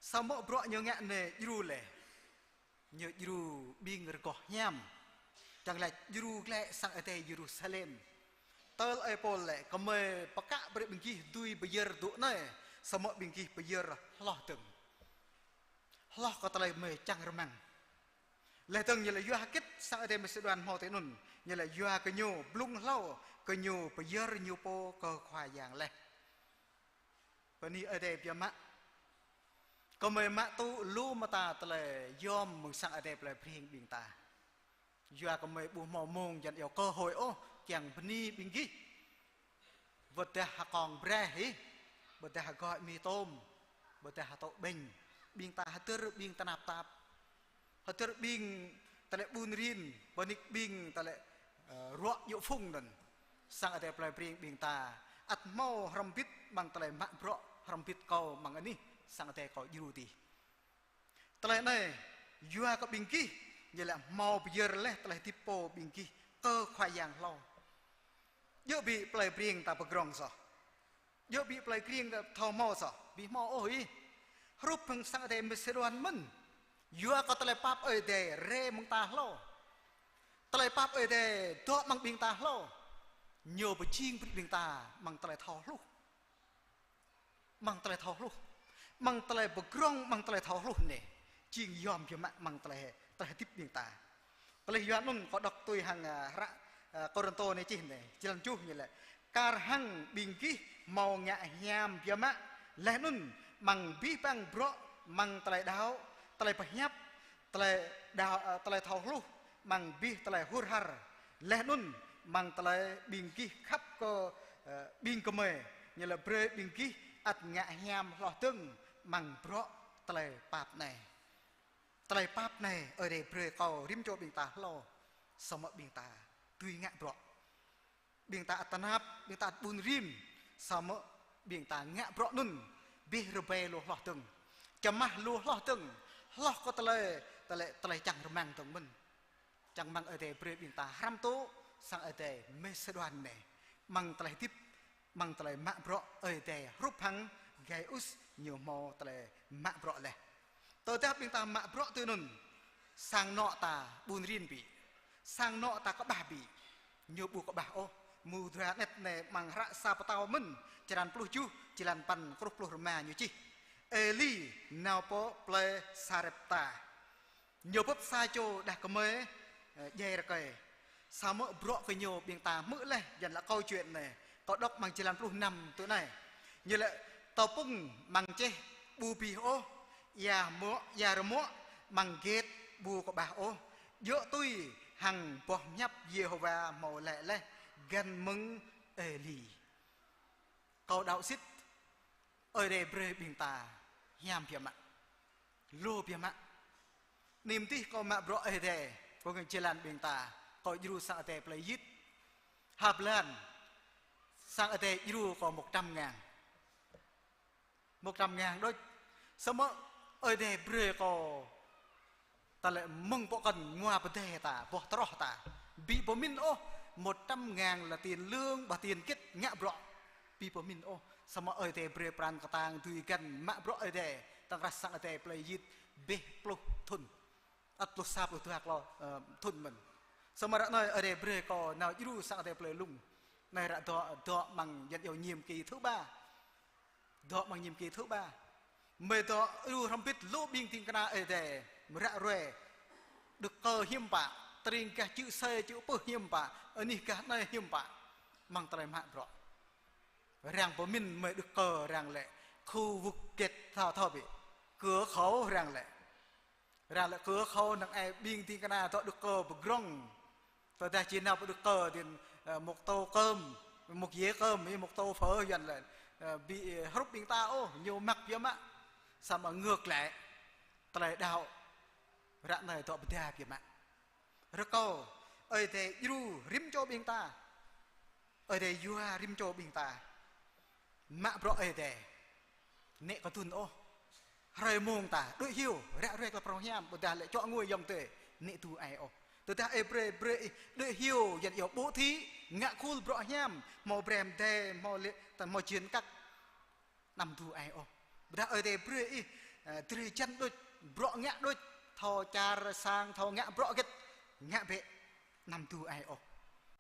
Samơ̆ bruă ñu ngă anai djru lĕ. Ñu djru ƀing rơgoh hiam. Čang laĭ djru glaĭ sang Ơi Adai Yêrusalem. Tơl ơi Pôl lĕ, gơmơi pơkă brơi ƀing gih dưi pơyơr dŏ anai, samơ̆ ƀing gih pơyơr hloh dơ̆ng. Hloh kơ tơlơi gơmơi čang rơmang. Laih dơ̆ng ñu lĕ yua hơget sang Ơi Adai Mêsêđoan hmâo tui anŭn. Ñu lĕ yua kơ ñu blung hlâo, kơ ñu pơyơr ñu pô kơ Khua Yang laih. Bơni Ơi Adai biă mă. Gơmơi mă tŭ lu mơta tơlơi yom mơ̆ng sang Ơi Adai plei Breng ƀing ta. Yua gơmơi ƀu hmâo mông jăn iâu cơ hội ôh, kiăng bơni ƀing gih. Ƀôdah hơkông braih hĭ, ƀôdah hơgŏ mì tôm, ƀôdah hơtŏ ƀañ, ƀing ta hơdơr ƀing tơnap tap. Hơdơr ƀing tơlơi ƀun rin, bơnik ƀing tơlơi, ơ, ruă djơ̆ phung anŭn. Sang Ơi Adai plei Breng ƀing ta, ăt hmâo hrŏm hơbĭt amăng tơlơi mă bruă, hrŏm hơbĭt kâo amăng anih, sang Ơi Adai kâo djru dih. Tơlơi anai, yua kơ ƀing gih, ñu laĭ hmâo pơyơr laih tơlơi hơdip pô ƀing gih kơ Khua Yang hlâo. Djơ̆ ƀĭ plei Breng ta pơdrŏng soh. Djơ̆ ƀĭ plei Breng ta thâo hmâo soh. Ƀu hmâo ôh ih. Hrup hăng sang Adai Masêđuan mơ̆n. Yua kơ tơlơi pap Ơi Adai rai mơ̆ng ta hlâo. Tơlơi pap Ơi Adai dŏ amăng ƀing ta hlâo. Ñu pơjing brơi ƀing ta amăng tơlơi thâo hluh. Amăng tơlơi thâo hluh. Amăng tơlơi pơdrŏng, amăng tơlơi thâo hluh anai. Jing yom biă mă amăng tơlơi, tơlơi hơdip ƀing ta. Tơlơi Yuan anŭn kâo đŏk tui hăng, a, hră, a, Kôrintô anai čih anai. Jơlan tơjuh ñu laĭ. Kar hăng ƀing gih hmâo ngă hiam biă mă. Laih anŭn amăng abih bang bruă amăng tơlơi đaŏ, tơlơi pơhiăp, tơlơi đaŏ, a, tơlơi thâo hluh, amăng abih tơlơi hur har. Laih anŭn amăng tơlơi ƀing gih khăp kơ, ơ, ƀing gơmơi, ñu laĭ brơi ƀing gih ăt ngă hiam hloh dơ̆ng amăng bruă tơlơi pap anai. Tơlơi pap anai, Ơi Adai brơi kơ rĭm čô ƀing ta hlâo, samơ̆ ƀing ta dưi ngă bruă. Ƀing ta ăt tơnap, ƀing ta ăt ƀun rin, samơ̆ ƀing ta ngă bruă anŭn, abih rơbei lu hloh dơ̆ng. Čơmah lu hloh dơ̆ng, hloh kơ tơlơi, tơlơi, tơlơi čang rơmang dơ̆ng mơ̆n. Čang rơmang Ơi Adai brơi ƀing ta hrăm tŭ, sang Ơi Adai Masêđuan anai. Amăng tơlơi hơdip, amăng tơlơi mă bruă Ơi Adai hrup hăng Gaius ñu hmâo tơlơi mă bruă laih. Tơdah ƀing ta mă bruă tui anŭn, sang anŏ ta ƀun rin ƀĭ. Sang anŏ ta kơƀah ƀĭ. Ñu ƀu kơƀah ôh. Mơ̆ng dua anet anai amăng hră sa Pơtao mơ̆n, črăn pluh tơjuh, jơlan păn truh pluh rơma ñu čih. Êli nao pơ plei Sarepta. Ñu bưp sa čô đah kơmơi, ơ, djai rơkơi. Samơ̆ bruă kơ ñu ƀing ta hmư̆ laih, Yuan laĭ câu chuyện anai. Kâo đŏk amăng jơlan pluh năm tui anai. Ñu laĭ tơpŭng amăng čeh ƀu abih ôh, ia rơmuă, ia rơmuă amăng gĕt ƀu kơƀah ôh. Djơ̆ tui hăng boh hiăp Yêhôwa hmâo laĭ laih găn mơ̆ng Êli. Kâo đaŏ sĭt, Ơi Adai brơi ƀing ta hiam biă mă. Lu biă mă. Anai mơ̆n tih kâo mă bruă Ơi Adai, pơgơ̆ng jơlan ƀing ta, kâo djru sang Ơi Adai plei Yit. Ha blan, sang Ơi Adai djru kâo một trăm ngàn. Một trăm ngàn đôč. Samơ̆ Ơi Adai brơi kâo tơlơi mơ̆ng pơkŏn ngua pơdai ta, boh troh ta. Ƀu pơmĭn ôh, một trăm ngàn là tiền lương, ƀah tiền kit ngă bruă. Ƀu pơmĭn ôh, samơ̆ Ơi Adai brơi pran kơtang dưi găn mă bruă Ơi Adai, tơ̆ng krah sang Ơi Adai plei Yit, abih pluh thŭn. Ăt pluh sa pluh dua klâo, ơ, thŭn mơ̆n. Samơ̆ ră anai Ơi Adai brơi kâo nao djru sang Ơi Adai plei Lung. Anai ră dŏ, dŏ amăng Yuan iâu nhiệm kỳ thứ ba. Dŏ amăng nhiệm kỳ thứ ba. Mơi dŏ djru hrŏm hơbĭt lu ƀing ding kơna Ơi Adai, mơ̆ ră ruai. Đức cơ hiư̆m pă, tơring gah čư̆ asơi čư̆ pưh hiư̆m pă, anih gah anai hiư̆m pă. Amăng tơlơi mă bruă. Arăng pơmĭn mơi Đức cơ arăng laĭ khu vực gĕt thâo thâo ƀĭ. Cửa khẩu arăng laĭ. Arăng laĭ kơ kâo năng ai ƀing ding kơna dŏ Đức Cơ pơdrŏng. Tơdah či nao pơ Đức Cơ ding, ơ, một tô cơm, một dĩa cơm, một tô phở Yuan laĭ, ơ, ƀu, ơ, hrup ƀing ta ôh, ñu mă biă mă. Samơ̆ ngược lại, tơlơi đaŏ ră anai dŏ pơdah biă mă. Rơkâo Ơi Adai djru rĭm čô ƀing ta. Ơi Adai yua rĭm čô ƀing ta mă bruă Ơi Adai. Nĕ kơdŭn ôh. Hrơi mông ta đuaĭ hyu, ră ruai tơlơi prŏng hiam, ƀôdah lĕ čŏ ngui ayŏng adơi, nĕ tŭ ai ôh. Tơdah Ơi Adai brơi, brơi ih đuaĭ hyu, Yuan iâu bố thí, ngă khul bruă hiam, hmâo brem dai, hmâo lĕ, ta hmâo jên kăk, anăm tŭ ai ôh. Ƀôdah Ơi Adai brơi ih, ơ, drơi jăn đôč, bruă ngă đôč, thâo čar sang, thâo ngă bruă hơget, ngă bĕ, anăm tŭ ai ôh.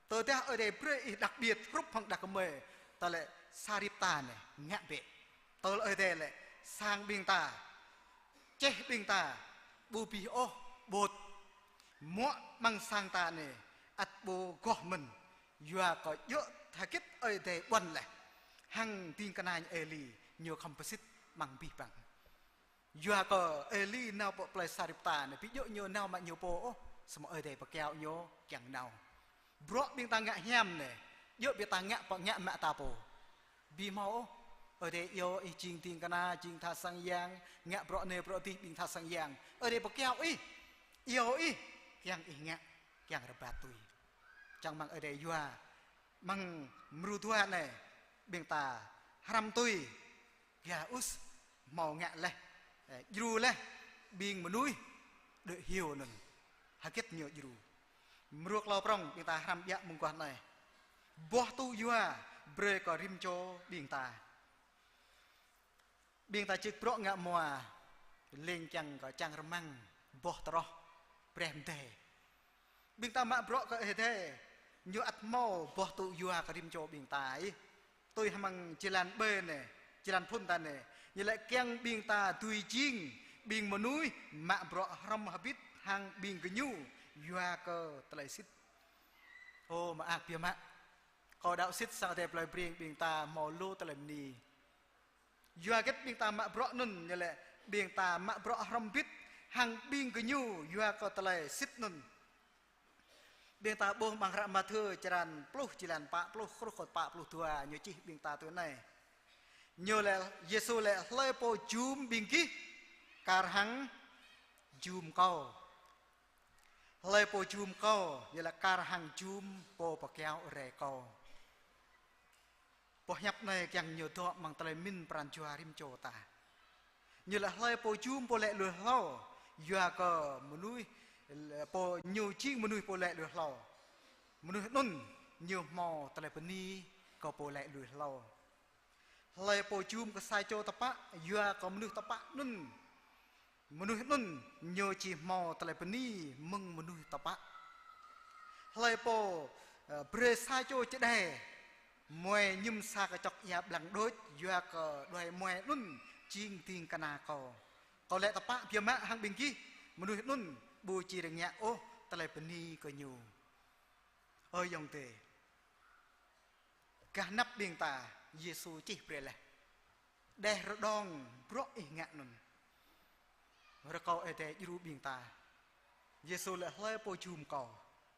Tơdah Ơi Adai brơi ih đặc biệt hrup hăng đah kơmơi, tơlơi Saripta anai, ngă bĕ. Tơl Ơi Adai lĕ, sang ƀing ta, čeh ƀing ta, ƀu abih ôh, ƀô̆t. Muă amăng sang ta anai, ăt ƀu goh mơ̆n. Yua kơ djơ̆ hơget Ơi Adai ƀuăn laih. Hăng ding kơna Êli, ñu khŏm pơsit amăng abih bang. Yua kơ Êli nao pơ plei Saripta anai, ƀu djơ̆ ñu nao mă ñu pô ôh, samơ̆ Ơi Adai pơkiaŏ ñu kiăng nao. Bruă ƀing ta ngă hiam anai, djơ̆ ƀing ta ngă pơ ngă mă ta pô. Ƀu hmâo ôh, Ơi Adai iâu ih jing ding kơna, jing tha sang yang, ngă bruă anai bruă adih ƀing tha sang yang. Ơi Adai pơkiaŏ ih, iâu ih, kiăng ih ngă, kiăng rơbat tui. Čang rơmang Ơi Adai yua, amăng mrô dua anai, ƀing ta hrăm tui, Gaius hmâo ngă laih, ơ, djru laih, ƀing mơnuih đuaĭ hyu anŭn. Hơget ñu djru? Mrô klâo prŏng ƀing ta hrăm biă mơguah anai. Boh tŭ yua brơi kơ rĭm čô ƀing ta. Ƀing ta čih bruă ngă hmua, leng kiăng kơ čang rơmang boh tơroh breh mdê. Ƀing ta mă bruă kơ Ơi Adai, ñu ăt hmâo boh tŭ yua kơ rĭm čô ƀing ta ih. Tui hăng amăng jơlan ƀơi anai, jơlan phŭn ta anai, ñu laĭ kiăng ƀing ta dưi jing ƀing mơnuih mă bruă hrŏm hơbĭt hăng ƀing gơñu yua kơ tơlơi sĭt. Ơ, mơak biă mă. Kâo đaŏ sĭt sang Ơi Adai plơi Breng ƀing ta hmâo lu tơlơi bơni. Yua hơget ƀing ta mă bruă anŭn, ñu laĭ ƀing ta mă bruă hrŏm hơbĭt hăng ƀing gơñu yua kơ tơlơi sĭt anŭn. Ƀing ta ƀuh amăng hră Mathiơ črăn pluh, jơlan pă pluh truh kơ pă pluh dua, ñu čih ƀing ta tui anai. Ñu laĭ, Yêsu laĭ: Hlơi pô jum ƀing gih, kar hăng jum Kâo. Hlơi pô jum Kâo, ñu laĭ kar hăng jum Pô pơkiaŏ rai Kâo. Boh hiăp anai kiăng ñu dŏ amăng tơlơi pơmĭn pran jua rĭm čô ta. Ñu laĭ hlơi pô jum pô laĭ lui hlâo, yua kơ mơnuih, pô ñu jing mơnuih pô laĭ lui hlâo. Mơnuih anŭn ñu hmâo tơlơi bơni kơ pô laĭ lui hlâo. Hlơi pô jum kơ sa čô tơpă, yua kơ mơnuih tơpă anŭn, mơnuih anŭn ñu či hmâo tơlơi bơni mơ̆ng mơnuih tơpă. Hlơi pô, ơ, brơi sa čô čơđai, muai mơñum sa kơčŏk ia blang đôč, yua kơ đuaĭ muai anŭn jing ding kơna Kâo. Kâo laĭ tơpă biă mă hăng ƀing gih, mơnuih anŭn ƀu či rơngiă ôh tơlơi bơni kơ ñu. Ơ ayŏng adơi, gah anăp ƀing ta, Yêsu čih brơi laih: Đeh rơđông bruă ih ngă anŭn, rơkâo Ơi Adai djru ƀing ta. Yêsu laĭ hlơi pô jum Kâo,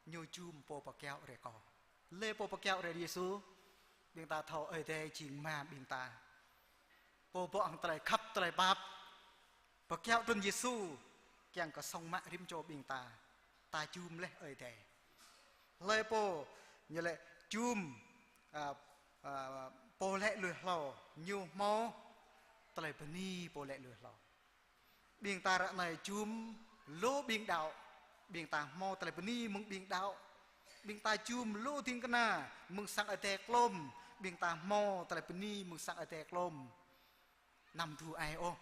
ñu jum Pô pơkiaŏ rai Kâo. Hlơi Pô pơkiaŏ rai Yêsu? Ƀing ta thâo Ơi Adai jing Ama ƀing ta, Pô bŏ hăng tơlơi khăp tơlơi pap. Pơkiaŏ trŭn Yêsu kiăng kơ sŏng mă rĭm čô ƀing ta. Ta jum laih Ơi Adai. Hlơi pô, ñu laĭ jum, a, a, pô laĭ lui hlâo, ñu hmâo tơlơi bơni pô laĭ lui hlâo. Ƀing ta ră anai jum lu ƀing đaŏ, ƀing ta hmâo tơlơi bơni mơ̆ng ƀing đaŏ. Ƀing ta jum lu ding kơna mơ̆ng sang Ơi Adai klôm, ƀing ta hmâo tơlơi bơni mơ̆ng sang Ơi Adai klôm. Anăm tŭ ai ôh.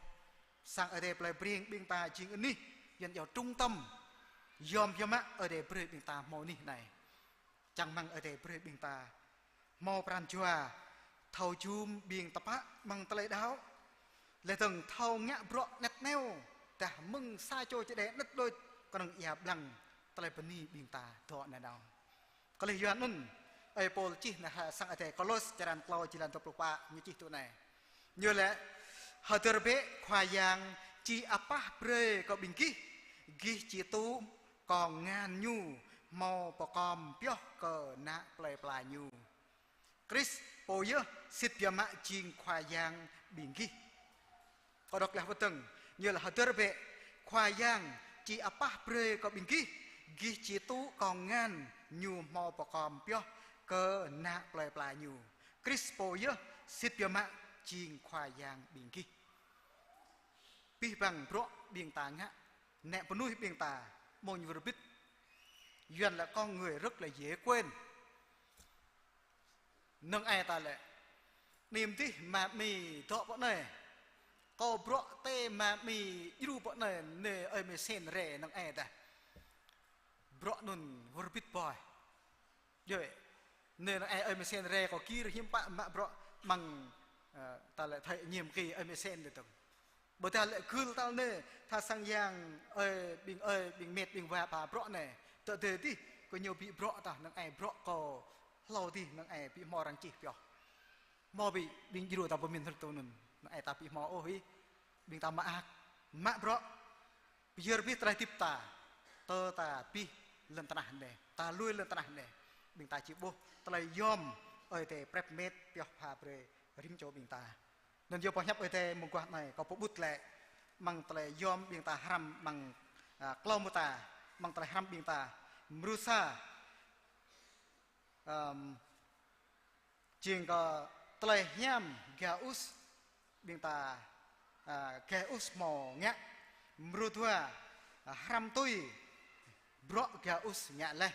Sang Ơi Adai plơi Breng ƀing ta jing anih, Yuan iâu trung tâm. Yom biă mă Ơi Adai brơi ƀing ta hmâo anih anai. Čang rơmang Ơi Adai brơi ƀing ta hmâo pran jua thâo jum ƀing tơpă amăng tơlơi đaŏ. Laih dơ̆ng thâo ngă bruă anet neo, dah mơ̆ng sa čô čơđai anet đôč, kơnơ̆ng ia blang tơlơi bơni ƀing ta dŏ nanao. Kơlih yua anŭn, ơi Pôl čih nao hăng sang Ơi Adai Kôlôs črăn klâo jơlan dua pluh pă, ñu čih tui anai. Ñu laĭ: Hơdơr bĕ Khua Yang či apah brơi kơ ƀing gih, gih či tŭ kông ngăn Ñu hmâo pơkom pioh kơ ană plơi pla Ñu. Krist pô yơh sĭt biă mă jing Khua Yang ƀing gih. Kâo đŏk laih wơ̆t dơ̆ng, ñu laĭ: Hơdơr bĕ, Khua Yang či apah brơi kơ ƀing gih, gih či tŭ kông ngăn Ñu hmâo pơkom pioh kơ ană plơi pla Ñu. Krist pô yơh sĭt biă mă jing Khua Yang ƀing gih. Abih bang bruă ƀing ta ngă, nĕ mơnuih ƀing ta, mơ̆ng wơr bĭt. Yuan laĭ con người rất là dễ quên. Năng ai ta laĭ: Anăm dih mă mi dŏ pơ anai. Kâo bruă tê mă mi djru pơ anai, nê ơi mê sen rai năng ai ta. Bruă anŭn wơr bĭt boih. Yơh, nê năng ai ơi mê sen rai kâo gir hiư̆m pă mă bruă mơ̆ng, ơ, ta laĭ thời nhiệm kỳ ơi mê sen đơi tơ̆ng. Ƀôdah laĭ gưl tal nê, tha sang yang ơi, ƀing ơi, ƀing met, ƀing wa pha bruă anai. Tơdơi dih, kơ ñu ƀu bruă tah, năng ai bruă kâo hlâo dih, năng ai ƀu hmâo arăng čih pioh. Hmâo ƀing, ƀing djru ta pơmĭn hơdră tui anŭn, năng ai ta ƀu hmâo ôh hĭ, ƀing ta mơak, mă bruă, pơyơr abih tơlơi hơdip ta, tơ ta abih lŏn tơnah anai, ta lui lŏn tơnah anai, ƀing ta či ƀuh tơlơi yom Ơi Adai prep met pioh pha brơi rĭm čô ƀing ta. Anŭn yơh boh hiăp Ơi Adai mơguah anai, kâo pơƀut lĕ, amăng tơlơi yom ƀing ta hrăm amăng, a, klâo mơta, amăng tơlơi hrăm ƀing ta, mrô sa, ơm, jing kơ tơlơi hiam gaius, ƀing ta, a, gaius hmâo ngă. Mrô dua, hrăm tui bruă Gauss ngă laih.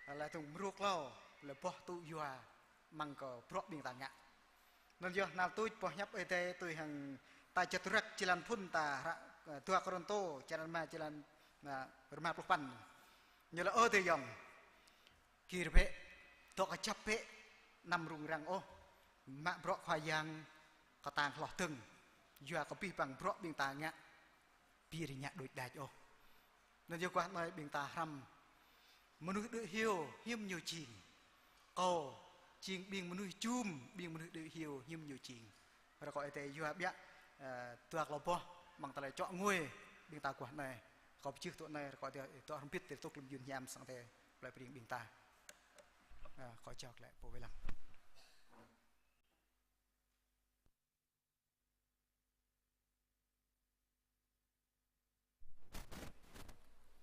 Laih dơ̆ng mrô klâo, lĕ boh tŭ yua amăng kơ bruă ƀing ta ngă. Anŭn yơh hnal tuč boh hiăp Ơi Adai tui hăng ta čăt rơ̆k jơlan phŭn ta hră, ơ, dua Kôrintô, črăn rơma, jơlan, ơ, rơma pluh păn. Ñu laĭ: Ơ adơi ayŏng, gir bĕ, dŏ kơjăp bĕ, anăm rŭng răng ôh, mă bruă Khua Yang kơtang hloh dơ̆ng, yua kơ abih bang bruă ƀing ta ngă, ƀu dưi ngă đôč đač ôh. Anŭn yơh guah anai ƀing ta hrăm mơnuih đuaĭ hyu hiư̆m ñu jing. Kâo jing ƀing mơnuih jum, ƀing mơnuih đuaĭ hyu hiư̆m ñu jing. Rơkâo Ơi Adai yua biă, ơ, dua klâo boh amăng tơlơi čŏk ngui ƀing ta guah anai. Rơkâo pơjưh tui anai, rơkâo Ơi Adai dŏ hrŏm hơbĭt tơlơi tŭk lơ̆m yun hiam sang Ơi Adai plei Breng ƀing ta. Ơ, rơkâo jao glaĭ pô wai lăng.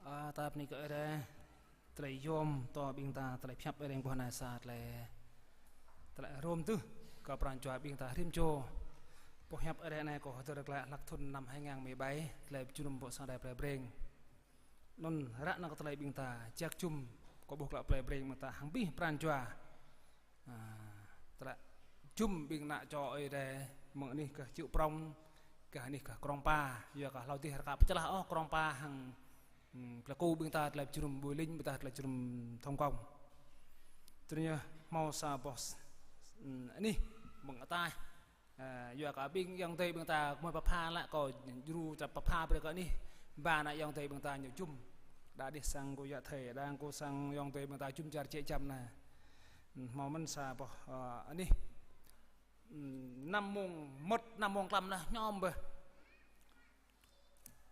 Ơ, ta bơni kơ Ơi Adai, tơlơi yôm tơ ƀing ta, tơlơi pơhiăp Ơi Adai guah anai sa tơlơi, tơlơi hrŏm tŭ kơ pran jua ƀing ta rĭm čô. Boh hiăp Ơi Adai anai kâo hơdơr glaĭ hlăk thŭn năm hai ngàn mười bảy, tơlơi pơjơnum pơ sang Ơi Adai plei Breng. Anŭn ră anai kơ tơlơi ƀing ta jak jum, kâo ƀuh glaĭ plei Breng ƀing ta hăng abih pran jua. Ơ, tơlơi jum ƀing ană čô Ơi Adai, mơ̆ng anih gah Čư̆ Prŏng, gah anih gah Krông Pa, yua kơ hlâo dih rơkâo pơčơlah ôh Krông Pa hăng, ưm, Plei Ku ƀing ta tơlơi pơjơnum ƀui ling, ƀing ta tơlơi pơjơnum Thông Công. Tui anŭn yơh hmâo sa boh, ưm, anih mơ̆ng ataih. Ơ, yua kơ ƀing ayŏng adơi ƀing ta gơmơi pơpha laĭ kâo djru čăp pơpha brơi kơ anih. Ba ană ayŏng adơi ƀing ta ñu jum. Đa đih sang kơ yă thê, đa kơ sang ayŏng adơi ƀing ta jum čar čĕ čăm anai. Hmâo mơ̆n sa boh, ơ, anih. Năm mông mơ̆t, năm mông klăm anai, ñom bĕ.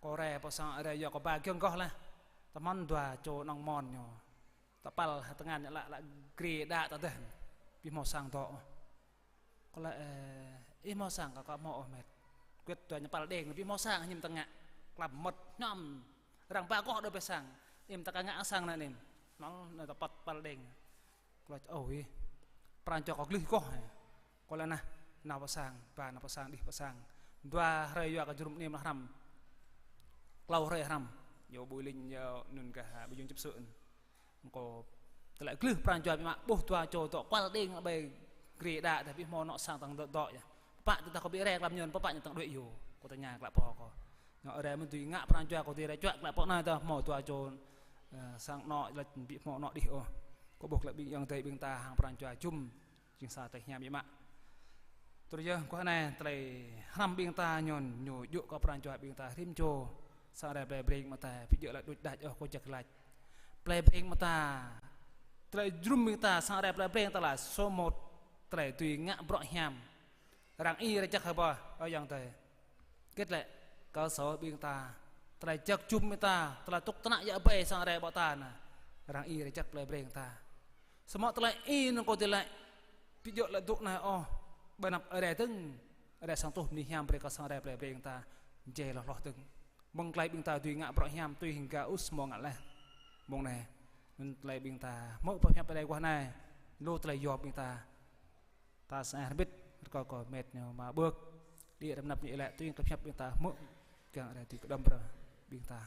Kâo rai pơ sang, rai yua kơ ba giŏng gŏh laih. Tơmăn dua čô nŏng mon ñu. Tơpăl hơtơngan ñu laĭ, laĭ grê đa tơdeh. Ƀu hmâo sang dŏ. Kâo laĭ, ơ, ih hmâo sang kơ kâo hmâo ôh met. Kơyua dua ñu păl đeng, ƀu hmâo sang hiư̆m ta ngă. Klăm mơ̆t ñom. Arăng ba gŏh đơ bĕ sang. Hiư̆m ta ka ngă sang anai hiư̆m. Nŏng anai ta păt păl đeng. Kâo laĭ, ơ ih. Pran jua kâo glưh gŏh. Kâo laĭ nah, nao pơ sang, ba nao pơ sang, đih pơ sang. Dua hrơi yua kơ jơnum anih mơ̆ hrăm. Klâo hrơi hrăm. Yua ƀui ling, yua anŭn gah, ƀu jung čŭp sư̆. Kâo tơlơi glưh pran jua biă mă ƀuh dua čô dŏ kual đing ƀơi grê đa, tơdah ƀu hmâo anŏ sang tơ̆ng dŏ dŏ yơh. Pơpă tơdah kâo ƀu rai klăm ñu, pơpă ñu tơ̆ng đuaĭ yơh. Kâo tơña glaĭ pô kâo. Ñu rai mơ̆n dưi ngă pran jua kâo dưi rai čuă glaĭ pô anai tơdah hmâo dua čô, ơ, sang anŏ lĕ ƀu hmâo anŏ đih ôh. Kâo ƀuh glaĭ ƀing ayŏng adơi ƀing ta hăng pran jua jum. Jing sa tơlơi hiam biă mă. Tui anŭn yơh, guah anai tơlơi hrăm ƀing ta ñu, ñu djơ̆ kơ pran jua ƀing ta rĭm čô. Sang Ơi Adai plei Breng mơ̆ ta, ƀu djơ̆ laĭ đôč đač ôh kâo jak laĭ. Plei Breng mơ̆ ta, tơlơi jơnum ƀing ta, sang Ơi Adai plei Breng ta laĭ số một, tơlơi dưi ngă bruă hiam. Arăng ih rơjăk hơbah, ơ ayŏng adơi. Kĭt lĕ, kơ sô ƀing ta, tơlơi jak jum ƀing ta, tơlơi tŭk tơnă yă ƀai sang Ơi Adai ƀô̆ ta anai. Arăng ih rơjăk plei Breng ta. Samơ̆ tơlơi ih anŭn kâo tơlơi, ƀu djơ̆ laĭ dŏ anai ôh, ƀơi anăp Ơi Adai dơ̆ng, Ơi Adai sang tuh bơni hiam brơi kơ sang Ơi Adai plei Breng ta, jai hloh hloh dơ̆ng. Mơ̆ng tơlơi ƀing ta dưi ngă bruă hiam tui hăng Gauss hmâo ngă laih. Mơ̆ng anai, anŭn tơlơi ƀing ta, hmư̆ boh hiăp Ơi Adai guah anai, lu tơlơi yom ƀing ta. Ta sa ai hrŏm hơbĭt, rơkâo kơ met ñu mă ƀơ̆k, đĭ răm năp ñu lĕ tui kơ hiăp ƀing ta hmư̆, kiăng Ơi Adai tui kơđŏm brơi ƀing ta.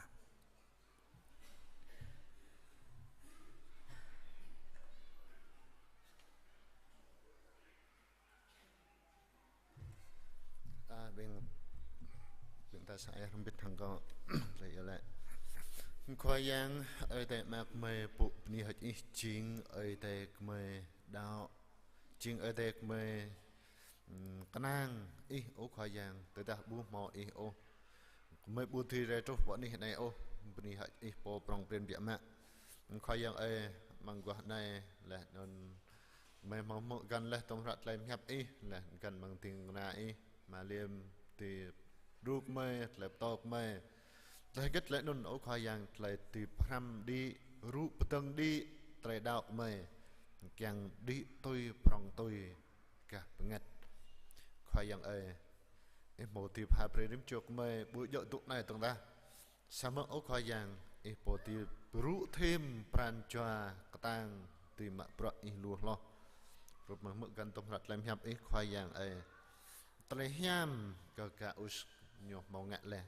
Ta ƀing, ƀing ta sa ai hrŏm hơbĭt hăng kâo, tơlơi iâu laĭ. Khua Yang, Ơi Adai mơak mơi pŭ bơni hơ̆k Ih jing Ơi Adai kơ mơi đaŏ. Jing Ơi Adai kơ mơi, ưm, kơnang Ih, ơ Khua Yang, tơdah ƀu hmâo Ih ôh, kơ mơi ƀu dưi rai truh pơ anih anai ôh, bơni hơ̆k Ih pô prŏng prin biă mă. Khua Yang ơi, amăng guah anai, laih anŭn kơ mơi hmâo hmư̆ găn laih tơm hră tơlơi pơhiăp Ih, laih găn amăng ding kơna Ih, Ama Liêm, tui đru kơ mơi, tơlơi pơtô kơ mơi. Tơlơi hơgĕt laih anŭn, ơ Khua Yang, tơlơi tui pơhrăm đĭ, rŭ pơdơ̆ng đĭ, tơlơi đaŏ kơ mơi. Kiăng đĭ tui prŏng tui gah bơngăt. Khua Yang ơi, Ih hmâo tui pha brơi rĭm čô kơ mơi, ƀu djơ̆ dŏ anai dơ̆ng tah. Samơ̆ ơ Khua Yang, Ih pô dưi rŭ thêm pran jua kơtang dưi mă bruă Ih lu hloh. Rup mơ̆ hmư̆ găn tơm hră tơlơi pơhiăp Ih Khua Yang ơi. Tơlơi hiam kơ Gauss ñu hmâo ngă laih.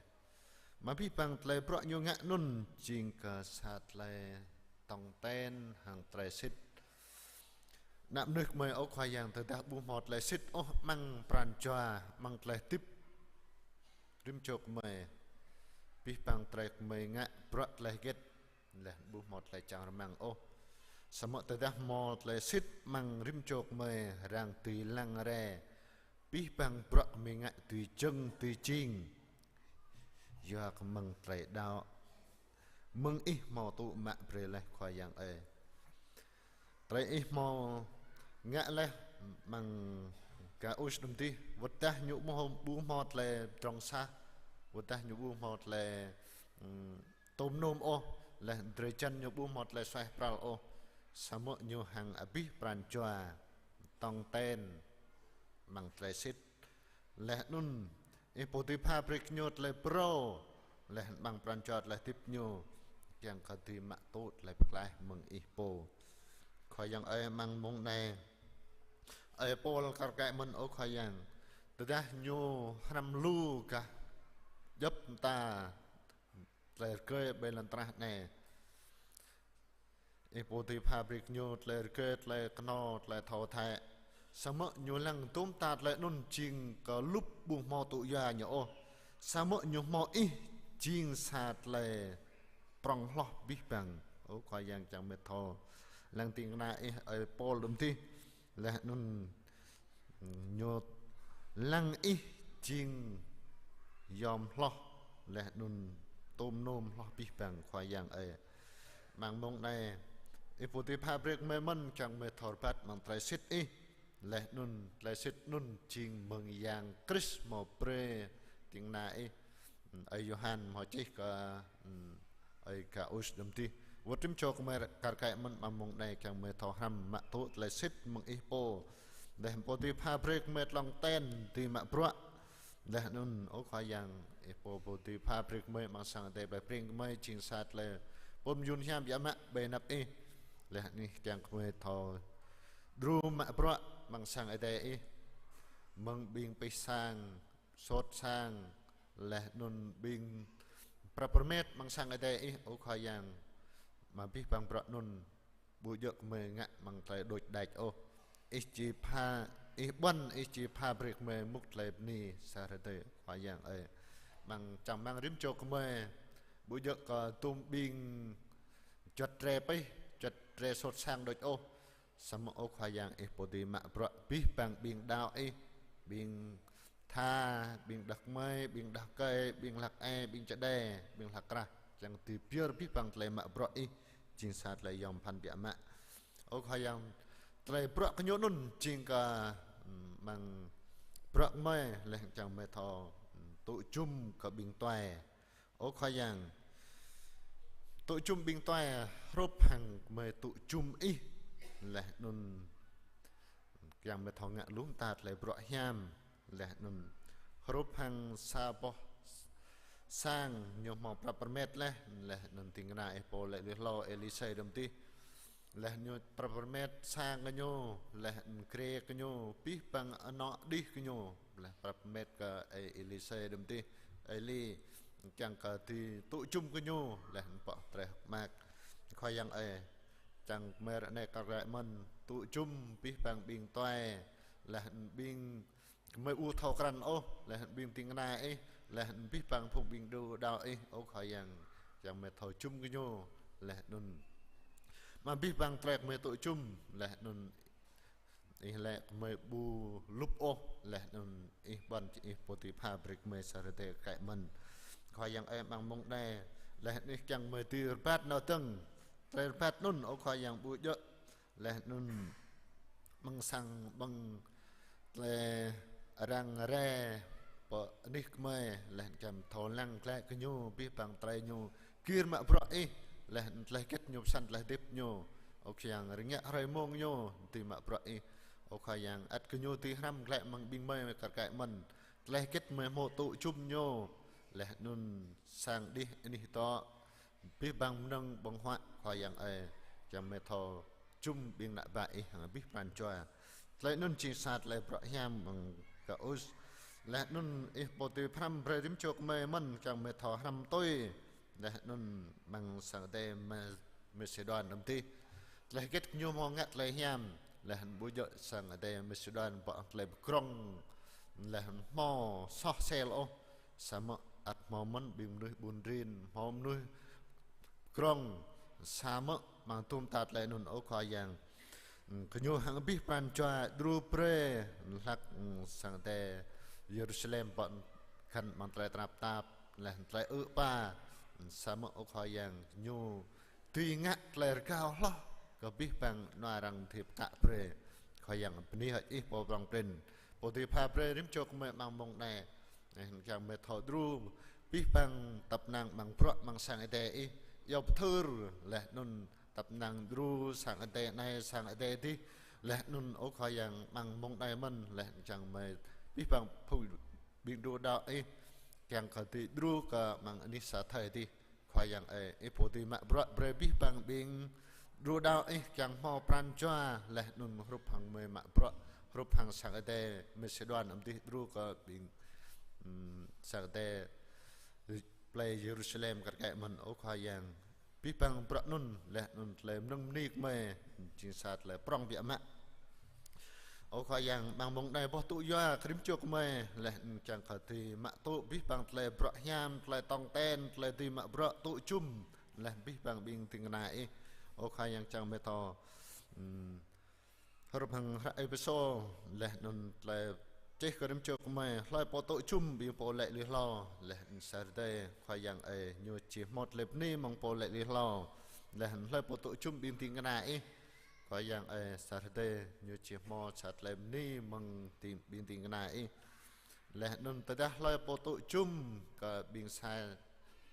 Mă abih bang tơlơi bruă ñu ngă anŭn jing kơ sa tơlơi tong ten hăng tơlơi sĭt. Ană mơnuih gơmơi, ơ Khua Yang, tơdah ƀu hmâo tơlơi sĭt ôh amăng pran jua, amăng tơlơi hơdip rĭm čô gơmơi, abih bang tơlơi gơmơi ngă bruă tơlơi hơget, laih ƀu hmâo tơlơi čang rơmang ôh. Samơ̆ tơdah hmâo tơlơi sĭt amăng rĭm čô gơmơi, arăng dưi lăng rai abih bang bruă gơmơi ngă dưi jơ̆ng dưi jing. Yua kơ mơ̆ng tơlơi đaŏ, mơ̆ng Ih hmâo tŭ mă brơi laih, Khua Yang ơi. Tơlơi Ih hmâo ngă laih amăng Gaius đưm dih, wơ̆t dah ñu ƀu hmâo, ƀu hmâo tơlơi pơdrŏng sah, wơ̆t dah ñu ƀu hmâo tơlơi, ưm, tôm nôm ôh, laih drơi jăn ñu ƀu hmâo tơlơi suaih pral ôh, samơ̆ ñu hăng abih pran jua tong ten amăng tơlơi sĭt. Laih anŭn Ih pô dưi pha brơi kơ ñu tơlơi phrâo, laih amăng pran jua tơlơi hơdip ñu, kiăng kơ dưi mă tŭ tơlơi pơklaih mơ̆ng Ih pô. Khua Yang ơi, amăng mông anai, ơi Pôl kar kaĭ mơ̆n, ơ Khua Yang, tơdah ñu hrăm lu gah djŏp mơta tơlơi rơgơi ƀơi lŏn tơnah anai, Ih pô dưi pha brơi kơ ñu tơlơi rơgơi, tơlơi kơnô, tơlơi thâo thĕ. Samơ̆ ñu lăng dŭm mơta tơlơi anŭn jing kơ lŭp, ƀu hmâo tŭ yua ñu ôh. Samơ̆ ñu hmâo Ih jing sa tơlơi prŏng hloh abih bang. Ơ Khua Yang, čang mơ̆ thâo lăng ding kơna Ih ơi Pôl đưm dih. Laih anŭn ñu lăng Ih jing yom hloh, laih anŭn tôm nôm hloh abih bang, Khua Yang ơi. Amăng mông anai, Ih pô dưi pha brơi kơ gơmơi mơ̆n, kiăng gơmơi thâo rơbat amăng tơlơi sĭt Ih. Laih anŭn tơlơi sĭt anŭn jing mơ̆ng Yang Krist hmâo brơi ding kơna Ih, ơi Yôhan hmâo čih kơ, ưm, ơi Gaius đưm dih. Wơ̆t rĭm čô gơmơi kar kaĭ mơ̆n amăng mông anai, kiăng gơmơi thâo hrăm mă tŭ tơlơi sĭt mơ̆ng Ih pô. Laih Ih pô dưi pha brơi kơ gơmơi tlŏng ten dưi mă bruă. Laih anŭn, ơ Khua Yang, Ih pô pô dưi pha brơi kơ gơmơi amăng sang Ơi Adai plei Breng gơmơi jing sa tơlơi pô mơyun hiam biă mă ƀơi anăp Ih. Laih anŭn kiăng gơmơi thâo đru mă bruă amăng sang Ơi Adai Ih. Mơ̆ng ƀing pih sang, sôt sang, laih anŭn ƀing prăp rơmet amăng sang Ơi Adai Ih, ơ Khua Yang. Mă abih bang bruă anŭn ƀu djơ̆ gơmơi ngă amăng tơlơi đôč đač ôh. Ih či pha, Ih ƀuăn, Ih či pha brơi kơ gơmơi mŭk tơlơi bơni sa hrơi tơdơi, Khua Yang ơi. Amăng čang amăng rĭm čô gơmơi, ƀu djơ̆ kơ dŭm ƀing juăt rai pih, juăt rai sôt sang đôč ôh. Samơ̆ ơ Khua Yang, Ih pô dưi mă bruă abih bang ƀing đaŏ Ih, ƀing tha, ƀing đah kơmơi, ƀing đah rơkơi, ƀing hlăk ai, ƀing čơđai, ƀing hlăk krah, kiăng dưi pơyơr abih bang tơlơi mă bruă Ih, jing sa tơlơi yom pơphan biă mă. Ơ Khua Yang, tơlơi bruă gơñu anŭn jing kơ, ưm, amăng bruă gơmơi, laih kiăng gơmơi thâo, ưm, tŭ jum kơ ƀing tuai. Ơ Khua Yang, tŭ jum ƀing tuai hrup hăng gơmơi tŭ jum Ih, laih anŭn kiăng gơmơi thâo ngă lu mơta tơlơi bruă hiam, laih anŭn hrup hăng sa boh sang ñu hmâo prăp rơmet laih, laih anŭn ding kơna Ih pô laĭ lui hlâo Êlisê đưm dih. Laih ñu prăp rơmet sang gơñu, laih anŭn grê gơñu, abih bang anŏ đih gơñu, laih prăp rơmet kơ ơi Êlisê đưm dih, Êli, kiăng kơ dưi tŭ jum gơñu, laih anŭn pŏk tơlơi hơ̆k mơak. Khua Yang ơi, čang gơmơi ră anai kar kaĭ mơ̆n, tŭ jum abih bang ƀing tuai, laih anŭn ƀing gơmơi ƀu thâo krăn ôh, laih anŭn ƀing ding kơna Ih, laih anŭn abih bang phung ƀing đu đaŏ Ih, ơ Khua Yang, kiăng gơmơi thâo jum gơñu, laih anŭn mă abih bang tơlơi gơmơi tŭ jum, laih anŭn Ih laĭ gơmơi ƀu lŭp ôh, laih anŭn Ih ƀuăn či Ih pô dưi pha brơi gơmơi sa hrơi tơdơi kar kaĭ mơ̆n. Khua Yang ơi, amăng mông anai, laih anŭn Ih kiăng gơmơi dưi rơbat nao dơ̆ng, tơlơi rơbat anŭn, ơ Khua Yang, ƀu djơ̆ laih anŭn amăng sang, amăng tơlơi arăng rai pơ anih gơmơi, laih anŭn kiăng thâo lăng glaĭ kơ ñu, abih bang tơlơi ñu gir mă bruă Ih, laih anŭn tơlơi hơget ñu pơsăn tơlơi hơdip ñu. Ơ Khua Yang, rơngiă hrơi mông ñu dưi mă bruă Ih. Ơ Khua Yang, ăt kơ ñu dưi hrăm glaĭ amăng ƀing gơmơi kar kaĭ mơ̆n. Tơlơi hơget gơmơi hmâo tŭ jum ñu, laih anŭn sang đih anih dŏ, abih bang mơnơ̆ng ƀơ̆ng huă, Khua Yang ơi, kiăng gơmơi thâo jum ƀing ană bă Ih hăng abih pran jua. Tơlơi anŭn jing sa tơlơi bruă hiam mơ̆ng Gaius, Laih anŭn ih pô dưi pơhrăm brơi rĭm čô gơmơi mơ̆n, kiăng gơmơi thâo hrăm tui. Laih anŭn amăng sang Ơi Adai Ma-, Masêđuan anŭn dih. Tơlơi hơget gơñu hmâo ngă tơlơi hiam. Laih anŭn ƀu djơ̆ sang Ơi Adai Masêđuan ƀu hmâo tơlơi pơdrŏng. Laih anŭn hmâo soh sel ôh. Samơ̆ ăt hmâo mơ̆n ƀing mơnuih ƀun rin, hmâo mơnuih pơdrŏng, samơ̆ amăng tŭm ta tơlơi anŭn, ơ Khua Yang. Gơñu hăng abih pran jua đru brơi, hlăk sang Ơi Adai Yêrusalem ƀu khăn amăng tơlơi tơnap tap, laih tơlơi ư̆ êpa, samơ̆ ơ Khua Yang, gơñu dưi ngă tơlơi rơgao hloh kơ abih bang anŭn arăng djơ̆ pơtă brơi. Khua Yang bơni hơơč ih pô prŏng prin. Pô dưi pha brơi rĭm čô gơmơi amăng mông anai. Ơ, kiăng gơmơi thâo đru abih bang tăp năng amăng bruă amăng sang Ơi Adai ih. Iâu pơthưr laih anŭn tăp năng đru sang Ơi Adai anai sang Ơi Adai dih. Laih anŭn ơ Khua Yang amăng mông anai mơ̆n laih kiăng gơmơi abih bang phung ƀing đru đaŏ ih. Kiăng kơ dưi đru kơ amăng anih sa thơi dih. Khua Yang ơi, ih pô dưi mă bruă brơi abih bang ƀing đru đaŏ ih kiăng hmâo pran jua laih anŭn hrup hăng gơmơi mă bruă, hrup hăng sang Ơi Adai Masêđuan anŭn dih đru kơ ƀing, ưm, sang Ơi Adai plei Yêrusalem kar kaĭ mơ̆n, ơ Khua Yang. Abih bang bruă anŭn, laih anŭn tơlơi mơnơ̆ng bơni gơmơi, jing sa tơlơi prŏng biă mă. Ơ Khua Yang, amăng mông anai boh tŭ yua kơ rĭm čô gơmơi, laih anŭn kiăng kơ dưi mă tŭ abih bang tơlơi bruă hiam, tơlơi tong ten, tơlơi dưi mă bruă tŭ jum, laih abih bang ƀing ding kơna ih. Ơ Khua Yang, kiăng gơmơi thâo, ưm, hrup hăng hră Êphêsô, laih anŭn tơlơi čih kơ rĭm čô gơmơi, hlơi pô tŭ jum ƀing pô laĭ lui hlâo, laih anŭn sa rơdêh, Khua Yang ơi, ñu či hmâo tơlơi bơni mơ̆ng pô laĭ lui hlâo, laih anŭn hlơi pô tŭ jum ƀing ding kơna ih, Khua Yang ơi, sa rơdêh, ñu či hmâo sa tơlơi bơni mơ̆ng ding, ƀing ding kơna ih. Laih anŭn tơdah hlơi pô tŭ jum kơ ƀing sa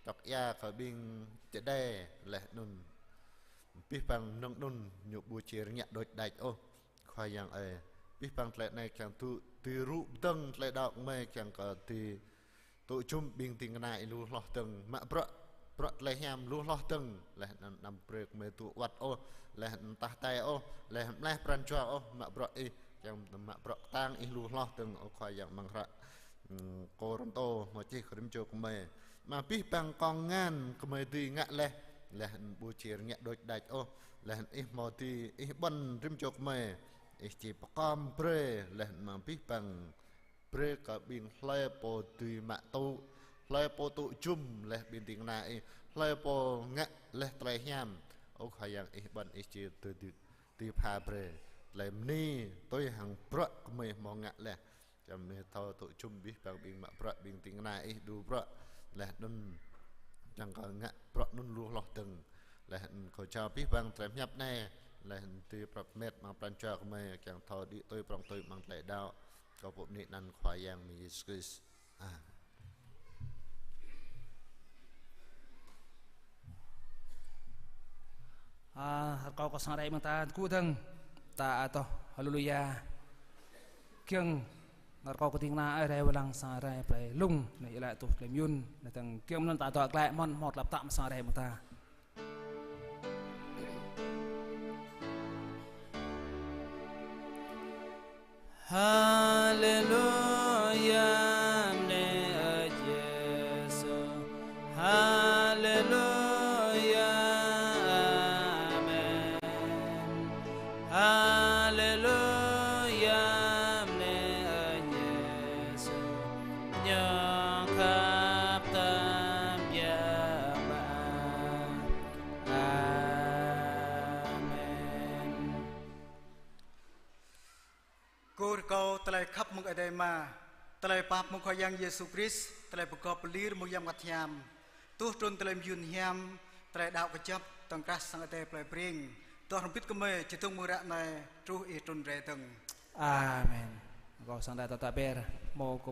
čŏk ia, kơ ƀing čơđai, laih anŭn abih bang mơnơ̆ng anŭn ñu ƀu či rơngiă đôč đač ôh. Khua Yang ơi, abih bang tơlơi anai kiăng tŭ, dưi rŭ pơdơ̆ng tơlơi đaŏ gơmơi kiăng kơ dưi tŭ jum ƀing ding kơna ih lu hloh dơ̆ng, mă bruă, bruă tơlơi hiam lu hloh dơ̆ng, laih anŭn anăm brơi gơmơi tŭ wơ̆t ôh, laih anŭn tah tai ôh, laih anŭn mơlaih pran jua ôh, mă bruă ih, kiăng mă bruă kơtang ih lu hloh dơ̆ng, ơ Khua Yang, amăng hră, ưm, Kôrintô hmâo čih kơ rĭm čô gơmơi. Mă abih bang kŏng ngăn gơmơi dưi ngă laih, laih anŭn ƀu či rơngiă đôč đač ôh, laih anŭn ih hmâo dưi, ih ƀuăn rĭm čô gơmơi, ih či pơkom brơi, laih anŭn mă abih bang brơi kơ ƀing hlơi pô dưi mă tŭ, hlơi pô tŭ jum laih ƀing ding kơna ih, hlơi pô ngă laih tơlơi hiam. Ơ Khua Yang, ih ƀuăn ih či tơ-, tơ-, tơpă brơi tơlơi bơni tui hăng bruă gơmơi hmâo ngă laih. Kiăng gơmơi thâo tŭ jum abih bang ƀing mă bruă, ƀing ding kơna ih đru bruă. Laih anŭn kiăng kơ ngă bruă anŭn lu hloh dơ̆ng. Laih anŭn kâo jao abih bang tơlơi pơhiăp anai, laih anŭn tui prăp met amăng pran jua gơmơi, kiăng thâo đĭ tui prŏng tui amăng tơlơi đaŏ. Kâo pơpŭ bơni anăn Khua Yang gơmơi Yêsu Krist. Amen. A, rơkâo kơ sang rai mơ̆ng ta tơgŭ dơ̆ng. Ta adoh, haleluya. Kiăng rơkâo kơ ding kơna ơi rai wơ̆t lăng sang rai plei lung, anai iâu laĭ tuh tơlơi mơyŭn, anai tơ̆ng kiăng mơ̆n ta adoh glaĭ mơ̆n, hmâo tơlơi pơtă mơ̆ng sang rai mơ̆ng ta. Haleluya, bơni ơi Yêsu. Haleluya, amen. Haleluya, bơni ơi Yêsu. Ñu khăp tơm biă mă. Amen. Kơkuh rơkâo tơlơi khăp mơ̆ng Ơi Adai Ama, tơlơi pap mơ̆ng Khua Yang Yêsu Krist, tơlơi pơgop pơlir mơ̆ng Yang Bơngăt Hiam, tuh trŭn tơlơi mơyŭn hiam, tơlơi đaŏ kơjăp, tơ̆ng krah sang Ơi Adai plei Breng, dŏ hrŏm hơbĭt gơmơi, čơdơ̆ng mơ̆ng ră anai, truh ih trŭn rai dơ̆ng. Amen. Rơkâo sang Ơi Adai ta tă ber, hmâo kơ pô